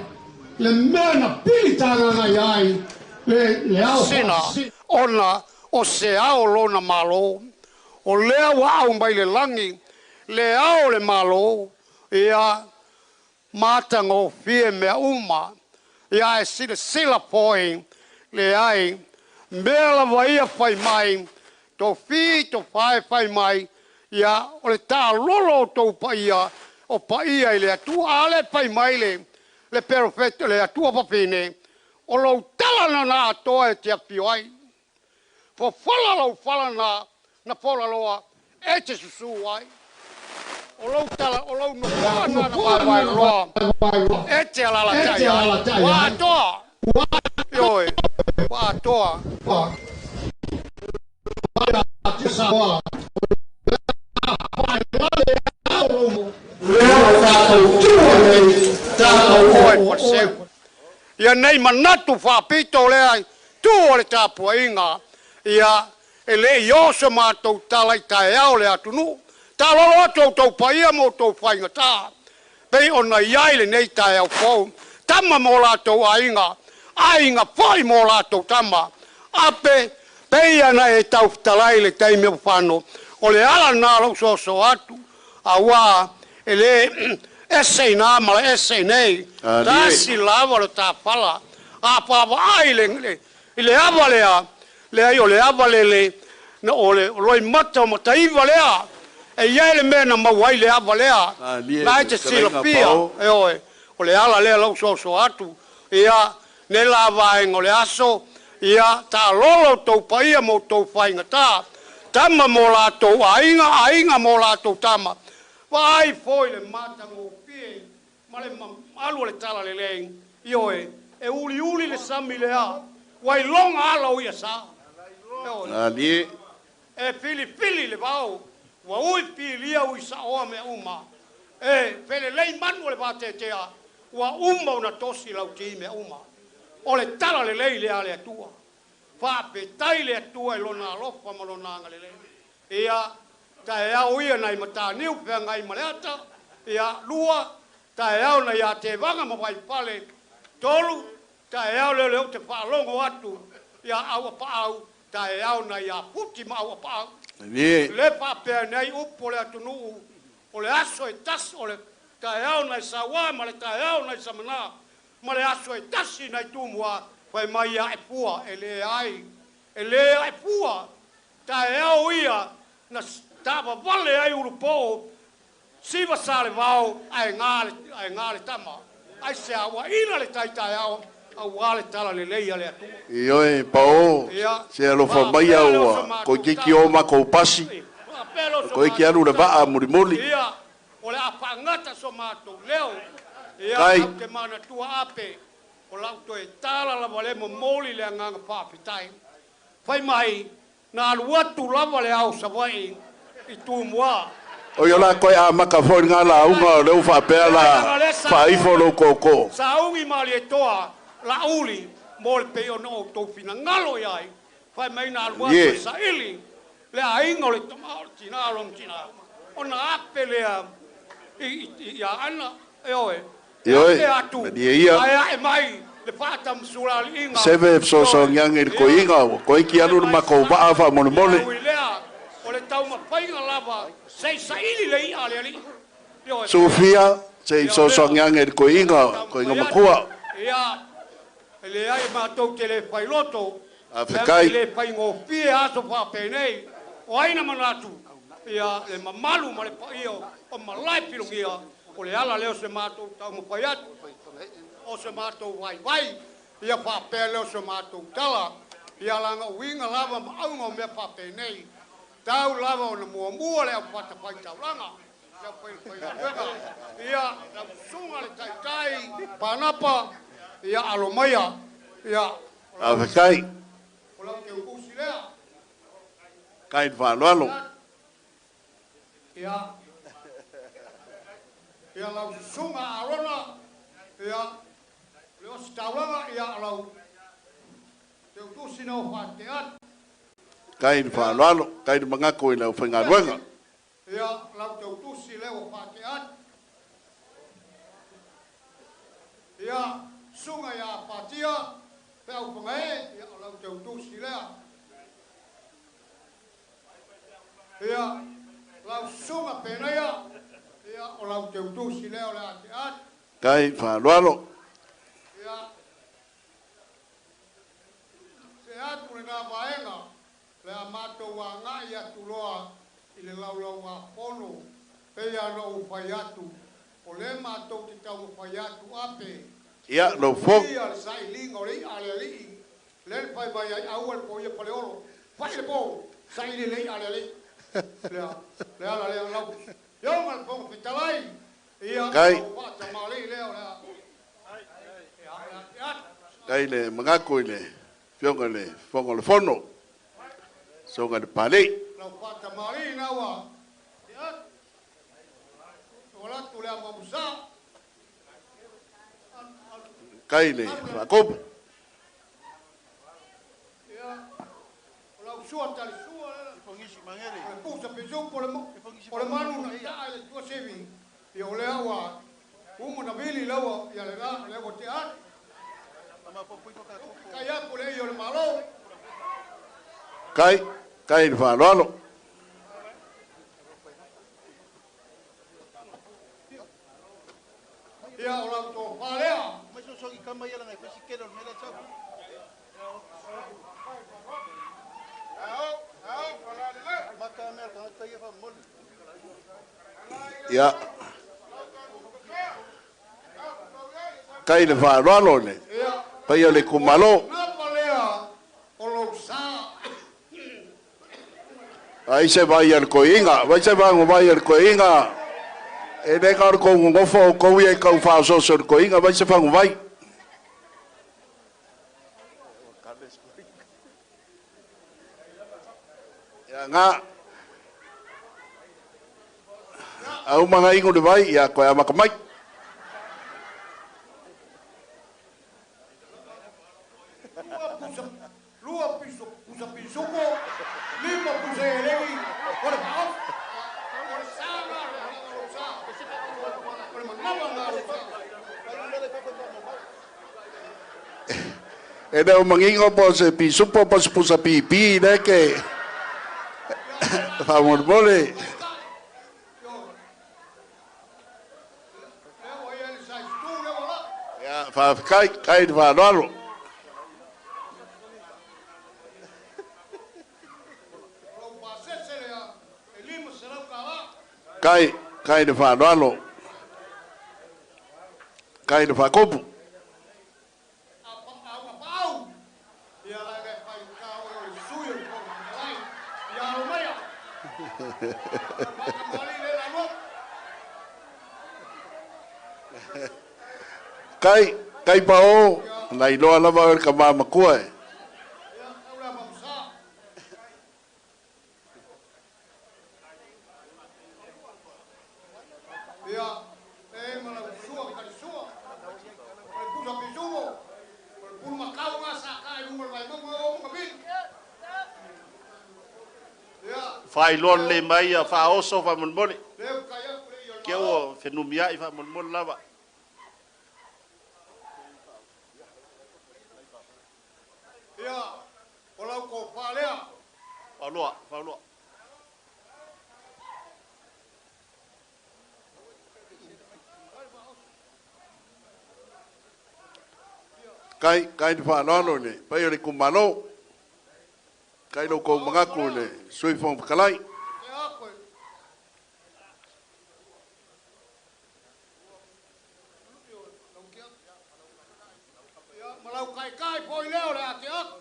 le mea na pili tagaga i ai le, le ao sina, ona o se ao lona Malo. O lea ua aumai le lagi, le ao o le Malo, ia, matagofie mea uma, ia ae silasila foi, leai, Mea lava ia fai mai, tofi tofae fai mai, ia o le taalolo o tou paia, o paia i le Atua. A lea e fai mai le le perofeta le Atua fafine, o lou tala na na atoa e te afio ai. Fofola lou fala na na fola loa e te susu ai. O lou tala, o lou nofoa na na vaevae loa e te alalatai ai. Ua atoa. Ioe, ua atoa. Ia nei manatu faapito lea i tu o le tapuaiga, ia e le i oo so matou tala i taeao le atunuu. Taalolo atu outou paia ma outou faigata, pei ona i ai lenei taeao fou, tama ma o latou aiga, aiga foi ma o latou tama. Ape, pei ona e tau fetalai i le taimi o fano, o le ala lena o lou soso atu, auā e le ese inā ma le ese inei, tasi lava lo ta fala. A vaavaai i le ava lea, leai o le ava lele, na o le loimata o Mataiva lea, e i ai le mea na maua ai le ava lea, na e te silafia, ioe, o le ala lea lou soso atu, ia, nei la vaega o le aso, ia, taalolo outou paia ma outou faigata, tama ma o latou aiga, aiga ma o latou tama, vaai foi le matagofie ma le mamalu o le talalelei, ioe, e uliuli le sami lea, ua iloga ala o ia sa. Ioe. E filifili le vao, ua ui pilia ui saoa mea uma, e felelei manu o le vateatea, ua uma ona tosi lauti mea uma. O le talalelei lea a le Atua. Faafetai le Atua i Lona alofa ma Lona agalelei. Ia, taeao ia nai Mataniu feagai ma le ata, ia, lua, taeao nai Atevaga ma Vaifale, tolu, taeao lea lea ou te faalogo atu ia Auapaau, taeao nai Aputi ma Auapaau. Le faapea nei upu o le atunuu, o le aso e tasi, o le taeao nai Saua ma le taeao nai Samana, ma le aso e tasi nai Tumua, fai mai ia Aepua, e leai, e le Aepua, taeao ia na taavavale ai Ulupoo, siva Salevao ae ga le tama, aisea ua ina le tai taeao auā le talalelei a le Atua. Ioe, pao, se alofa maia ua toeitiiti oo matou pasi, toeiti alu le vaa mulimuli. Ia, o le a faagata so matou leo, ia, Kai. au te manatua ape, o lau toe tala lava lea momoli le agaga faafetai. Fai mai, na alu atu lava le ao Savaii i Tumua. Oi o la koe amata foi lena lauga o lea ua faapea la faaifo lou tootoo. Sauni Malietoa Laauli mo le pei ona outou finagalo i ai, fai mai na alu atu e saili le aiga o le tama o le tina o lona tina, ona ape lea i Aana, ioe, e Ioe, ape atu malie ia. ae ae mai le faatamasulaaliiga, Seve e ioe, fesoasoani ane i le ia, toeaina ua toeiti fai alu le mai matou vaa ia faamolemole. ui lea, o le taumafaiga lava se i saili le i'a a le alii, ioe, Sufia, se i ia o lea fesoasoani ane i le o lau toeaina, toeaina taumafai atu, matua. ia, e leai matou te le failoto, leaga e Faafetai. le faigofie aso faapenei. O ai na manatu, ia le mamalu ma le paia o malae pilogia, o le ala lea o se matou taumafai atu, o se matou vaivai, ia faapea lea o se matou tala, ia laga uiga lava ma auga o mea faapenei, tau lava ona muamua le au fatafaitaulaga, le au faifaigaluega, ia lau susuga le taitai Panapa, ia alo maia, ia o lau Faafetai. o lau teutusi lea. Kai le faaaloalo. Ia, ia lau susuga Arona, ia le ositaulaga, ia o lau teutusi na o faatea atu. Kai le Ia, faaaloalo. Kai le manatu i le aufaigaluega. ia lau teutusi lea ua faatea atu. Ia, susuga ia Apatia, Feaufaga e, ia o lau teutusi lea. Ia, lau susuga Penaia, ia o lau teutusi lea o le a tea atu. Kai faaaloalo. Ia, se atu lena matou agai atu loa i le laulau-a-fono, pei lava ona ou fai atu, o lea matou te taumafai atu ape Ia, lau Fofoga. Ia le sailiga o le i'a a le Alii, lea na fai mai ai, Aua le poia Paleolo, fai le po, saili le i'a a le Alii. Lea, le ala lea, lau Afioga i le Fofoga Fetalai, ia, Kai. lau faatamalii lea o le a, ia, o le a te atu. Kai le magaku i le Afioga i le Fofoga o le Fono, Susuga i le Papalii. Lau faatamalii na ua te atu. Ua atu le amamusa. Kai le faakopo. Ia, o lau sua talisua le o le pusa pisupo o le manu na taa i le tuasivi. Ia o lea ua uma na vili laua ia le la, lea ua te atu. Kai aku le ia o le malo. Kai, kai le faaaloalo. Ia o lau tofa lea. Ia. Kai le faaaloalo le paia o le itumalo. Napa lea o lou sa. Ai se vai a le koiga, vai se vai vai a le koiga. E le ka ko ngofo ko ia ka fa so so le koiga vai se fangu vai. Ia nga au manga ingo le vai ia koe amaka mai. Lua piso pusa pisupo, lima pusa elegi, o le paof, o le sa na o sa, o le manava na o sa. E le o mangingo po se pisupo po se pusa pipi le ke. Faamolemole. Ia faafetai, kai le faaaloalo. Kai, kai le faaaloalo. Kai le faakopu. Kai, kai pa o, na iloa lava o le ka mamakua e. Ia, e ma lau sua kalisua, o le pusa pisumo, o le pulumakau nga sa ka i lunga le vaimauga o mga vili. Ia, Faailoa lelei mai ia faaoso faamolemole. Leu kai aku le ia o le Ke ua fenumiai faamolemole lava. Ia, o lau kofa lea. Faaloa, faaloa. Kai, kai le faaaloalo le paia o le itumalo. Kai lo kou magaku le Sui Fofoga Fetalai. Ia, ma lau kaikai poi leo le ate aku.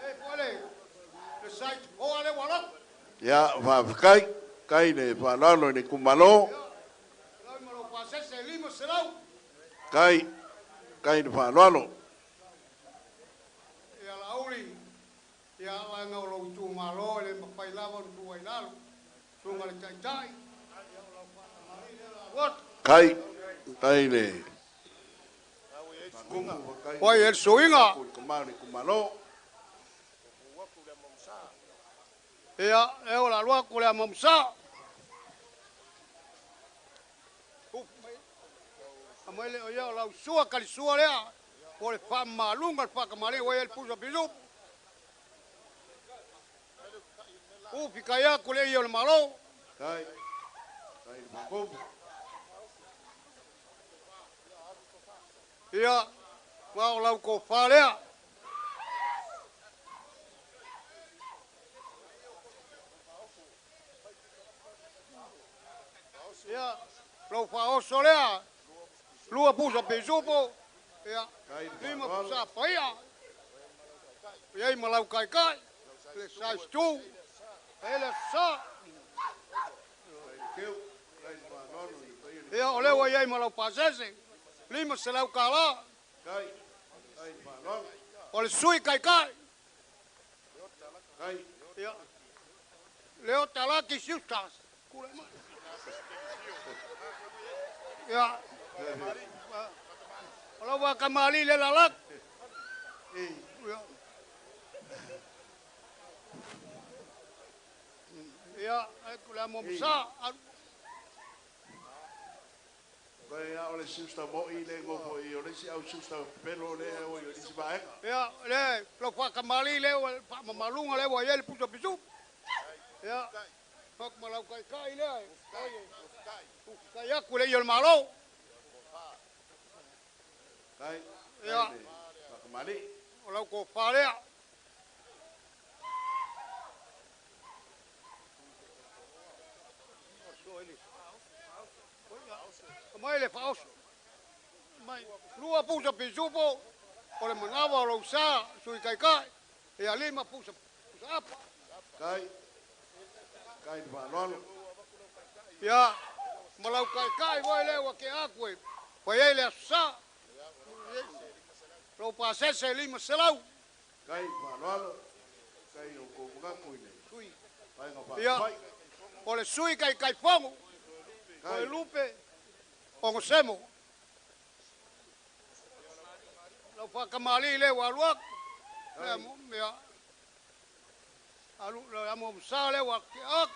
E po le, le site hoa le walak. Ia, faafetai, kai le faaaloalo i le itumalo. Lau ma lau pasese 500. Kai, kai le faaaloalo. Ia lauli, ia laga o lou itumalo e le mafai lava ona tuu ai lalo. Susuga le taitai, ia o lau faatamali lea la alu atu. Kai, kai le Oi, e le suiga. Ia, e o la alu atu le amamusa. Amai le o ia o lau sua kalisua lea. Po le faamaluga le faakamali ua ia le pusa pisupu. Ufi kai aku le ia o le malo. Kai, kai le faakopu. Ia, ma o lau kofa lea. Lou faaoso lea, 2 pusa pisupo, ia, 5 pusa paia. Ia i malau kai kai, le size 2, e le sa. Ia, o lea ua iai malau pasese, 500 kala. O le sui kai kai. Ia, leo talaki siustas. Kule mai. Ia, o lau wakamali le lalak. Ia. Ia, ai kula mo msa. Vai o le siusta mo i le ngofo i o le si au siusta pelo le o i o isi vaega. Ia, le lau whakamali le o whaamamalunga le wa le pusa pisu. Ia, whak malau kai kai le. Kai aku le i o le malo. Kai. Ia. Whakamali. O lau ko whalea. Mai le whaoso. Mai. 2 pusa pisupo. O le manawa o lau sa, sui kai kai. Ia 5 pusa pusa apa. Kai. Kai ni whalolo. Ia, malau kai kai voi le wa ke aku e. Pai ei le asa. Lau pasese 500. Kai whalolo. Kai o ko mga i le. Sui. Ia. O le sui kai kai fongo. O le lupe. O ngosemo. Lau whakamali le wa luak. Le mo mea. Alu le amo msa le wa ke ak.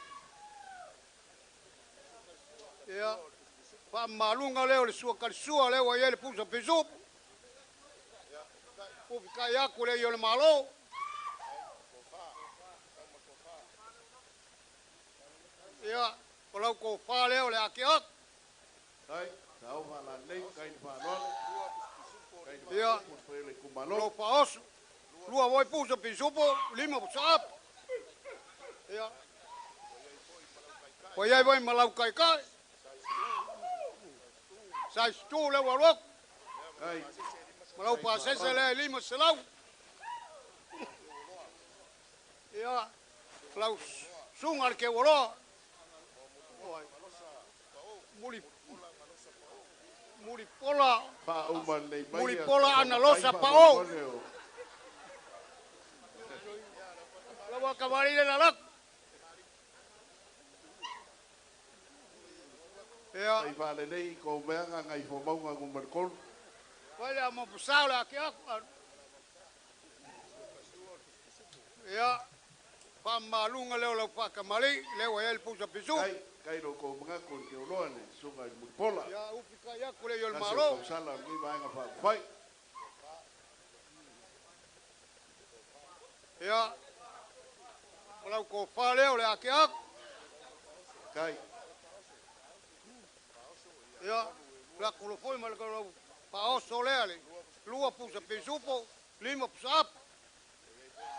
Ia. Whamalunga le o le sua karisua le wa ia le pusa pisupu. Ufi kai aku le i o le malo. Ia, o lau ko wha le o le ake ak. Kai, tau whala nei, kai ni whalolo. Ia, lau whaoso. 2 voi pusa pisupo, 5 pusa apa. Ia. Ko iai voi malau kai kai. Size 2 le wa luak. Kai. Malau pasese le 500. Ia, lau sunga le ke waloa. Muli muli pola. Muli pola analosa pao. Lau wakamali le lalak. Ia. Kai whale nei ko meanga ngai fōmaunga ngu marikolu. Wai le amo pusau le ake aku. Ia, whamalunga leo lau whakamali, leo e le pusa pisu. Kai ro ko mga ko ke oloa ne, sunga i mulipola. Ia, upi kai aku le i o le malo. Kasi o kausala ni vaenga whaafai. Ia, o lau ko wha leo le ake aku. Kai. Ia, la kulofoi ma le lau paoso lea le, 2 pusa pisupo, 5 pusa apa.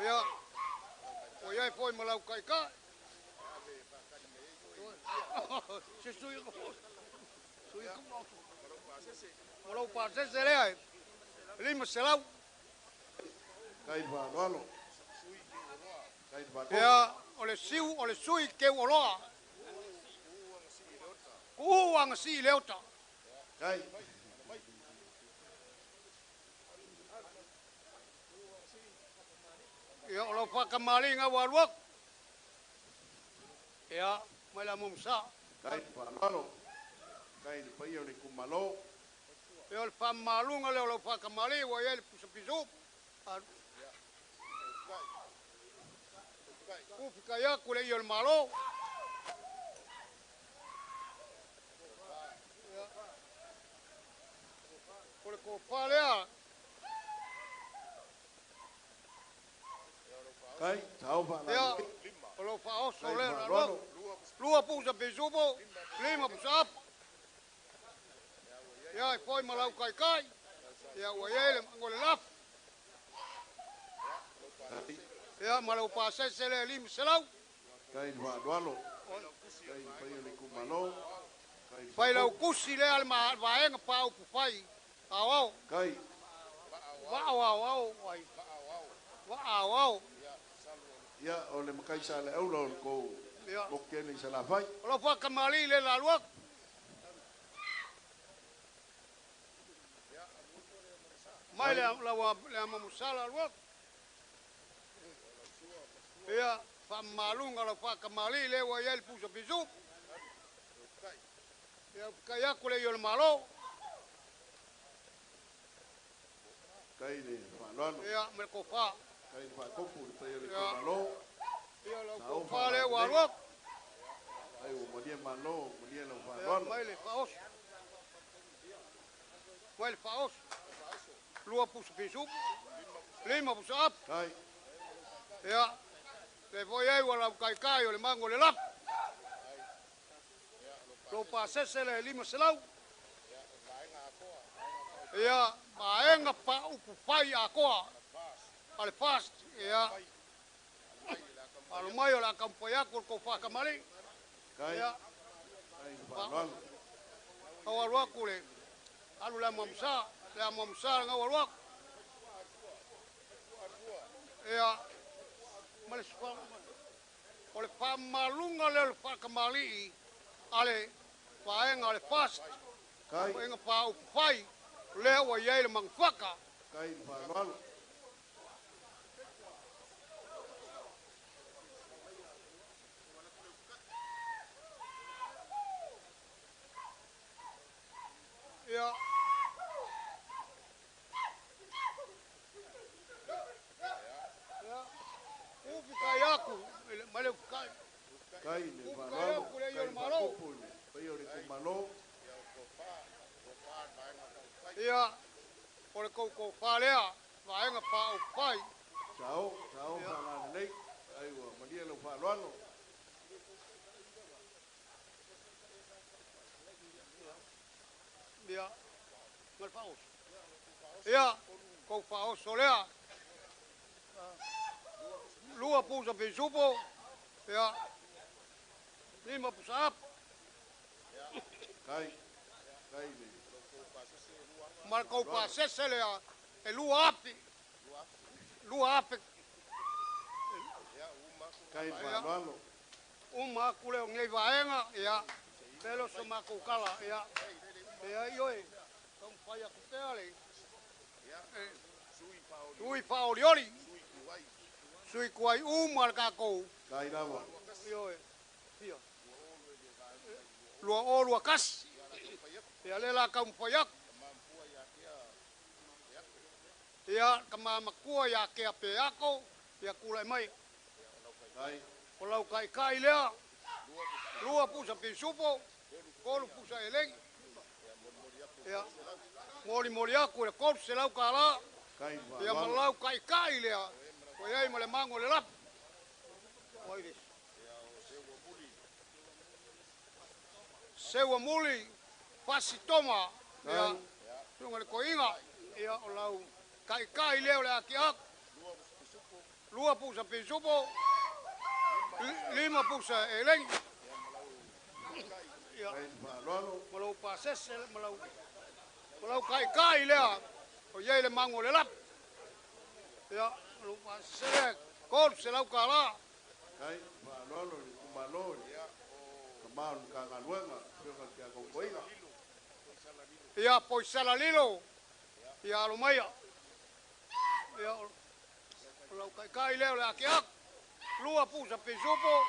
Ia, o iai foi ma lau kai kai. Se sui ko. Sui ko. O lau pasese lea, 500. Kai whalolo. Kai whalolo. Ia, o le siu, o le sui ke oloa. Ku anga si leota. Kai. Ia, o lau whakamali ngā waluak. Ia, mai la mumsa. Kai whalalo. Kai le pai o le kumalo. Ia, o le whamalunga leo lau whakamali, wa ia le pusa pisu. Ufi kai aku le i o le malo. Ia, o le kōpā lea. Kai, tau whala. Ia, o lau whaoso leo la luak. 2 pusa pisupo, 5 pusa apa. Ia, e foi malau kai kai. Ia, ua ia le mango le lafu. Ia, malau pasese le 500. Kai ni whalualo. Kai ni pai o le kumalo. Failautusi lea a le Vaega Faaupufai Aoao. Vaa Aoao ai. Vaa Aoao. Ia, o le matai sa le aula o le tou motu tele i Salafai. O lau faakamalii le la alu atu. Mai le lau le amamusala alu atu. Ia, faamamaluga lau faakamalii le ua i ai le pusa pisu. Ia, kai aku le i o le Malo. Kai le faaaloalo. Ia, ma le tofa. Kai le faakopu le paia o le itumalo. Ia, lau tofa le ua alu atu. Ai ua malie malo, malie lau faaaloalo. Ia, mai le faaoso. Mai le faaoso. 2 pusa pisupu. 5 pusa apu. Kai. Ia, le foi ai ua lau kaikai o le mango o le lapu. Lou pasese le 500. Ia, vaega faaupufai atoa a le FAST. Ia, alo mai o le a taumafai atu o le tou faatamalii. Ia, au alu atu le alu le amuamusa, le amuamusa le gau alu atu. Ia, ma le o le faamamaluga lea o le faatamalii a le vaega o le FAST. Vaega faaupufai lea ua i ai le manufaka. Kai le faaaloalo. Ia. Ia. Upu kai aku, mai le upu kai. Kai le faaaloalo, kai le faakopo i le paia o le itumalo. Ia, o le tou tofa lea, vaega faaupufai. Sao, sao faalalelei, ai ua malie lau faaaloalo. Ia, ma le faaoso. Ia, tou faaoso lea. 2 pusa pisupo, ia, 5 pusa apu. Kai, kai le. Ma le tou pasese lea, e 2 afi. 2 afi. Kai le faaaloalo. Uma aku lea o nei vaega, ia, pelo so makou kala, ia. Ia, ioe, taumafai atu pea le. Sui faaolioli. Sui kuai uma le tatou. Kai lava. Ioe, fia. 2021. Ia le la taumafai atu. Ia, ka mamatua ia kea peako, ia tulai mai. Kai. O lau kaikai lea. 2 pusa pisupo, 3 pusa elegi. Ia, molimoli aku le 300 tala. Kai Ia, ma lau kaikai lea. Ua i ai ma le mago o le lapu. Oi le. Seua muli, pasi toma. Ia, suga le koiga. Ia, o lau kaikai lea o le aki aku. 2 pusa pisupo, 5 pusa elegi. Ia, ma lau pasese, ma lau kaikai lea. O i ai le mago o le lapu. Ia, ma lau pasese lea, 300 tala. Kai, faaaloalo i le itumalo i le tama o le Matagaluega, afioga i le Tiakokoiga. Ia, Poisala Lilo. Ia, alo maia. Ia, o lau kaikai lea o le aki aku. 2 pusa pisupo,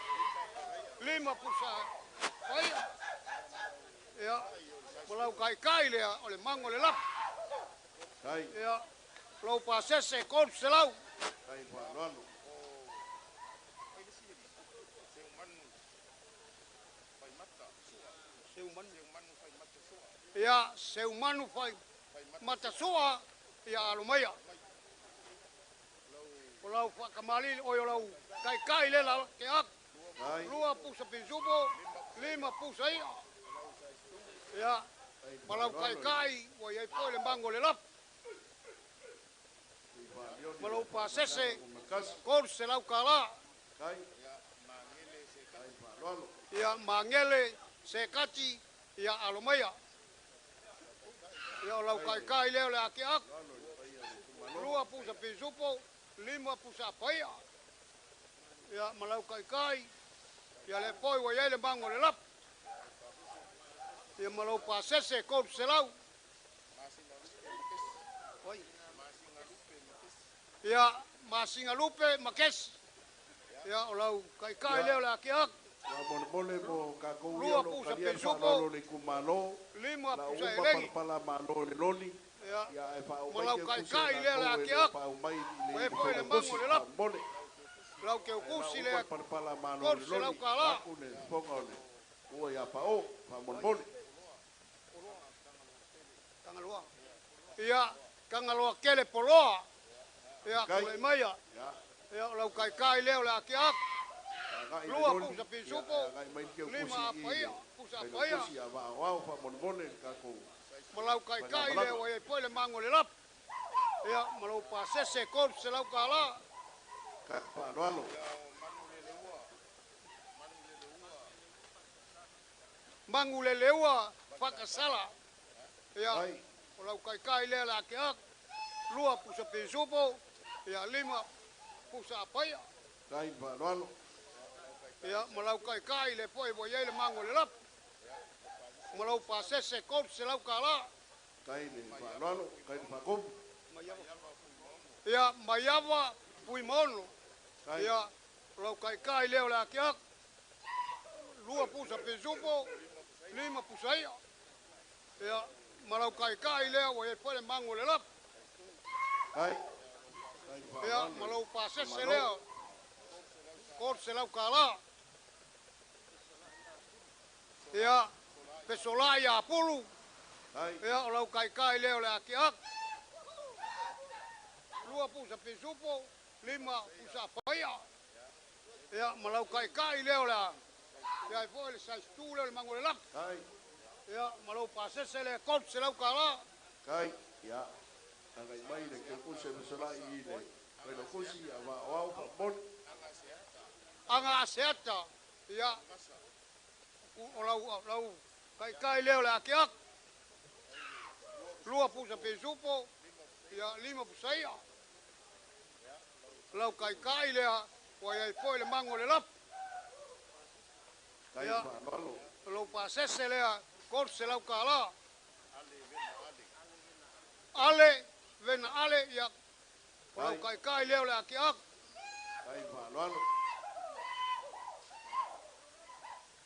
5 pusa paia. Ia, ma lau kaikai lea o le mago o le lapu. Kai. Ia, lau pasese 300. Kai faaaloalo. Ia, seumanu fai matasua, ia alo maia. O lau faakamalii, oi o lau kaikai le la ke aku. 2 pusa pisupo, 5 pusa ia. Ia, ma lau kaikai, ua i ai foi le mago o le lapu. Ma lau pasese, 300 tala. Ia, magele, sekati, Ia alo maia. Ia o lau kaikai lea o le ake aku. 2 pusa pisupo, 5 pusa paia. Ia ma lau kaikai. Ia le poi ua iai le mago o le lapu. Ia ma lau pasese 300. Ia masinga lupe makesi. Ia o lau kaikai lea o le ake aku. Faamolemole mo tatou ia o lo o talia le faaaloalo o le itumalo, 5 la pusa uma elegi. palapala malo i le loli, Ia ia ae faaoo ma mai lau keukusi kaikai a lea o le latou e ake le o aku. faaoo mai i Ua le e foi le mago o Failautusi le lapu. faamolemole. Lau Ae la keukusi uma lea le palapala malo i le 300 loli, kālā. vaeatu le fofoga o le ua ia Pao, faamolemole. Tagaloa. Ia, Tagaloa kele poloa. Ia, Kai. tulai maia. Ia. Ia, o lau kaikai lea o le ake aku. Agai le 2 loli, pusa ia pisupo, agai mai le 5 keukusi i le apaia, pusa apaia. Failautusi a Vaaoao faamolemole le tatou Ma lau kaikai lea faigamalaga. ua iai foi le mago o le lapu. Ia, ma lau pasese 300 kālā. Kai faaaloalo. Manuleleua whakasala. Ia, Kai. o lau kaikai lea le ake aku. 2 pusa pisupo, ia 5 pusa apaia. Kai faaaloalo. Ia, ma lau kaikai le poi ua iai le mago o le lapu. Ma lau pasese 300 kālā. Kai le faaaloalo, kai le faakopu. Ia, maiava pui maono. Kai. Ia, o lau kaikai lea o le ake aku. 2 pusa pisupo, 5 pusa ia. Ia, ma lau kaikai lea ua iai foi le mago o le lapu. Kai. Kai Ia, faaaloalo. ma lau pasese Malo. lea 300 kālā. Ia, pesolai ia Apulu. Kai. Ia, o lau kaikai lea o le ake aku. 2 pusa pisupo, 5 pusa paia. Ia, ma lau kaikai lea o le a. Ia, e foi le size 2 lea o le mago o le lapu. Kai. Ia, ma lau pasese lea 300 kālā. Kai. Ia, agai mai le keukusi e fesolai i le Failautusi a Vaaoao faamolemole. Aga aseata. Ia, o lau kaikai lea o le ake aku. 2 pusa pisupo, ia 5 pusa ia. Lau kaikai lea, ua iai foi le mago o le lapu. Kai Ia, faaaloalo. lau pasese lea 300 kālā. Ale, vena ale, ia, o lau Kai. kaikai lea o le ake aku. Kai faaaloalo.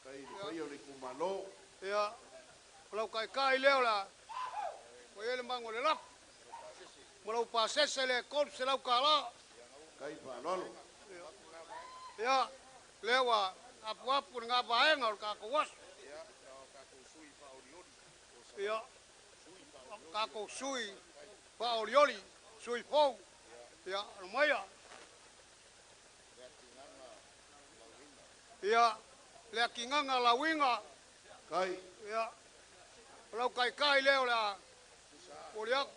Kai le paia o le itumalo. Ia, o lau kaikai lea o le a, ua iai le mago o le lapu. Ma lau pasese lea 300 kālā. Kai faaaloalo. Ia, lea ua apuapu le ngā vaega o le kākou aso. Ia, kākou sui whaolioli, sui fou. Ia, alo maia. Ia, le akinganga lauinga. Kai. Ia, o lau kaikai lea o le a, o le aku.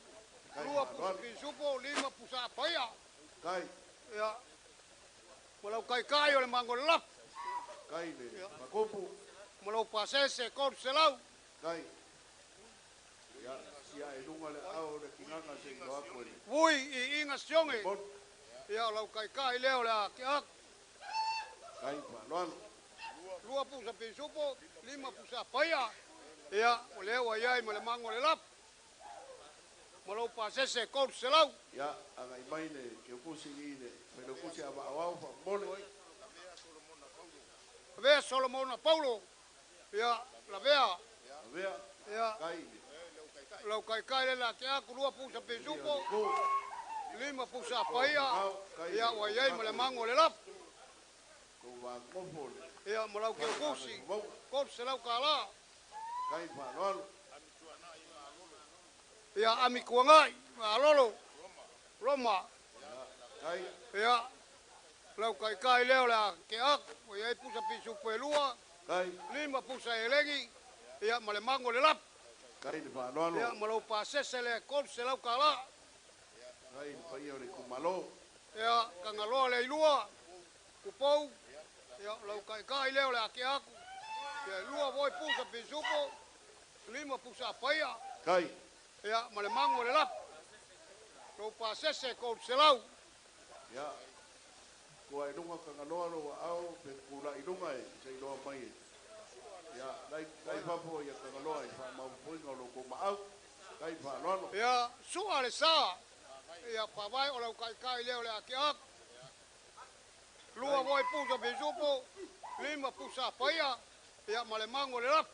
Kai 2 pusa faaaloalo. pisupo, 5 pusa apaia. Kai. Ia, ma lau kaikai o le mago o le lapu. Kai le faakopu. Ma lau pasese 300. Kai. Ia, sia e luga le ao le kinganga se i loa aku e le. Vui i inga sionge. Bon. Ia, o lau kaikai lea o le ake aku. Kai faaaloalo. 2 pusa pisupo, 5 pusa apaia. Ia, o lea ua iai ma le mago o le lapu. Ma lau pasese 300. Ia, agai mai le keukusi i le Failautusi a Vaaoao faamolemole. Lavea Solomona Paulo. Ia, lavea. Lavea. Ia. Kai le. Lau kaikai le la ke aku 2 pusa pisupo, 5 pusa apaia. Ia, ua iai ma le mago o le lapu. Kou vagofo le. Ia, ma lau keukusi 300 kālā. Kai faaaloalo. Ia, ami kuangai, malolo. Roma. Kai. Ia, lau kaikai lea o le ake aku, ua iai pusa pisupo e 2. Kai. 5 pusa elegi. Ia, ma le mago o le lapu. Kai le faaaloalo. Ia, ma lau pasese le 300 kālā. Kai le paia o le itumalo. Ia, kangaloa le ilua, kupou. Ia, lau kaikai lea o le ake aku. Ia, 2 voi pusa pisupo, 5 pusa paia. Kai. Ia, ma le mago o le lafu. Lou pasese 300. Ia. Kua i luga kangaloa lo au pe kula i luga e se iloa mai e. Ia, lai lai fafo ia kangaloa i faamaupuiga o lo kou maau. Kai faaaloalo. Ia, sua le sa. Ia, pavae o lau kaikai lea o le akiaki. 2 voi pusa pisupo, 5 pusa paia, ia ma le mago o le lafu.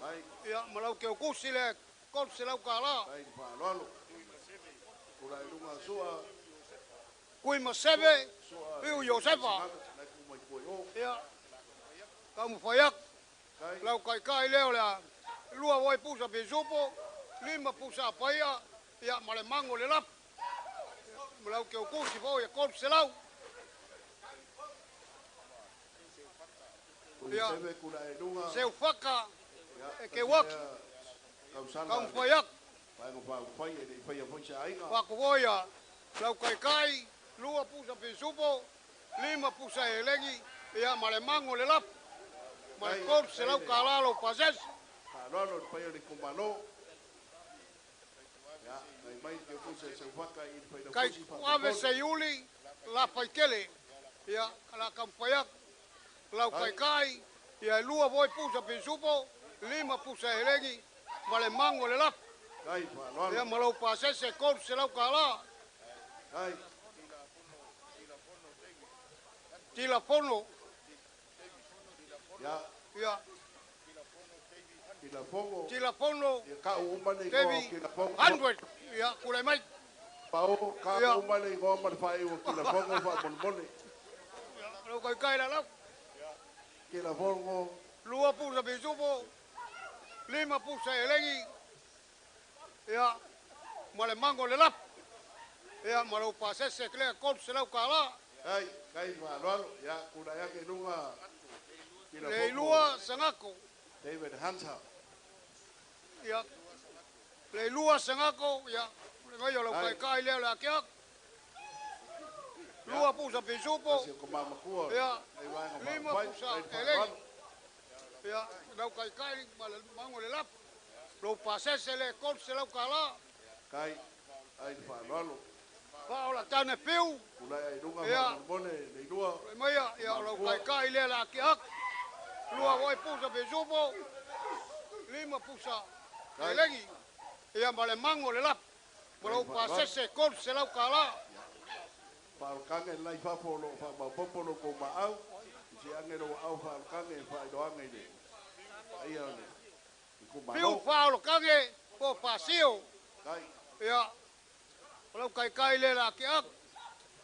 Kai. Ia, ma lau keukusi le 300 kālā. Kai faaaloalo. Kula i luga sua. Kui ma seve, Sua. Piu Iosefa. Lai ku mai kua i o. Ia, taumafai atu. Kai. Lau kaikai lea o le a 2 voi pusa pisupo, 5 pusa paia, ia ma le mago o le lafu. Ma lau keukusi foi e 300. Kui Ia. seve kula i luga. Seufaka Ia, e ke waki. Kausala. Taumafai atu. Vaega faaupufai e le i faia foi se aiga. Faakofoia lau kaikai, 2 pusa pisupo, 5 pusa elegi, ia ma le mago o le lafu. Ma le Kai, 300 kai. kālā lou pasese. Faaaloalo le paia o le itumalo. Ia, nai mai ke kusa e Seufaka i le Kai failautusi ave faamolemole. seiuli, lafaikele. Ia, la taumafai atu. Lau Kai. kaikai, ia e 2 voi pusa pisupo, 5 pusa elegi, ma le mago o le lafu. Kai, faaaloalo. Ia ma lou pasese 300 kālā. Kai. Tilafono. Ia. Ia. Tilafono. Tilafono. Ia kau uma le igoa o David, Tilafono. 100. Ia, kule mai. Pao, kau Ia. uma le igoa ma le faaiu o Tilafono faamolemole. Ia, lau kaikai la lau. Tilafono. 2 pusa pisupo, 5 pusa elegi. Ia, ma le mago o le lafu. Ia, ma lou pasese klea 300 kālā. Kai, kai faaaloalo. Ia, kula ake i luga Le Tilafono. ilua sangako. David Hunter. Ia, le ilua sangako, ia, le ngai o lau Ai. kaikai lea o le akiaki. 2 pusa pisupo. Kasi o ko mamakua. Ia, Nei vaega 5 faaupufai. pusa Kai elegi. faaaloalo. Ia, lau kaikai ma le mago o le lafu. Lou pasese le 300 kālā. Kai, ai le faaaloalo. Faaola tane piu. Kula i luga Ia. faamolemole le ilua. Le maia, ia, o lau Mamakua. kaikai lea le akiaki. 2 voi pusa pisupo, 5 pusa Kai. elegi. Ia, ma le mago o le lafu. Ma lau Kai, faaaloalo. pasese 300 kālā. Faaalokaga i lai fafo o loo faamaopoopo lo kou maau. I se age lou aau faaalokaga e faailoaga i le paia o le itumalo. Piu faaolokage po pasio. Kai. Ia, o lau kaikai lea le akiaki.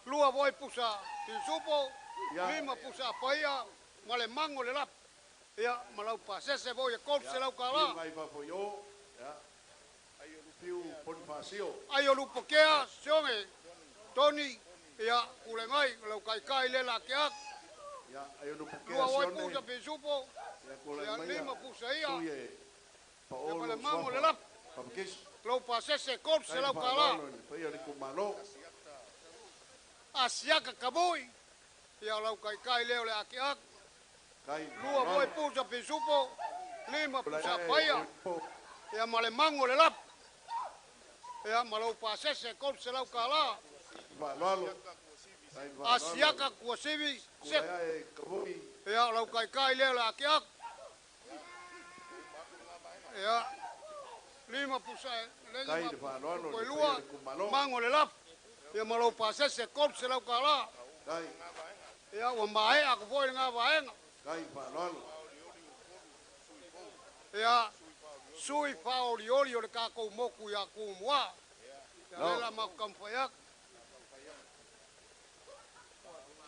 2 voi pusa pisupo, Ia. 5 pusa paia, ma le mago o le lafu. Ia, ma lau pasese foi e 300 kālā. Piu ngai fafo i o. Ia. Piu Bonifasio. Ai o lupokea, sionge, Tony, ia, kule ngai, o lau kaikai lea le akiaki. Ia, ai o lupokea 2 voi sione. pusa pisupo, Ia, kule ia, mai 5 pusa ia. Tui e paolo Ia, ma le mago o le suafa. lafu. Papakisi. Lou pasese 300 Kai kālā. faaaloalo i le paia o le itumalo. Asiaka kamui. Ia, o lau kaikai lea o le akiaki. Kai 2 voi pusa pisupo, 5 pusa paia. Ia, ma le mago o le lafu. Ia, ma lou pasese 300 kālā. Faaaloalo. Kai faaaloalo. Asiaka kuasivi, Kula seko. ia e kamui. Ia, o lau kaikai lea o le akiaki. Ia, 5 pusa elegi Kai ma le faaaloalo i koe le paia o lua, le itumalo. mago o le lafu. Ia, ma lou pasese 300 kālā. Kai. Ia, ua maea aku foi le ngā vaega. Kai faaaloalo. Ia, sui faaolioli o le kākou moku iā Kumuā. Ia, No. le la maku taumafai atu.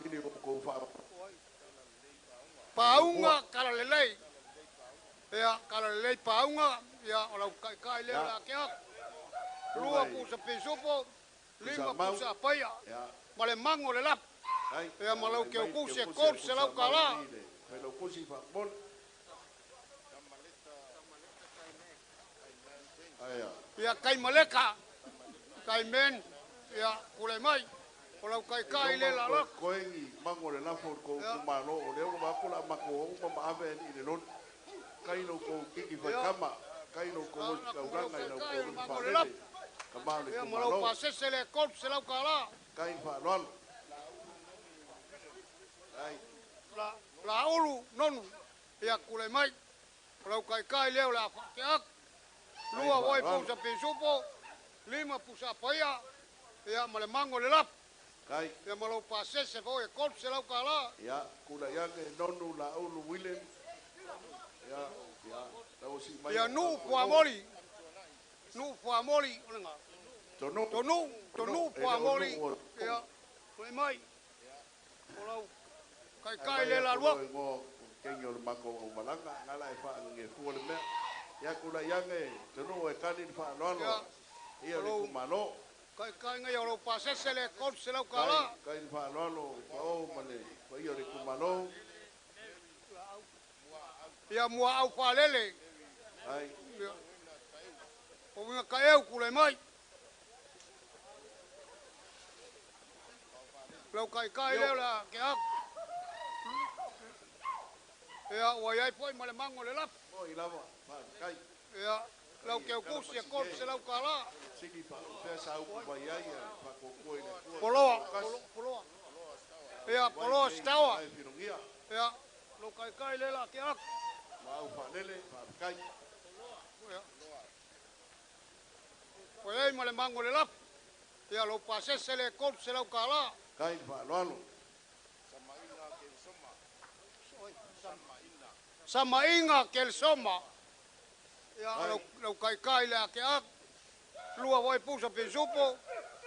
Kili o kou faa. Pauga kalalelei. Ia, kalalelei pauga, ia, o lau kaikai lea o le Ia. akiaki. 2 pusa pisupo, 5 mau. pusa paia. Ia. Ma le mago o le lafu. Kai. Ia, ma lau Mai keukusi e keukusi 300 kālā. i le failaukusi faamolemole. Aia. Ia, kai maleka, kai men, ia, kule mai. O lau kaikai le la lako. Koe i mago o le lafo o le kou Ia. itumalo o lea ua vaako la mako ou ma maave i le loli. Kai lo kou kiki Ia. faikama. Kai lo ko kaulanga i lau ko Mango le lapu. Ka ma le Ia ma lau kumalo. pasese le $300. Kai fa'aloalo. Ai. La la ulu nonu. Ia kule mai. O lau kaikai leo le a fa'ateaku. Lua voi pusa pisupo. Lima pusa paia. Ia ma le mango le lapu. Kai. Ia ma lau pasese foi e $300. Ia, kula ia ke nonu la ulu William. Ia, ia, lau si mai. Ia nu fuamoli. Nu fuamoli. O le ngā. Tonu. Tonu, tonu fuamoli. E le o Ia, kule mai. O lau kaikai le la lua. Ngo kengi o le mako au malanga ngala e fa nge fu le mea. Ia kula ia nge tonu e kani le fa'aloalo. Ia. Ia le kumalo. Kaikai ngai o lau pasese le $300. Kai, kai le fa'aloalo pa o ma le pa ia le kumalo. Ia mua au falele. Ai. Ia. O winga ka eu kule mai. Lau kaikai leo la ke aku. Ia, ua iai foi ma le mango le lapu. O i lava, fa kai. Ia, lau ke ukusi e $300. Sili pa o sa upu mai ai ia fa ko ko i le kua. Poloa, poloa. Ia, poloa stawa. Ai filongia. Ia, lau kaikai le la ke aku. Ma au fa'alele fa kai. Ia. Ua iai ma le mango le lapu. Ia, lau pasese le $300. Kai le fa'aloalo. Samainga Kelsoma. Ia, lau, lau kaikai le ake aku. Lua voi pusa pisupo,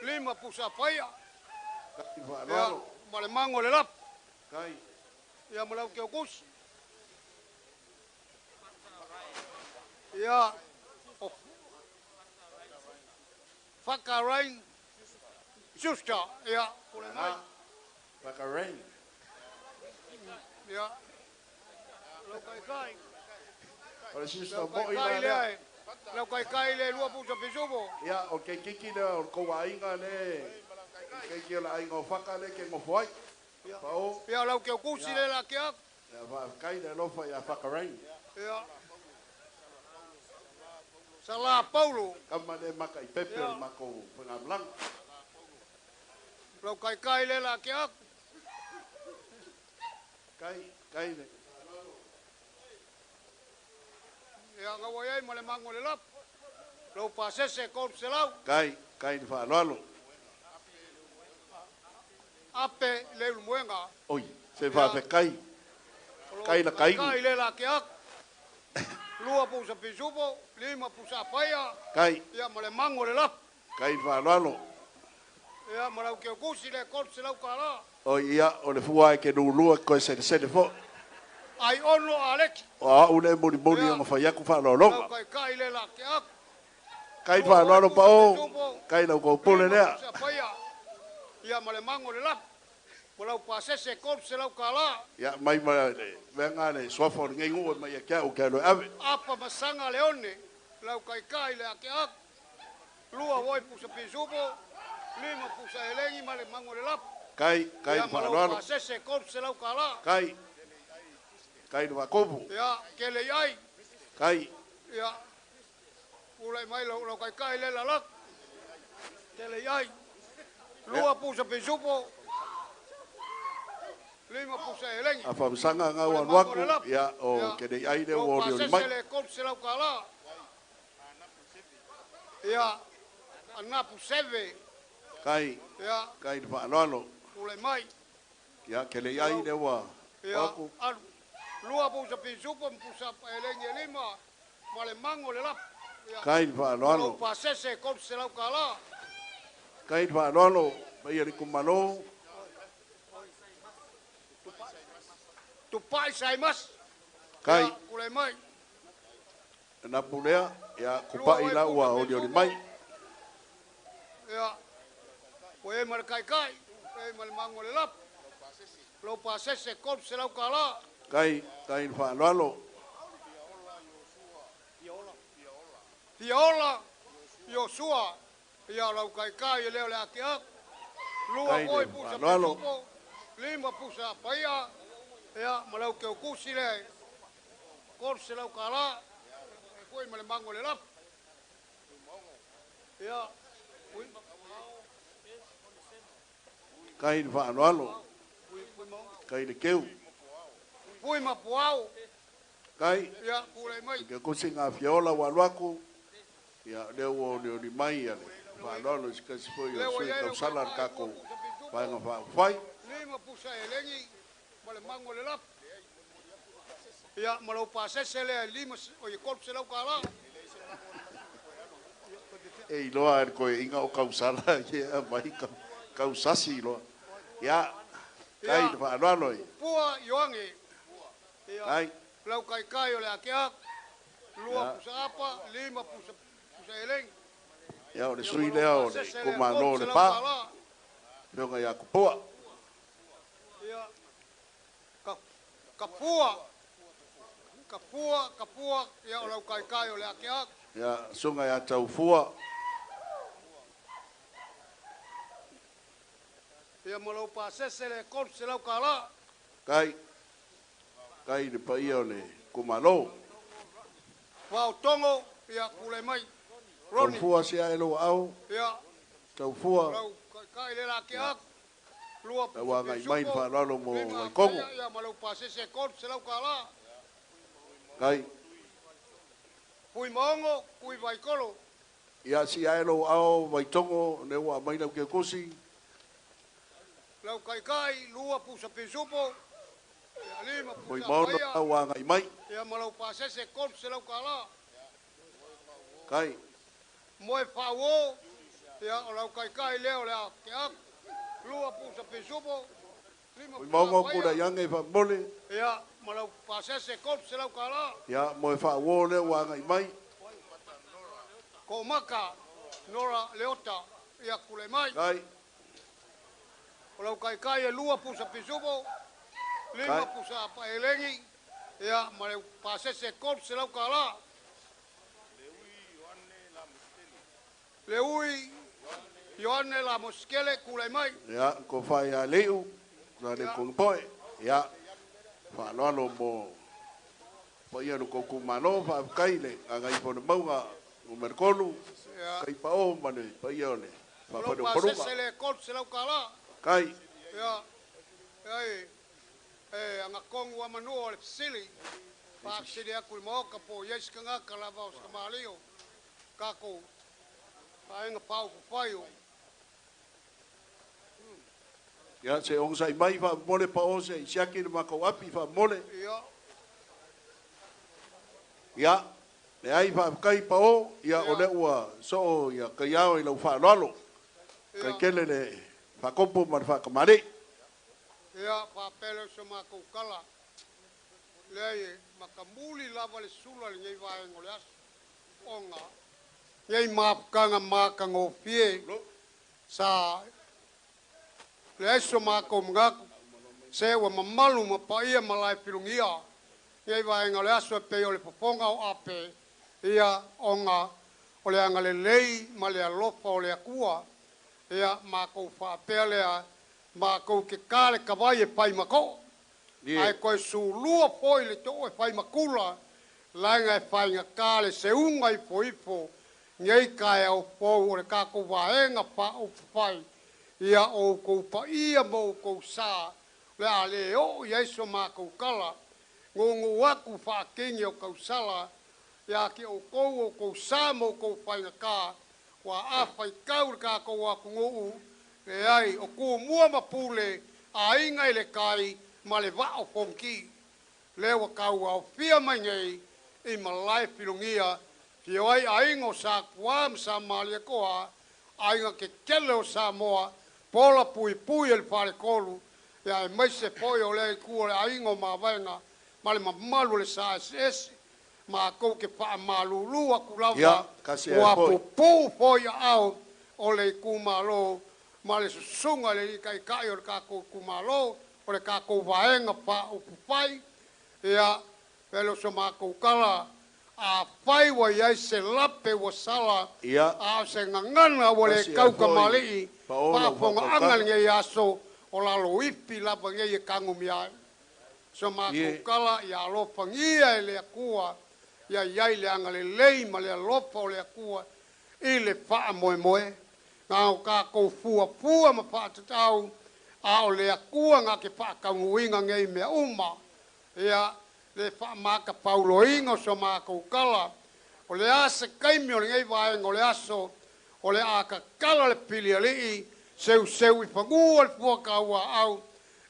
lima pusa paia. Kai le Ia, fa'aloalo. ma le mango le lapu. Kai. Ia, ma lau keukusi. Ia, o Whakarain Schuster. Ia, kule mai. Whakarain. Ia, lau kaikai. O le sista Lau mo i kaikai la le lea. ai. Lau kaikai le lua pusa pisupo. Ia, o ke kiki lea o le kou aiga le. Ke kiki o le aiga o whaka le ke ngofo ai. Pa o. Ia, lau keukusi le la ke aku. Ia, fa kai le alofa ia Whakarain. Ia. Sala Paulo. Kama le maka i pepe o le mako whangamlanga. Lau kaikai le la ke aku. Kai, kai le. Ia, ngawa iai ma le mango le lapu. Lau pasese $300. Kai, kai le fa'aloalo. Ape le ulumoenga. Oi, se fa kai. Kai la kai. Kai le la ke aku. Lua pusa pisupo, lima pusa paia. Kai, Ia, ma le mango le lapu. kai le fa'aloalo. Ia, ma lau keukusi le $300. O ia, o le fua e ke nulua koe sene sene fo. Ai ono aleki. O au le moni moni o ngawhai aku Lau fa'aloaloga. kaikai le la ke aku. Kai le fa'aloalo pa o. Kai lau kaupule lea. Pusa paia. Ia, ma le mango le lapu. Ma lau pasese $300. Ia, mai ma le, mea ngā le swafa o le ngai ngua mai ia kia o kia loe ave. Apa masanga leone. Lau kaikai le ake aku. Lua voi pusa pisupo. Lima pusa elengi ma le mango le lapu. Kai, kai Ia, le ma lau fa'aloalo. pasese $300. Kai, kai le whakopu. Ia, kele iai. Kai, Ia, ulai mai lau, lau kaikai le lalak. Kele iai. Lua pusa pisupo. Lima pusa elengi. a whamsanga ngā ua nuaku. Ia, o ke nei ai le ua oli oli mai. Pasese le $300. Ia, anapu seve. Kai, Ia, kai le fa'aloalo. ulai mai. Ia, ke le ai le ua. Ia, Aku. alu. Lua pusa pisupo, pusa elengi e lima. Ma le mango le lapu. Ia, Kai le fa'aloalo. lau pasese $300. Kai le fa'aloalo. Mai ia le kumalo. Tupai saimas. Kai, Ia, ulai mai. na pulea. Ia, kupai la ua oli oli mai. Ia, o e ma le kaikai, e ma le mango le lapu. Lau pasese $300. Kai, kai le fa'aloalo. Fiola, Iosua, ia lau kaikai e leo le ake aku. Lua Kai oi le pusa fa'aloalo. pisupo, lima pusa paia, ia ma lau keukusi le $300. foi ma le mago o le lafu. Ia, pui. Kai le faaaloalo. Kai le keu. Pui ma puao. Kai. Ia, tulai mai. Ke kosi ngā fiola wa luaku. Ia, lea ua olioli mai ia le faaaloalo i se kasi foi o sui tausala le kākou Vaega Faaupufai. Lima pusa elegi ma le mago o le lafu. Ia, ma lou pasese lea e lima, oi e $300. E iloa e le koeaiga o kausala ia aumai kausasi loa. Ia, kai le faaaloalo i. Pua Ioange. Ia, Kai. Lau kaikai o le akeak, 2 pusa apa, 5 pusa pusa elegi. Ia, o le sui lea o le itumalo o Lepa, Afioga ia Tupua. Ia, Kapua, Kapua, Kapua, ia o lau kaikai o le akeak. Ia, Susuga ia Taufua. Ia ma lou pasese le $300. Kai, kai le paia o le itumalo. Vaotogo, ia tulai mai. Roni. Taufua se ae lou aao. Ia. Taufua. Lau kaikai le la ke aku. 2 Lau agai mai le pisupo. faaaloalo mo 5 Waikogo. Ia ma lou pasese $300. Kai. Pui maongo, pui vaikolo. Ia si ae lou aao Waitogo, lea ua aumai lau keukusi. Lau kaikai, 2 pusa pisupo. Ia 5 Pui pusa maono paia. lau agai mai. Ia ma lau pasese $300. Kai. Moe whauo, ia o lau kaikai leo le a ke aku. 2 pusa pisupo. 5 Pui pusa maongo paia. kula ianga i whamole. Ia ma lau pasese $300. Ia moe whauo leo ua agai mai. Ko maka, Nora Leota, ia kule mai. Kai. O lau kaikai e 2 pusa pisupo. 5 Kai. pusa paelengi. Ia ma lau pasese $300. Leui Ioane la Moskele kule mai. Ia, ko whai a leiu, na le kung poe. Ia, whaaloalo mo paia no koukou malo, whaafkai le agai fo le maunga o Merkolu, Ia. kai pao ma le paia o le O lau whawhane o Paruga. pasese le $300. Kai. Ia, ia e, e, angakongu a manua o le fisili. Whaafisili aku i maoka po iesi kangaka lava o sakamalio. Kako, paenga pau fufaio. Ia, se onga sai mai wha mole pa o se isiaki le makau api wha mole. Ia. Ia, le ai wha kai pa o, ia o le ua so ia kai ao i lau whaaloalo. Kai kele le whakopo ma le whakamare. Ia, whapele o se makou kala. Lea e makamuli lava le sula le ngei vaenga o le aso. Onga. Ngei mapukanga makangofie. Sa le aso makou mangaku. Se ua mamalu ma paia ma lae filungia. Ngei vaenga o le aso e pei o le fofoga o ape. Ia onga o le agalelei ma le alofa o le Atua. Ia makou faapea lea makou ke ka le kavai e fai mako. Ie. Ai koe sulua foi le too e fai makula. Lainga e fai ngā ka le seunga i fo ifo. Ngei ka e au fou o le kākou vaenga wha o whai. Ia o kou paia mo kou sa. Le a le o i aiso mākou kala. Ngongo aku whaakengi o kausala. Ia ki o kou o kou sa mo kou whainga ka. Wa a whai kau le kākou aku ngou. Le ai o ku mua mapule a inga i le kai ma le vao fonki. Le wa kau au fia mai nei i malae filungia. Fio ai a ingo sa kua ma sa malia koa. A inga ke kele o Samoa. Pola pui pui el whare kolu. Ia e mai se foi o le ku o le a ingo ma waenga. Ma le mamalu le sa ese ese. Ma kou ke wha malulu aku lava. Ia, kasi e Ua foi. pupu foi a au o le kumalo. Ma le susunga le i kai kai o le kākou kumalo. O le kākou vaenga wha o pupai. Ia, pelo so mākou kala. A whai wa iai se lape wa sala. Ia. A se ngangana wa le Kasi e kauka foi. malii. Paolo Whaafonga whakauka. anga ngei aso o lalo ipi lava ngei e kangu miai. So mākou Ie. kala ia alofa ngia e le akua. Ia i ai le agalelei ma le alofa o le Atua i le faamoemoe. Na o tatou fuafua ma faatatau, a o le Atua na te faataunuuina nei mea uma. Ia, le faamatapauloina o so matou tala, o le a se taimi o lenei vaega o le aso, o le a tatala le pilialii, seuseu i fanua le fuatauaau,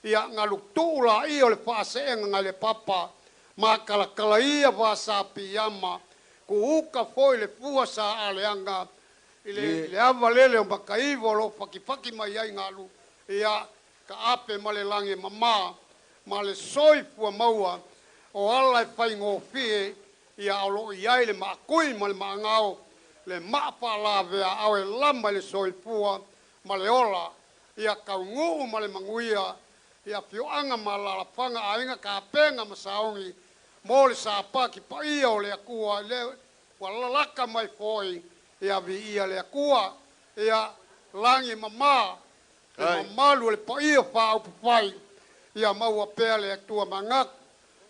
ia galutuu laia o le faaseega nai le papa, matalatala ia vāsāpiiama, kuuka foi le fua sa aleaga, i le ava lele o Mataiva o lo o fatifati mai ai galu, ia taape ma le lagi e mamā, ma le soifua maua o ala e faigofie, ia o lo o i ai le maakui ma le maagao, le maa faalavea e lama i le soifua ma le ola, ia taunuu ma le manuia, ia afioaga ma alaalafaga aiga kapega ma saogi, mo le sapati paia o le Atua, le ua lalaka mai foi, ia viia le Atua, ia lagi mamā, le mamalu o le paia faaupufai, ia maua pea le Atua manatu,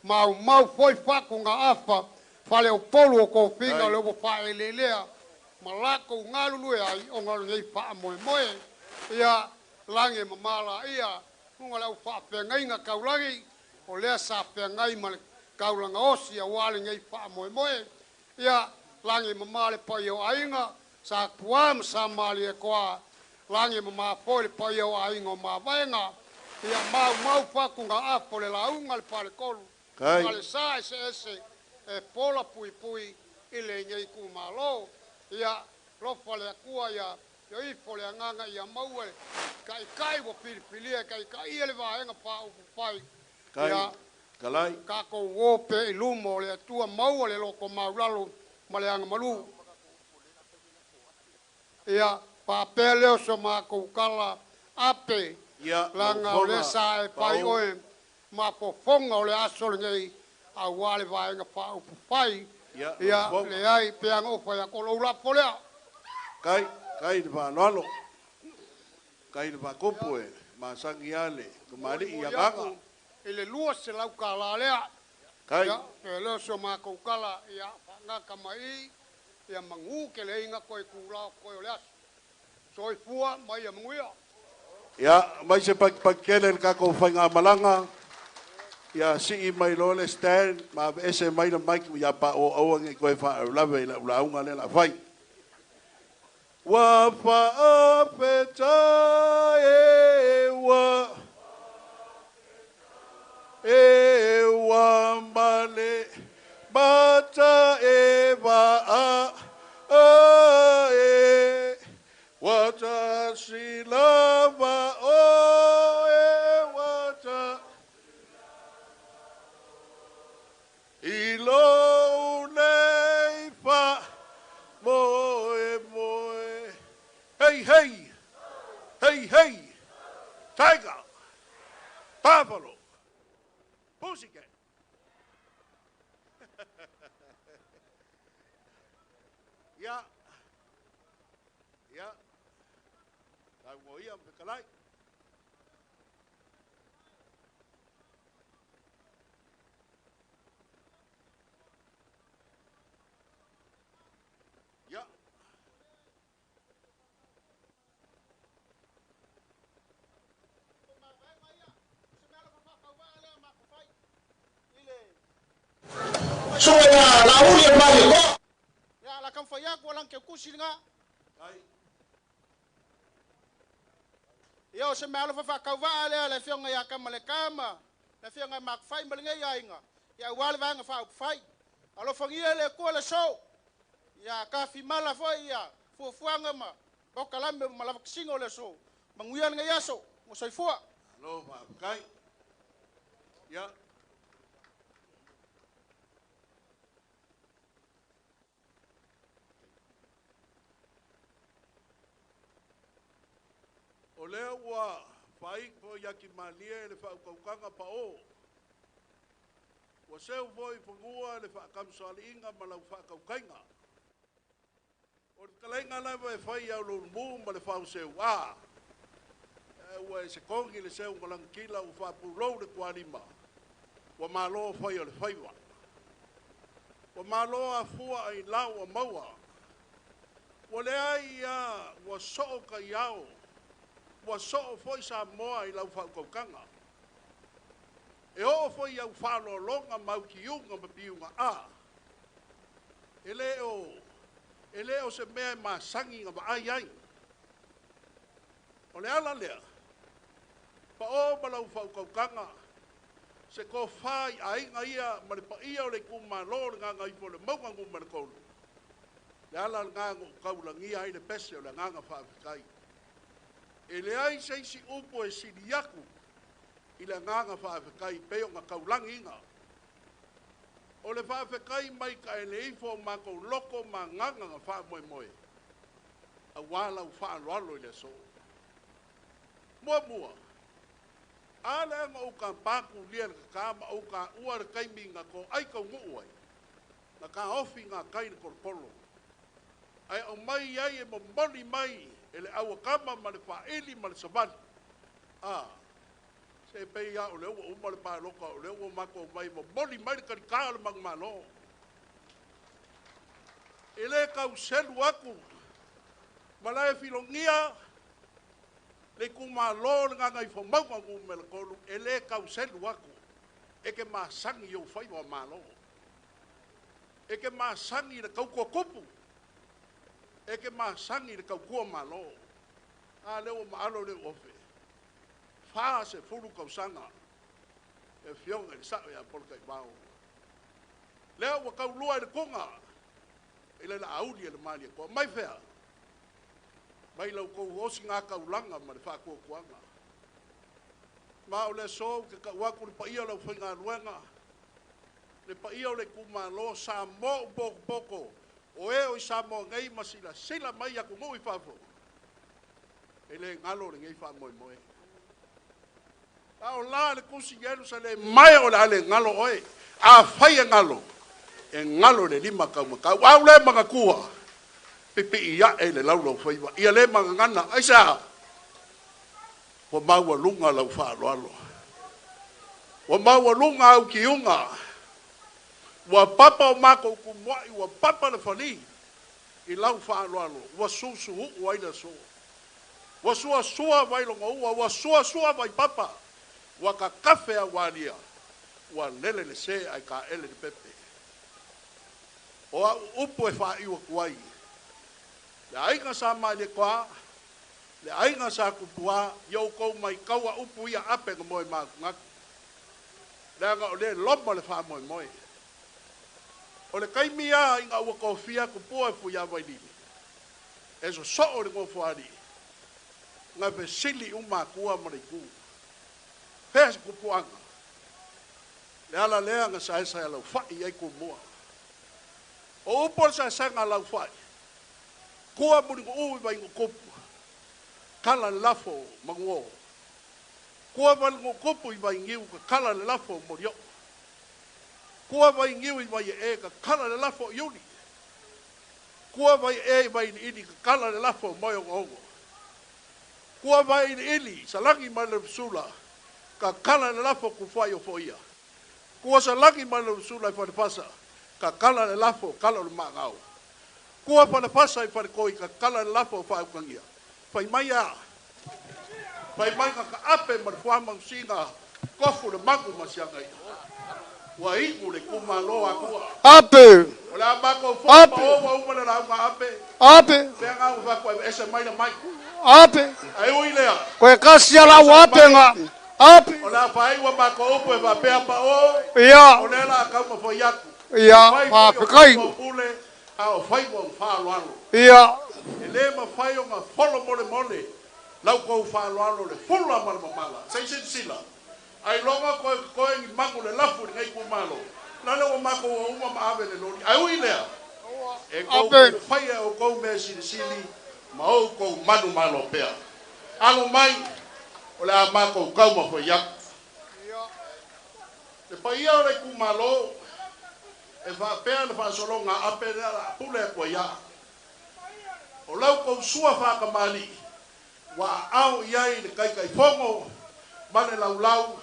maumau foi fatugaafa, faleupolu o tofiga o le ua faaeleelea, ma latou galulue ai ona o lenei faamoemoe. Ia lagi e mamā laia, luga o le aufaafeagaiga taulagi, o lea sa feagai ma le taulaga osi aua lenei faamoemoe. Ia lagi e mamā le paia o aiga, sa Tuā ma sa Malietoa, lagi e mamā foi le paia o aiga o Mavaega, ia maumau fatugaafa o le lauga a le Faletolu, ma le sa eseese e pola puipui i lenei itumalo. Ia alofa le Atua ia ifo le agaga ia maua le taitai ua filifilia e taitaia le vaega faaupufai. Ia tatou o pea i luma o le Atua, maua le loto maulalo ma le agamalu. Ia faapea lea o so matou tala ape, leaga o lea sa e fai oe mafofoga o le aso lenei aua le vaega faaupufai. Ia leai pea na ofa ia lou lafo lea. Kai, kai le faaaloalo, kai le faakupu e masagi lava le kamali'i i agaga. I le $200 lea. Kai. Ia, pe lea o so matou tala, ia faagata mai i, ia magu keleiga koe kula o koe o le aso. Soifua ma ia manuia. Ia, mai se pakipaki kele le tatou faigamalaga, ia sii mai loa le stand ma aveese mai le mic ia paoaoa nei toe faalavelave i lau lauga lea la fai. Ua faafetai e ua e ua male mata e vaa e ua tasi lava o e ua ta i lou nei fa moe moe. Hey, hey, hey, hey, tiger, buffalo, pussycat. Ia, ia, tau ia fekalai. Ia. Suka ya lauli e mali ko. Ya la kam faya ko lang ke kusi nga. Ia o se mea alofa faakauvaa lea le afioga ia Kamalekama, le afioga i Makufai ma lenei aiga, ia aua le vaega faaupufai. Alofagia le Atua le aso. Ia tafimala foi ia fuafuaga ma polokalame ma lavakisiga o le aso. Manuia lenei aso. Ua soifua. Alo faafetai. Ia. O lea ua faaipo ia kimalie le faaukaukaga pao. Ua seu foi fanua le faakamasualiiga ma lau faakaukaiga. O le fetalaiga lava e fai i auluulumu ma le faoseuā. Ua e sekogi le seu ma lagakila ua faapulou le tualima. Ua malo fai o le faiva. Ua malo afua ai lau ua maua. Ua leai ia ua soo kaiao, ua soo foi Samoa i lau faautautaga. E oo foi i au faaaloaloga ma au tiuga ma piuga a. E le o, e le o se mea e masani na vaai ai. O le ala lea, paʻo ma lau faautautaga, se tofa i aiga ia ma le paia o le itumalo o le Gagaifomauga Nu.3, le ala lena na ou taulagia ai le pese o le agaga faafetai. E leai se isi upu e sili atu i le agaga faafetai pei ona taulagiina. O le faafetai mai taele ifo o matou loto ma agaga na faamoemoe, aua lau faaaloalo i le aso. Muamua, a lea na ou tapa tulia le tata ma ou taua le taimi na toai taunuu ai, na taofi gatai le tolotolo, ae aumai ai e momoli mai e le auatama ma le faaili ma le savali. A, se pei lava o lea ua uma le palota, o lea ua matou omai e momoli mai le talitā o le manumalo. E le tau selu atu, ma la e filogia le itumalo o le Gagaifomauga Nu.3, e le tau selu atu, e te masani i ou faiva malo. E te masani i le tautua tupu, e te masani i le tautua malo. A lea ua maalo le ofe, 40 tausaga, e afioga i le Sao ia Polataivao. Lea ua taulua i le tuga, i le laauli e le Malietoa. Mai fea? Mai la outou osigataulaga ma le faatuatuaga. Ma o le aso ou te tau atu le paia o le aufaigaluega, le paia o le itumalo Samoa ua potopoto, o e o i Samoa nei ma silasila mai i atunuu i fafo, e le galo lenei faamoemoe. A o la le tusi Ierusalema e o le a le galo oe. Afai e galo, e galo i le lima taumatau. Au le manatua, pipii ae i le laulaufaiva, ia le magagana. Aisea? Ua maualuga lau faaaloalo. Ua maualuga au tiuga. Ua papa o matou tumuai, ua papa le fali i lau faaaloalo, ua susuuu ai le aso. Ua suasua Vailogoua, ua suasua Vaipapa, ua tatafe Aualia, ua lele le se ae taele le pepe. O au upu e faaiu atu ai, le aiga sa Malietoa, le aiga sa Tupua, ia outou maitaua upu ia ape na moe magugagu, leaga o lea e loma le faamoemoe. O le taimi lava ina ua tofia Tupua e Fuiavailili, e sosoo i le nofoalii, na fesili uma Atua ma le Itu, Fea se tupuaga? Le ala lea na saesae alaufai ai Tumua. O upu o le saesaega alaufai, Tua Mulinuu i Vainuutupu, tala le lafo Manuo. Tua Vainuutupu i Vainiu, tatala le lafo Molioo. Tua Vainiu i Vaiee, tatala le lafo Iuli. Tua Vaiee i Vailiili, tatala le lafo Moeogoongo. Tua Vailiili, Salagi ma le Sula, tatala le lafo Tufuai o Foia. Tua Salagi ma le Sula i Falefasa, tatala le lafo Kala o le Maagao. Tua Falefasa i Faletoi, tatala le lafo Faautagia. Fai mai a, fai mai na taape ma le fuamausina, tofu le magu ma siagaia. Ua iu le itumalo Atua. Ape. O le a matou foi Ape. pa o ua uma le lauga ape. Ape. Lea nga ua fai atu ese mai le mai. Ape. Ae ui lea. Koe kasi ala ua ape nga. Ape. O le a fai ua matou upu e faapea pa o. Ia. O lea la kau ma foi atu. Ia, Fai foi o faafetai. faiva o pule, a o faiva o faaaloalo. Ia. E le mafai ona folo molemole lau tou faaaloalo le fula ma le mamala. Se i silasila, ailoga toe totoe ni magu le lafu i lenei itumalo, la lea ua matou o uma ma ave le loli. Ae ui lea, e tou Ape. te faia e outou mea silisili ma outou manumalo pea. Alo mai, o le a matou taumafai atu. Le paia o le itumalo, e faapea le faasologa a ape lea o le a pule atu ai aa. O lau tou sua faatamalii, ua aao i ai le Taitaifono ma le laulau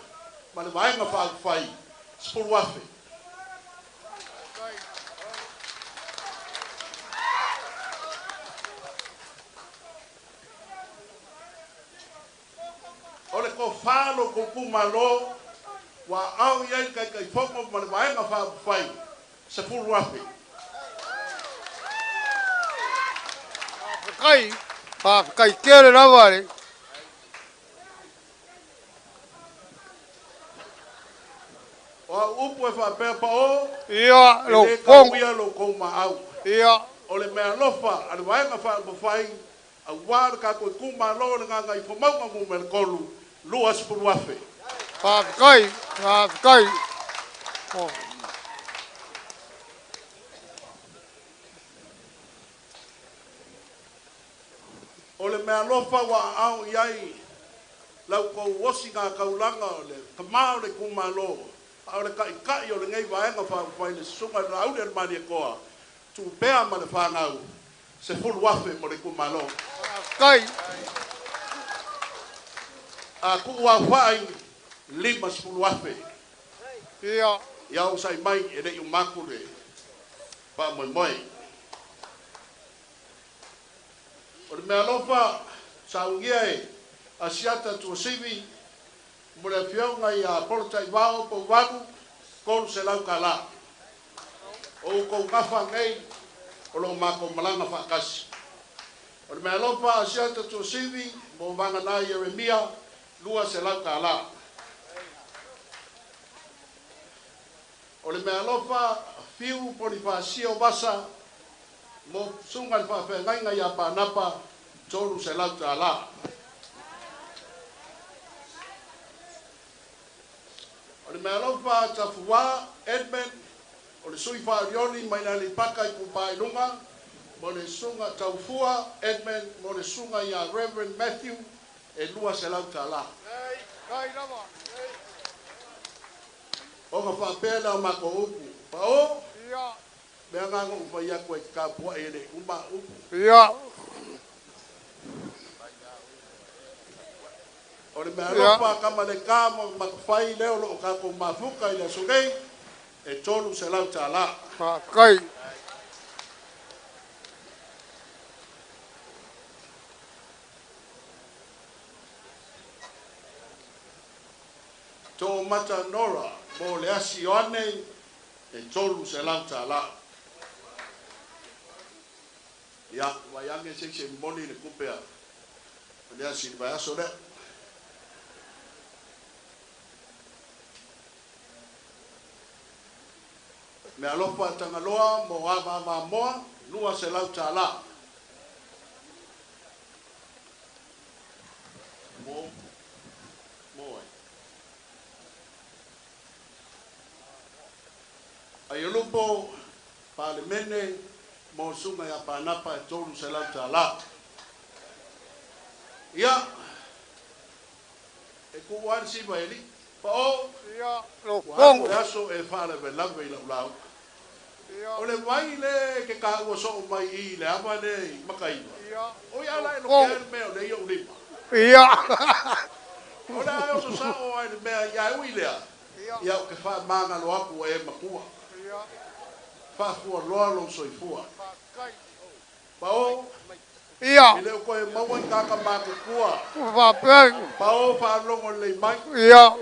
ma le vaega faaupufai 10,000. tofa lo kou itumalo ua aao i ai le Taitaifono ma le Vaega Faaupufai, 10,000. Faafetai, faafetai tele lava le. O au upu e faapea pao, Ia, e lou lē fofoga. tauia lo outou maau. Ia. O le meaalofa a le Vaega Faaupufai auā le tatou itumalo o le Gagaifomauga Nu.3, 20,000. Faafetai, faafetai. O le meaalofa ua aao i ai la outou osiga taulaga o le tamā o le itumalo, a o le Taitai o lenei Vaega Faaupufai, le Susuga i le Laaulialemalietoa Tupea ma le fanau, 10,000 mo le itumalo. Faafetai. A tuu aofai, 50,000. Ia. Ia onosai mai e le i uma atu le faamoemoe. O le meaalofa saunia e Asiata Tuasivi mo le afioga ia Polataivao Pouvalu, $300. O outou gafa nei o loo matou malaga faatasi. O le meaalofa Asiata Tuasivi mo Vagana Ieremia, $200. O le meaalofa Fiu Ponifasio Vasa mo susuga i le faafeagaiga ia Panapa, $300. O le meaalofa Tafuā Edmund o le sui faaolioli mai le Aleipata Itupa i Luga mo le susuga Taufua Edmund mo le susuga ia Reverend Matthew e $200. Ona faapea lea o matou upu, pao, Ia. mea na na ou fai atu ai te tapuai e le uma upu. Ia. O le meaalofa Kamaleka ma Matafai lea o loo tatou mafuta i le aso nei e $300. Faafetai. Toomata Nora mo le Asi Ioane e $300. Ia, vai age se se momoli le tupe a le asi i le vaiaso lea. Meaalofa Tagaloa mo Avaavamoa, $200. Mo mo ai. Aiolupo Palemene mo susuga ia Panapa e $300. Ia, e tuu lava le siva e alii. Pao, Ia, lou ua alu le fofoga. aso e faalavelave i lau lauga. Ia. O le vai lea e te taua soo mai i le ava lea i Mataiva. Ia, O ia la lou e lotea fofoga. le mea o lea i ou lima. Ia. O le a oso sao ai le mea ia e ui lea. Ia. Ia ou te faamagalo atu ua e matua. Ia. Faafualoa lou soifua. Faafetai. Pao, Ia. e le o toe maua i tagata matutua. Faafetai. Pao faalogo lelei mai. Ia.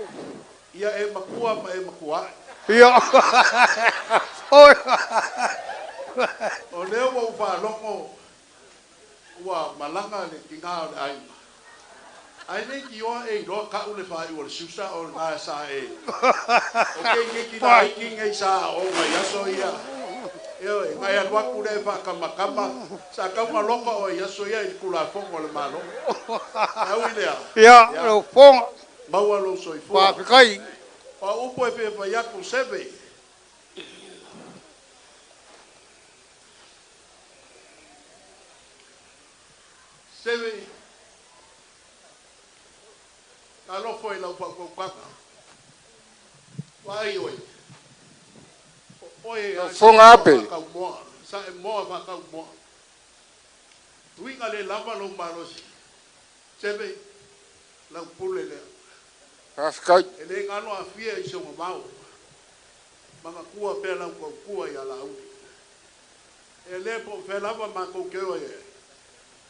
Ia e matua ma e matua ae. Ia. Oi. O lea ua ou faalogo ua malaga le tiga o le aiga. Ae le itioa e iloa ka'u le faaiu o le siusa o lena sa e. O keikeki laiti nei sa aoga i aso ia. Ioe, na e alu atu lea e faakamakama, sa taugalofa oe i aso ia i le Tulafono a le Malo. Ae ui lea, Ia, ia, lou fofoga. maua lou soifua. Faafetai. O au upu e fia fai atu seve. Seve, talofa i lau faautautaga. Vaai oe. O oe Lau a fofoga sa e moa Ape. faataumoa. Sa e moa faataumoa. Tuiga le lava lou malosi. Seve, lau pule lea. Faafetai. E le galo afia i se mamao. Magatua pea lau tautua ia Laauli. E le po o fea lava matou te o ai,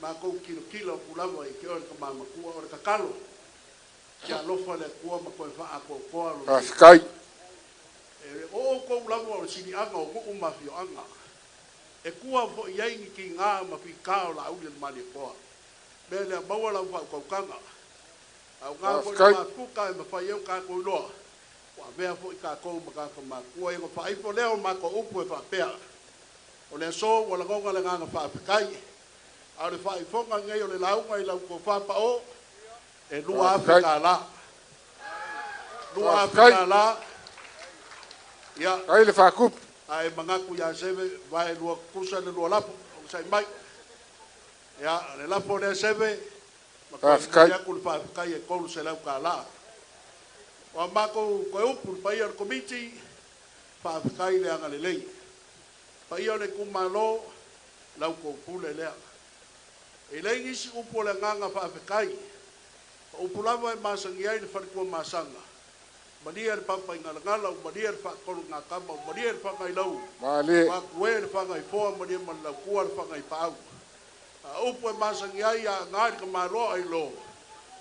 matou kilokilo atu lava i ke oe le tama matua. O le tatalo. Ia alofa le Atua ma toe faaatoatoa lo Faafetai. E o outou lava o le siliaga o nuu ma afioaga. E tua foi i ai ni tiga ma fita o Laauli o le Malietoa. Mea lea maua lau faautautaga. Aoga foi le Faafetai. mafuta e mafai ai ona tatou iloa ua avea foi tatou ma tagata matutua. Ia ona faaifo lea o matou upu e faapea, o le aso ua lagona le agaga faafetai, a o le faaifoga lenei o le lauga i lau tofa pao e Faafetai. $2,000. Faafetai. $2,000. Ia, Ai le faakupu. ae manatu ia Seve, vae lua tutusa le lua lafo, onosai mai. Ia, le lafo lea Seve, ma toe Faafetai. momoli atu le faafetai e $300. O a matou toe upu, le paia o le Komiti, faafetai le agalelei. Paia o le itumalo, lau tou pule lea. E leai nisi upu o le agaga faafetai. O upu lava e masani ai le faletua masaga, malie le papaigalagala, ua malie le faatolugatama, ua malie le fagailau, Malie. ua atue le fagaifoa, malie ma le lautua le fagaipaau. A upu e masani ai a agai le tamaloa ai lo,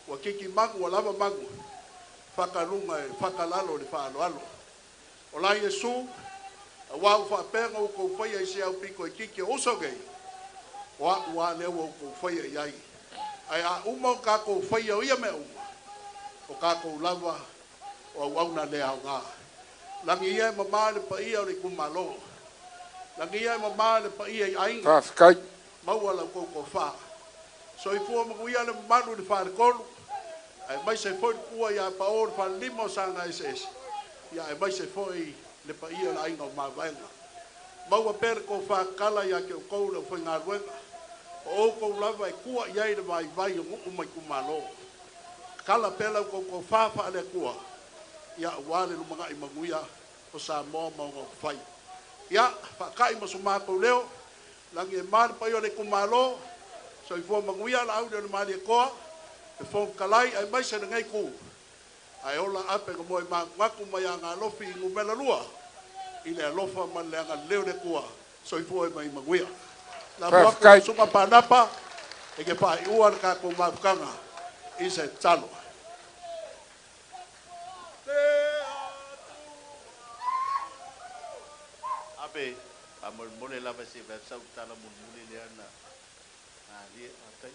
ua kiki magu, ua lava magu, whakaluga e whakalalo le whaaloalo. O la Iesu, aua ua faapea ona outou faia i se au pito itiiti o uso nei, o a'u lava lea ua outou faia i ai. Ae a uma o tatou faia o ia mea uma, o tatou lava o auauna le aoga. Lagi ia e mamā le paia o le itumalo. Lagi ia e mamā le paia i aiga. Faafetai. Maua lau tou tofa. Soifua manuia le mamalu i le faletolu, aemaise foi le pua ia Pao le falelima o Saga Eseese, ia aemaise foi le paia o le aiga o Mavaega. Maua pea le tofa tatala ia te outou le aufaigaluega, o outou lava e tua i ai le vaivai o nuu ma itumalo. Tatala pea lau tou tofa faale-Atua, ia aua le lumanai manuia o Samoa ma ona upufai. Ia, faatai ma so matou leo, lagi e ma le paia o le itumalo, soifua manuia Laauli o le Malietoa, le Fofoga Fetalai aemaise lenei itu, ae ola ape na moe magunatu mai Agalofi i numera 2, i le alofa ma le agalelei o le Atua, soifua ma ia manuia. Lafo atu Faafetai. lau Susuga Panapa e te faaiua le tatou mafutaga i se tatalo. Ape, faamolemole lava se i fai atu sau tala mulimuli lea na malie. Faafetai.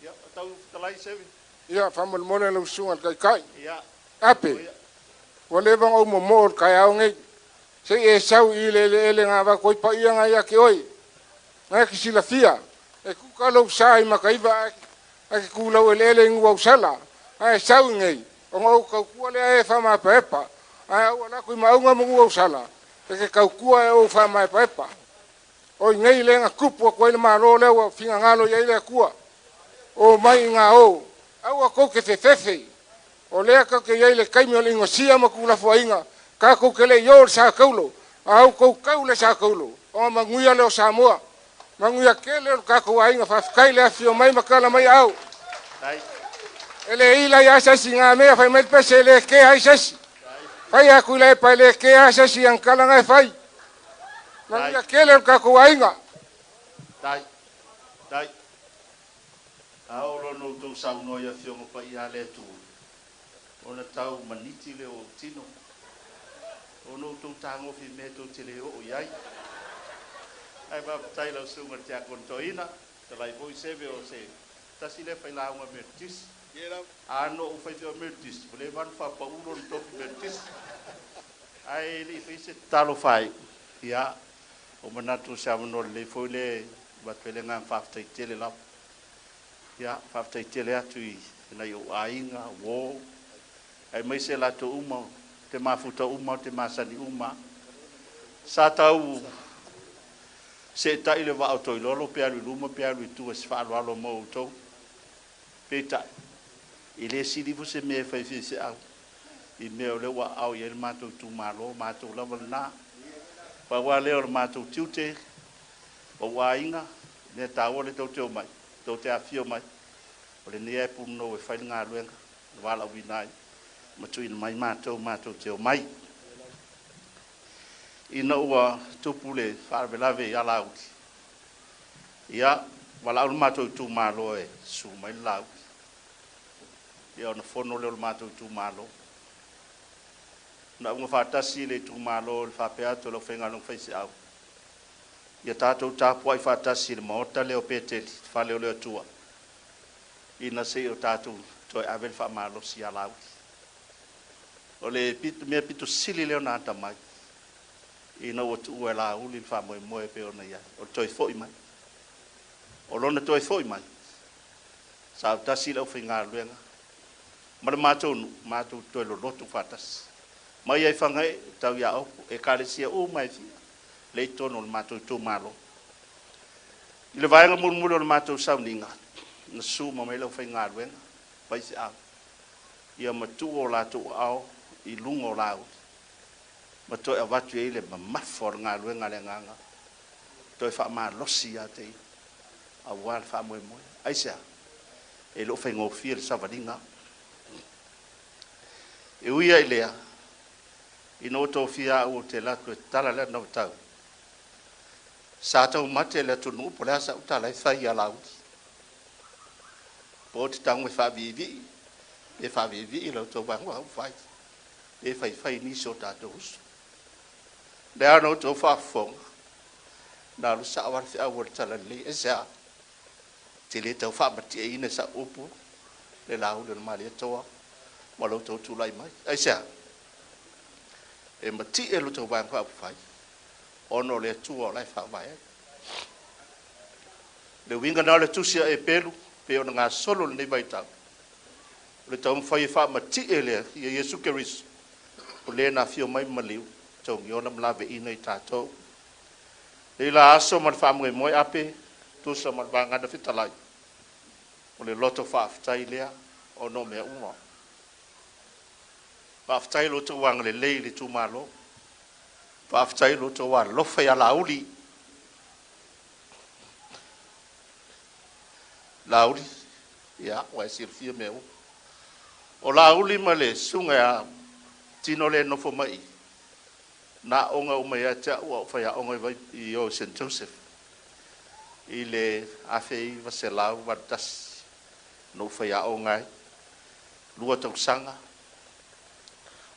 Ia, o tau fetalai Seve. Ia, faamolemole lau susuga i le Taitai. Ia. Ape, Ia. ua leva ona ou momoo i le taeao nei. Se i e sau i le eleele na avatu ai paia ia te oe. Na e te silafia, e kuka lou sa i Mataiva ae te tulau eleele i Nuuausala. Ae sau i nei, ona ou tautua lea e faamaepaepa. Ae au ala atu i Maauga ma Nuuausala, e te tautua e ou faamaepaepa. O i nei le na tupu atu ai le Malo lea ua finagalo i ai le Atua. O mai i ngā o, aua kou te fefefe. O lea kau te iai le taimi o le ingosia ma kulafuaiga, tatou te le i o le sa taulo, a outou kau le sa taulo, ona manuia lea o Samoa. Manuia tele o le tatou aiga, faafetai le afifio mai ma tala mai aao. E le ila ia se isi ngā mea fai mai le pese e le kea ai se isi. Fai atu i le epa e le kea ai se isi ang tala nga e fai. Manuia tele o le tatou aiga. Dai. Dai. A oo loa ona outou saunoa i Afioga Paia a le Atua, ona tau maniti lea o ou tino, ona outou tagofi i mea tou te le oo i ai. Ae faafetai i lau Susuga i le Tiakono Toeaina, fetalai foi Seve o se tasi lea failauga Metotisi. A na ou faifeau Metotisi, ua leva ona faapau lona tofi Metotisi. Ae le i faia se tatalo faaiu, ia, ua manatu o se avanoa lelei foi lea e avatu ai le agaga faafetai tele lava. Ia, faafetai tele atu i nai ou aiga, uo, aemaise latou uma ou te mafuta uma, ou te masani uma lava. Sa tau seetai le vaa o Toilolo pe alu i luma pe alu i tua i se faaaloalo mo outou. Peitai, e le sili ifo se mea e fai e faifeau i mea o lea ua aao i ai le matou itumalo, o matou lava lena. Pau lava lea o le matou tiute, o ou aiga, o mea taua lea tou te omai, tou te afifio mai, o lenei lava e punonou e fai le galuega na valaauina ai ma tuuina mai matou matou te omai. Ina ua tupu le faalavelave i Alauli, ia, valaau le matou itumalo e susu mai le Laauli. Ia ona fono lea o le matou itumalo. Na auga faatasi le itumalo i le faapea atu o le aufaigaluega faifeau, ia tatou tapuai faatasi i le maota lea o Peteli, le fale o le Atua, ina se i o tatou toe ave le faamalosi ia Laauli. O le mea pito sili lea ona atamai ina ua tuua e Laauli le faamoemoe e pei ona i ai, o le toe foi mai. O lona toe foi mai, sa autasi le aufaigaluega ma le matou nuu, matou toe lolotu faatasi. Mai lava i Fagaee tau ia Opo, ekalesia uma e fia lea e i totonu o le matou itumalo. I le vaega mulimuli o le matou sauniga, na susu uma mai le aufaigaluega faifeau, ia ma tuu o latou aao i luga o Laauli ma toe avatu i ai le mamafa o le galuega a le Agaga, toe faamalosi ia te ia aua le faamoemoe. Aisea? E le o faigofie le savaliga. E ui lava i lea, ina ua tofia au ou te alu atu e tatala le anavatau, sa taumate le atunuu po o le a sau tala e fai ia Laauli. Po o te tago e faaviivii, pe faaviivii la outou Vaega Faaupufai, pe faifai i nisi o tatou uso. O lea na outou faafofoga, na alu sao lava le feau o le talalelei. Aisea? Ou te le tau faamatieina i sau upu le Laauli o le Malietoa ma lo outou tulai mai. Aisea? E matie lo outou Vaega Faaupufai ona o le Atua o la e faavae ai. Le uiga lena o le tusi a Eperu pei ona gasolo lenei vaitau, o le taumafai e faamatie lea ia Iesu Keriso, o le na afio mai ma maliu, togiola ma laveina i tatou. Lei la aso ma le faamoemoe ape, tusa ma le vagana fetalai, o le loto faafetai lea ona o mea uma. Faafetai lo outou agalelei i le itumalo. Faafetai lo outou alofa ia Laauli. Laauli, ia, ua e silafia mea uma. O Laauli ma le susuga ia Tino lea e nofo mai i, na aooga uma ia te au a o faiaoga i o i St. Joseph i le 1981 na ou faiaoga ai, 2 tausaga.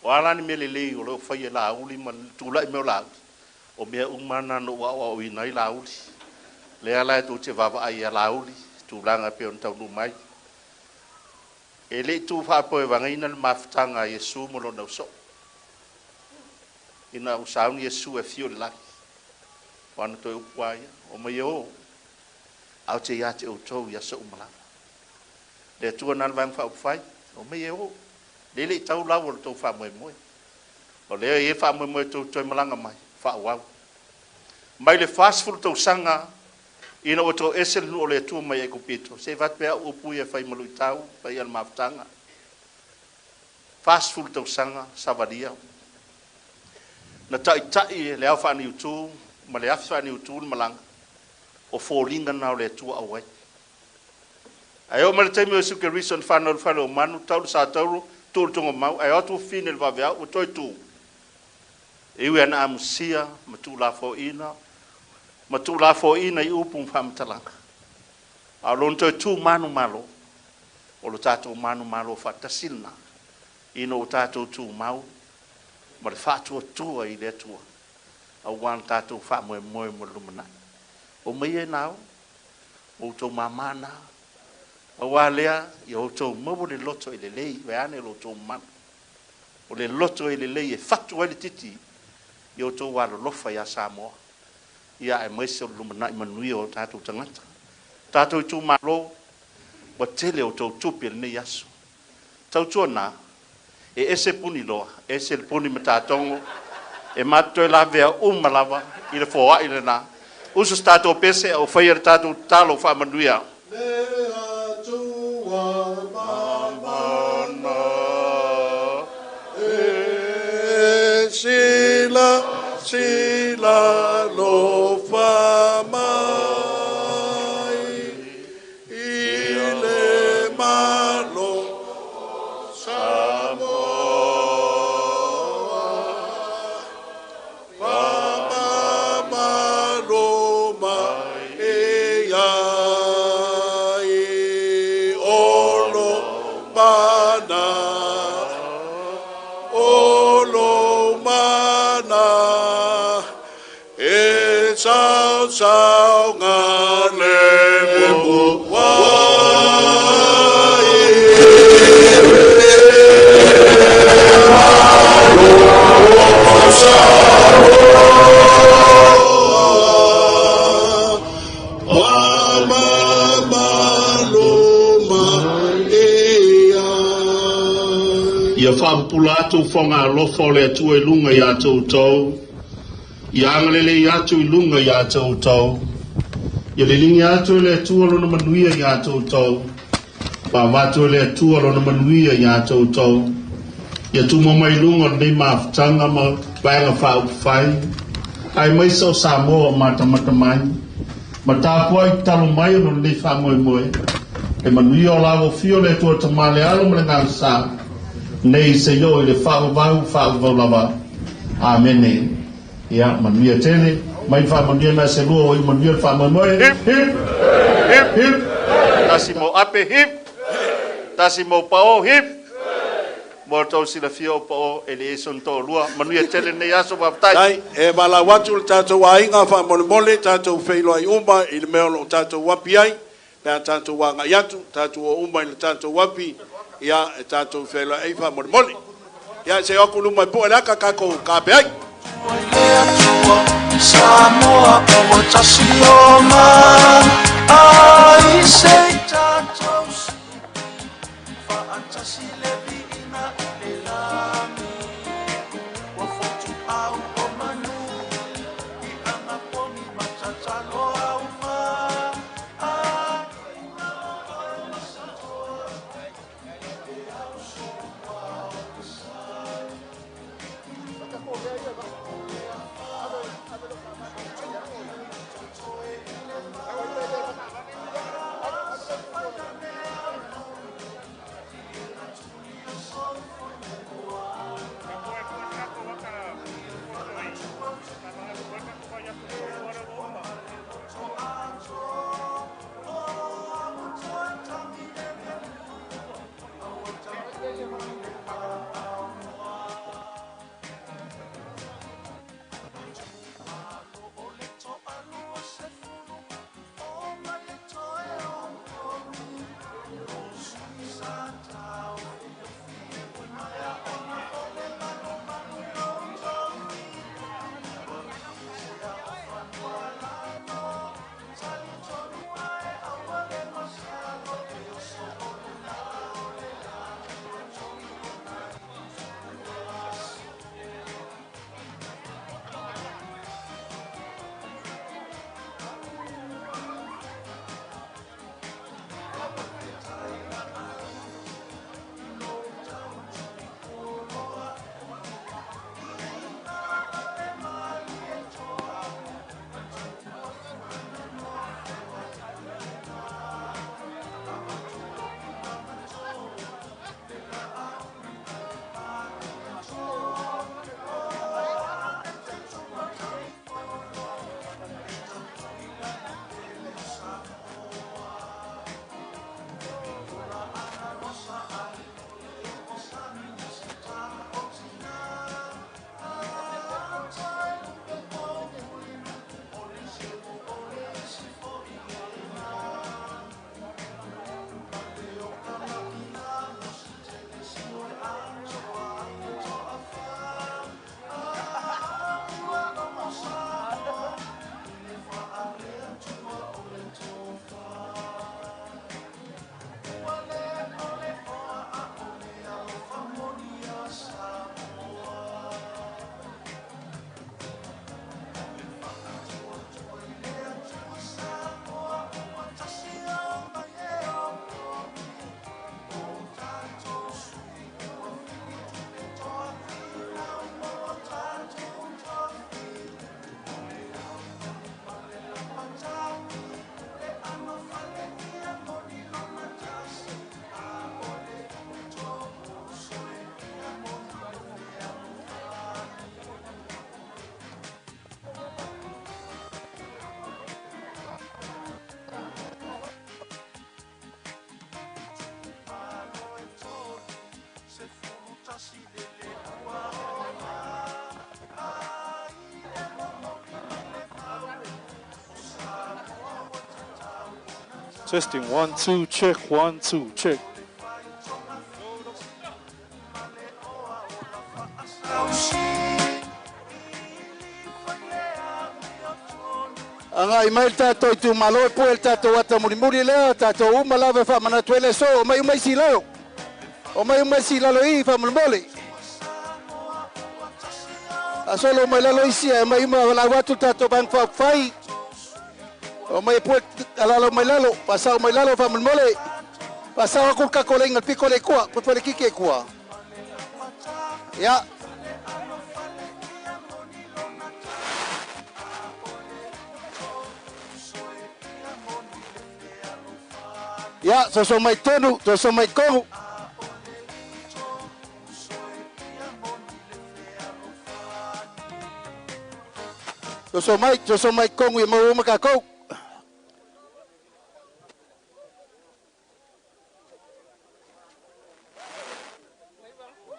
O a la ni mea lelei o lo o faia e Laauli ma le tulai mai o Laauli, o mea uma na na ou aoaoina ai Laauli. Lea la e tou te vaavaai ia Laauli, tulaga e pei ona taunuu mai. E le i tuufaapoevagaina le mafutaga a Iesu ma lona ausoo. Ina ua sauni Iesu e afio i le lagi, o ana toe upu lava ia, omai e o, ae ou te ia te outou i aso uma lava. Le Atua na le Vaega Faaupufai, omai e o, lea e le i tau lau o le tou faamoemoe. O lea e i ai faamoemoe tou te toe malaga mai, faaauau. Mai le 40 tausaga ina ua toese le nuu o le Atua mai Aikupito, se i avatu pea au upu ia e fai ma luitau, paia le mafutaga. 40 tausaga savalia, na taitai le ao faaniutu ma le afi faaniutu le malaga, o foliga na o le Atua auai. Ae oo mai le taimi o Iesu Keriso na fanau i le fale o manu, tau le satauro, tuu le tugamau, ae o atu fafine i le vaveao ua toe tu. E ui ana amusia ma tuulafoaiina, ma tuulafoaiina i upu ma faamatalaga, a o lona toe tu manumalo, o lo tatou manumalo faatasi lena, ina ua tatou tumau ma le faatuatua i le Atua, aua lo tatou faamoemoe mo le lumanai. O mai e na o outou mamā na, aua lea ia outou maua le loto e lelei, vaeane lo outou mamalu. O le loto e lelei e fatu ai le titi i outou alolofa ia Samoa, ia aemaise o le lumanai manuia o tatou tagata. Tatou itumalo, ua tele outou tupe i lenei aso. Tautuana, e ese puniloa, ese le puni matatogo, e matou toe lavea uma lava i le foai lena. Uso se tatou pese a o faia le tatou tatalo faamanuia. Le Atua mamana e sila sila lofa mai i le Malo Samoa faamamalu mai e ai o lo malo. Saogalemu Ia faapupula atu fogaalofa o le Atua i luga iā te outou, ia agalelei atu i luga iā te outou. Ia liligi atu e le Atua lona manuia iā te outou, ma avatu e le Atua lona manuia iā te outou. Ia tumau mai i luga o lenei mafutaga ma vaega faaupufai, aemaise o Samoa o matamata mai, ma tapuai tatalo mai ona o lenei faamoemoe. Le manuia o la ua fio le Atua Tama le Alo ma le Agaga Sa, nei seia oo i le faavavau faavavau lava. Amene. Ia manuia tele. Mai faamanuia mea se lua o i manuia le faamoemoe. Hip, Hip, hip, hip. Tasi mo Ape, hip. Tasi mo Pao, hip. Mo tou silafia o Pao e leai sona toalua. Manuia tele lenei aso, faafetai. Tai, e valaau atu le tatou aiga faamolemole, tatou feiloai uma i le mea o lo o tatou api ai, pe a tatou agai atu, tatou o uma i le tatou api, ia e tatou feiloai ai faamolemole. Ia se o atu luma e poe le aka tatou kape ai. Samoa ua tasi o ma ai se i tatou faatasi le viiga i le lagi ua fotuau o manu i agapogi ma tatalo auga ai. Testing 1 2 check 1 2 check. Agai mai le tatou itumalo e pue le tatou ata mulimuli lea, tatou uma lava e faamanatu ai le aso. Omai uma isi i lalo. Omai uma isi i lalo i i faamolemole. Faasolo mai lalo isi ae omai uma valaau atu le tatou Vaega Faaupufai. Omai e pue alalo mai lalo, faasao mai lalo faamolemole. Faasao atu le tatou laina i le pito lea i tua, pue le kiki i tua. Ia. Ia, soso mai tonu, soso mai tonu. Soso mai, soso mai tonu ia maua uma tatou.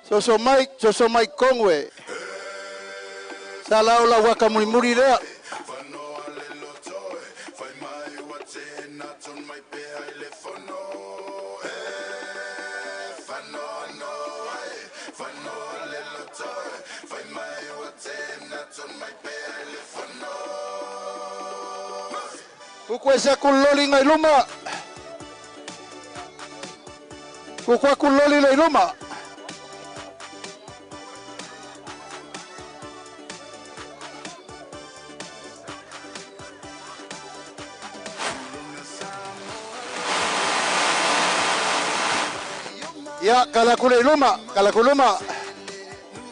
Soso mai, soso mai tonu e. Sa lao lau ata mulimuli lea. Kuku ese aku le loli ngai luma. Kuku aku le loli le i luma. Ia, kala aku le i luma, kala aku luma.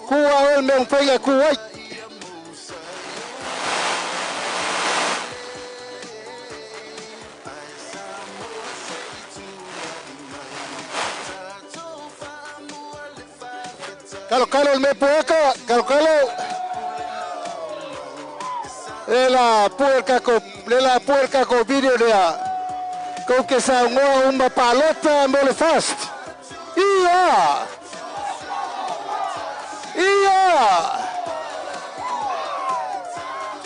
Ku a oe le mea ua mafai ona ku ai. Kalo kalo le mea puaka, kalo kalo. Le la pue le kako, le la pue le kako video lea. Kou ke saunoa uma palota mo le fast. Ia! Ia!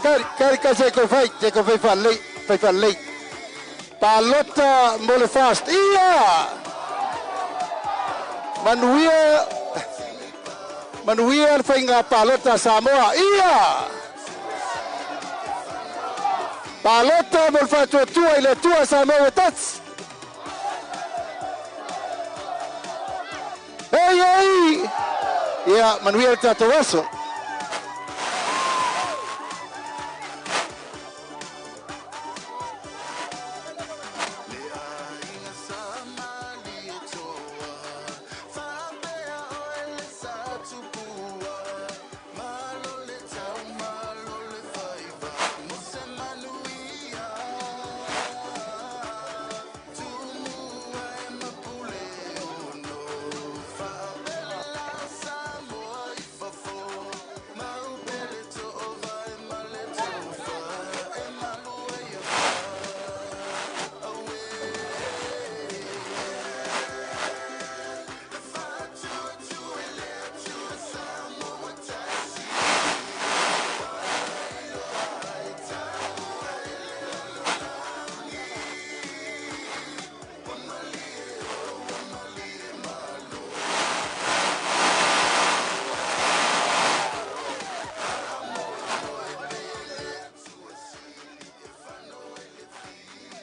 Kari, kari ka se ko fai, se ko fai fa lei, fai fa lei. Palota mo le fast. Ia! Manuia, manuia le faiga palota Samoa. Ia! Palota mo le faatuatua i le Atua Samoa ua tasi. Ei, ei! Ia, manuia le tatou aso.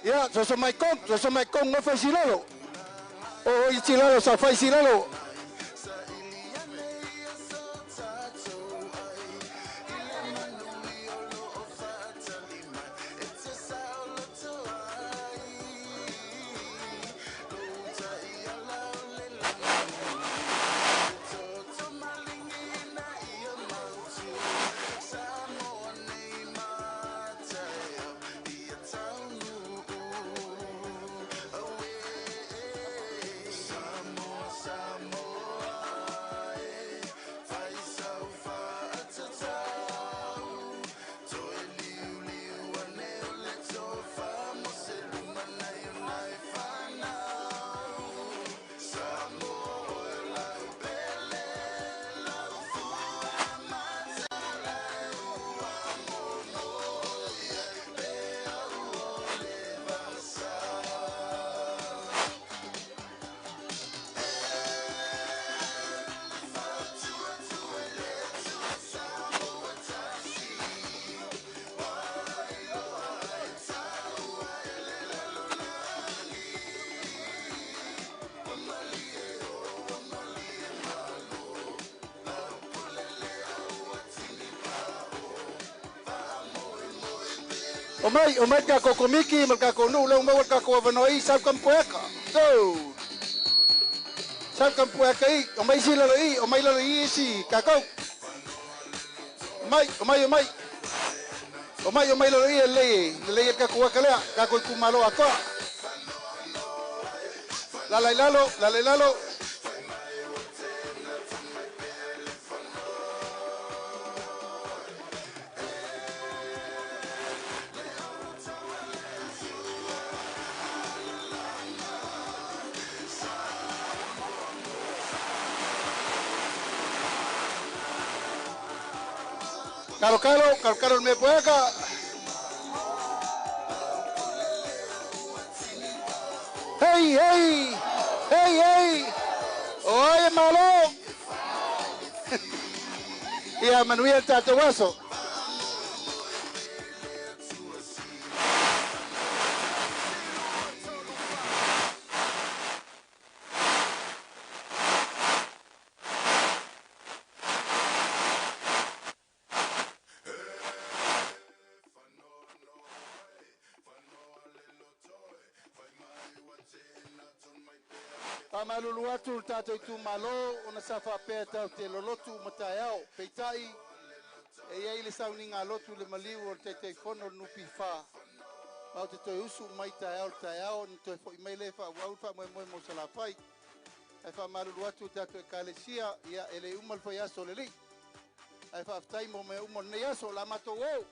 Ia, soso mai kong, soso mai kong no fai silalo. O i silalo sa fai silalo. Omai, omai takou komiti ma le takou nuu lea ua maua le takou avanoa i sau tamupueaka. So, sau tamupueaka i, omai isi lalo i, omai lalo i isi takou. Omai, omai, omai. Omai, omai lalo i e lelei, lelei e le takou aka lea, takou itumalo atoa. Lala i lalo, lala i lalo. Kalo kalo, kalo kalo le mea poeka. Hei, hei, hei, hei. Oi e malo. Ia manuia le tatou aso. Faamalulu atu le tatou itumalo ona sa faapea tatou te lolotu uma taeao. Peitai, e i ai le sauniga lotu i le maliu o le Taitaifono o le NPF, ma ou te toe usu mai taeao le taeao ona toe foi mai lea e faaauau le faamoemoe mo Salafai. Ae faamalulu atu i tatou ekalesia, ia e le uma le faiaso o le Alii. Ae faafetai mo mea uma o lenei aso, o le a matou o.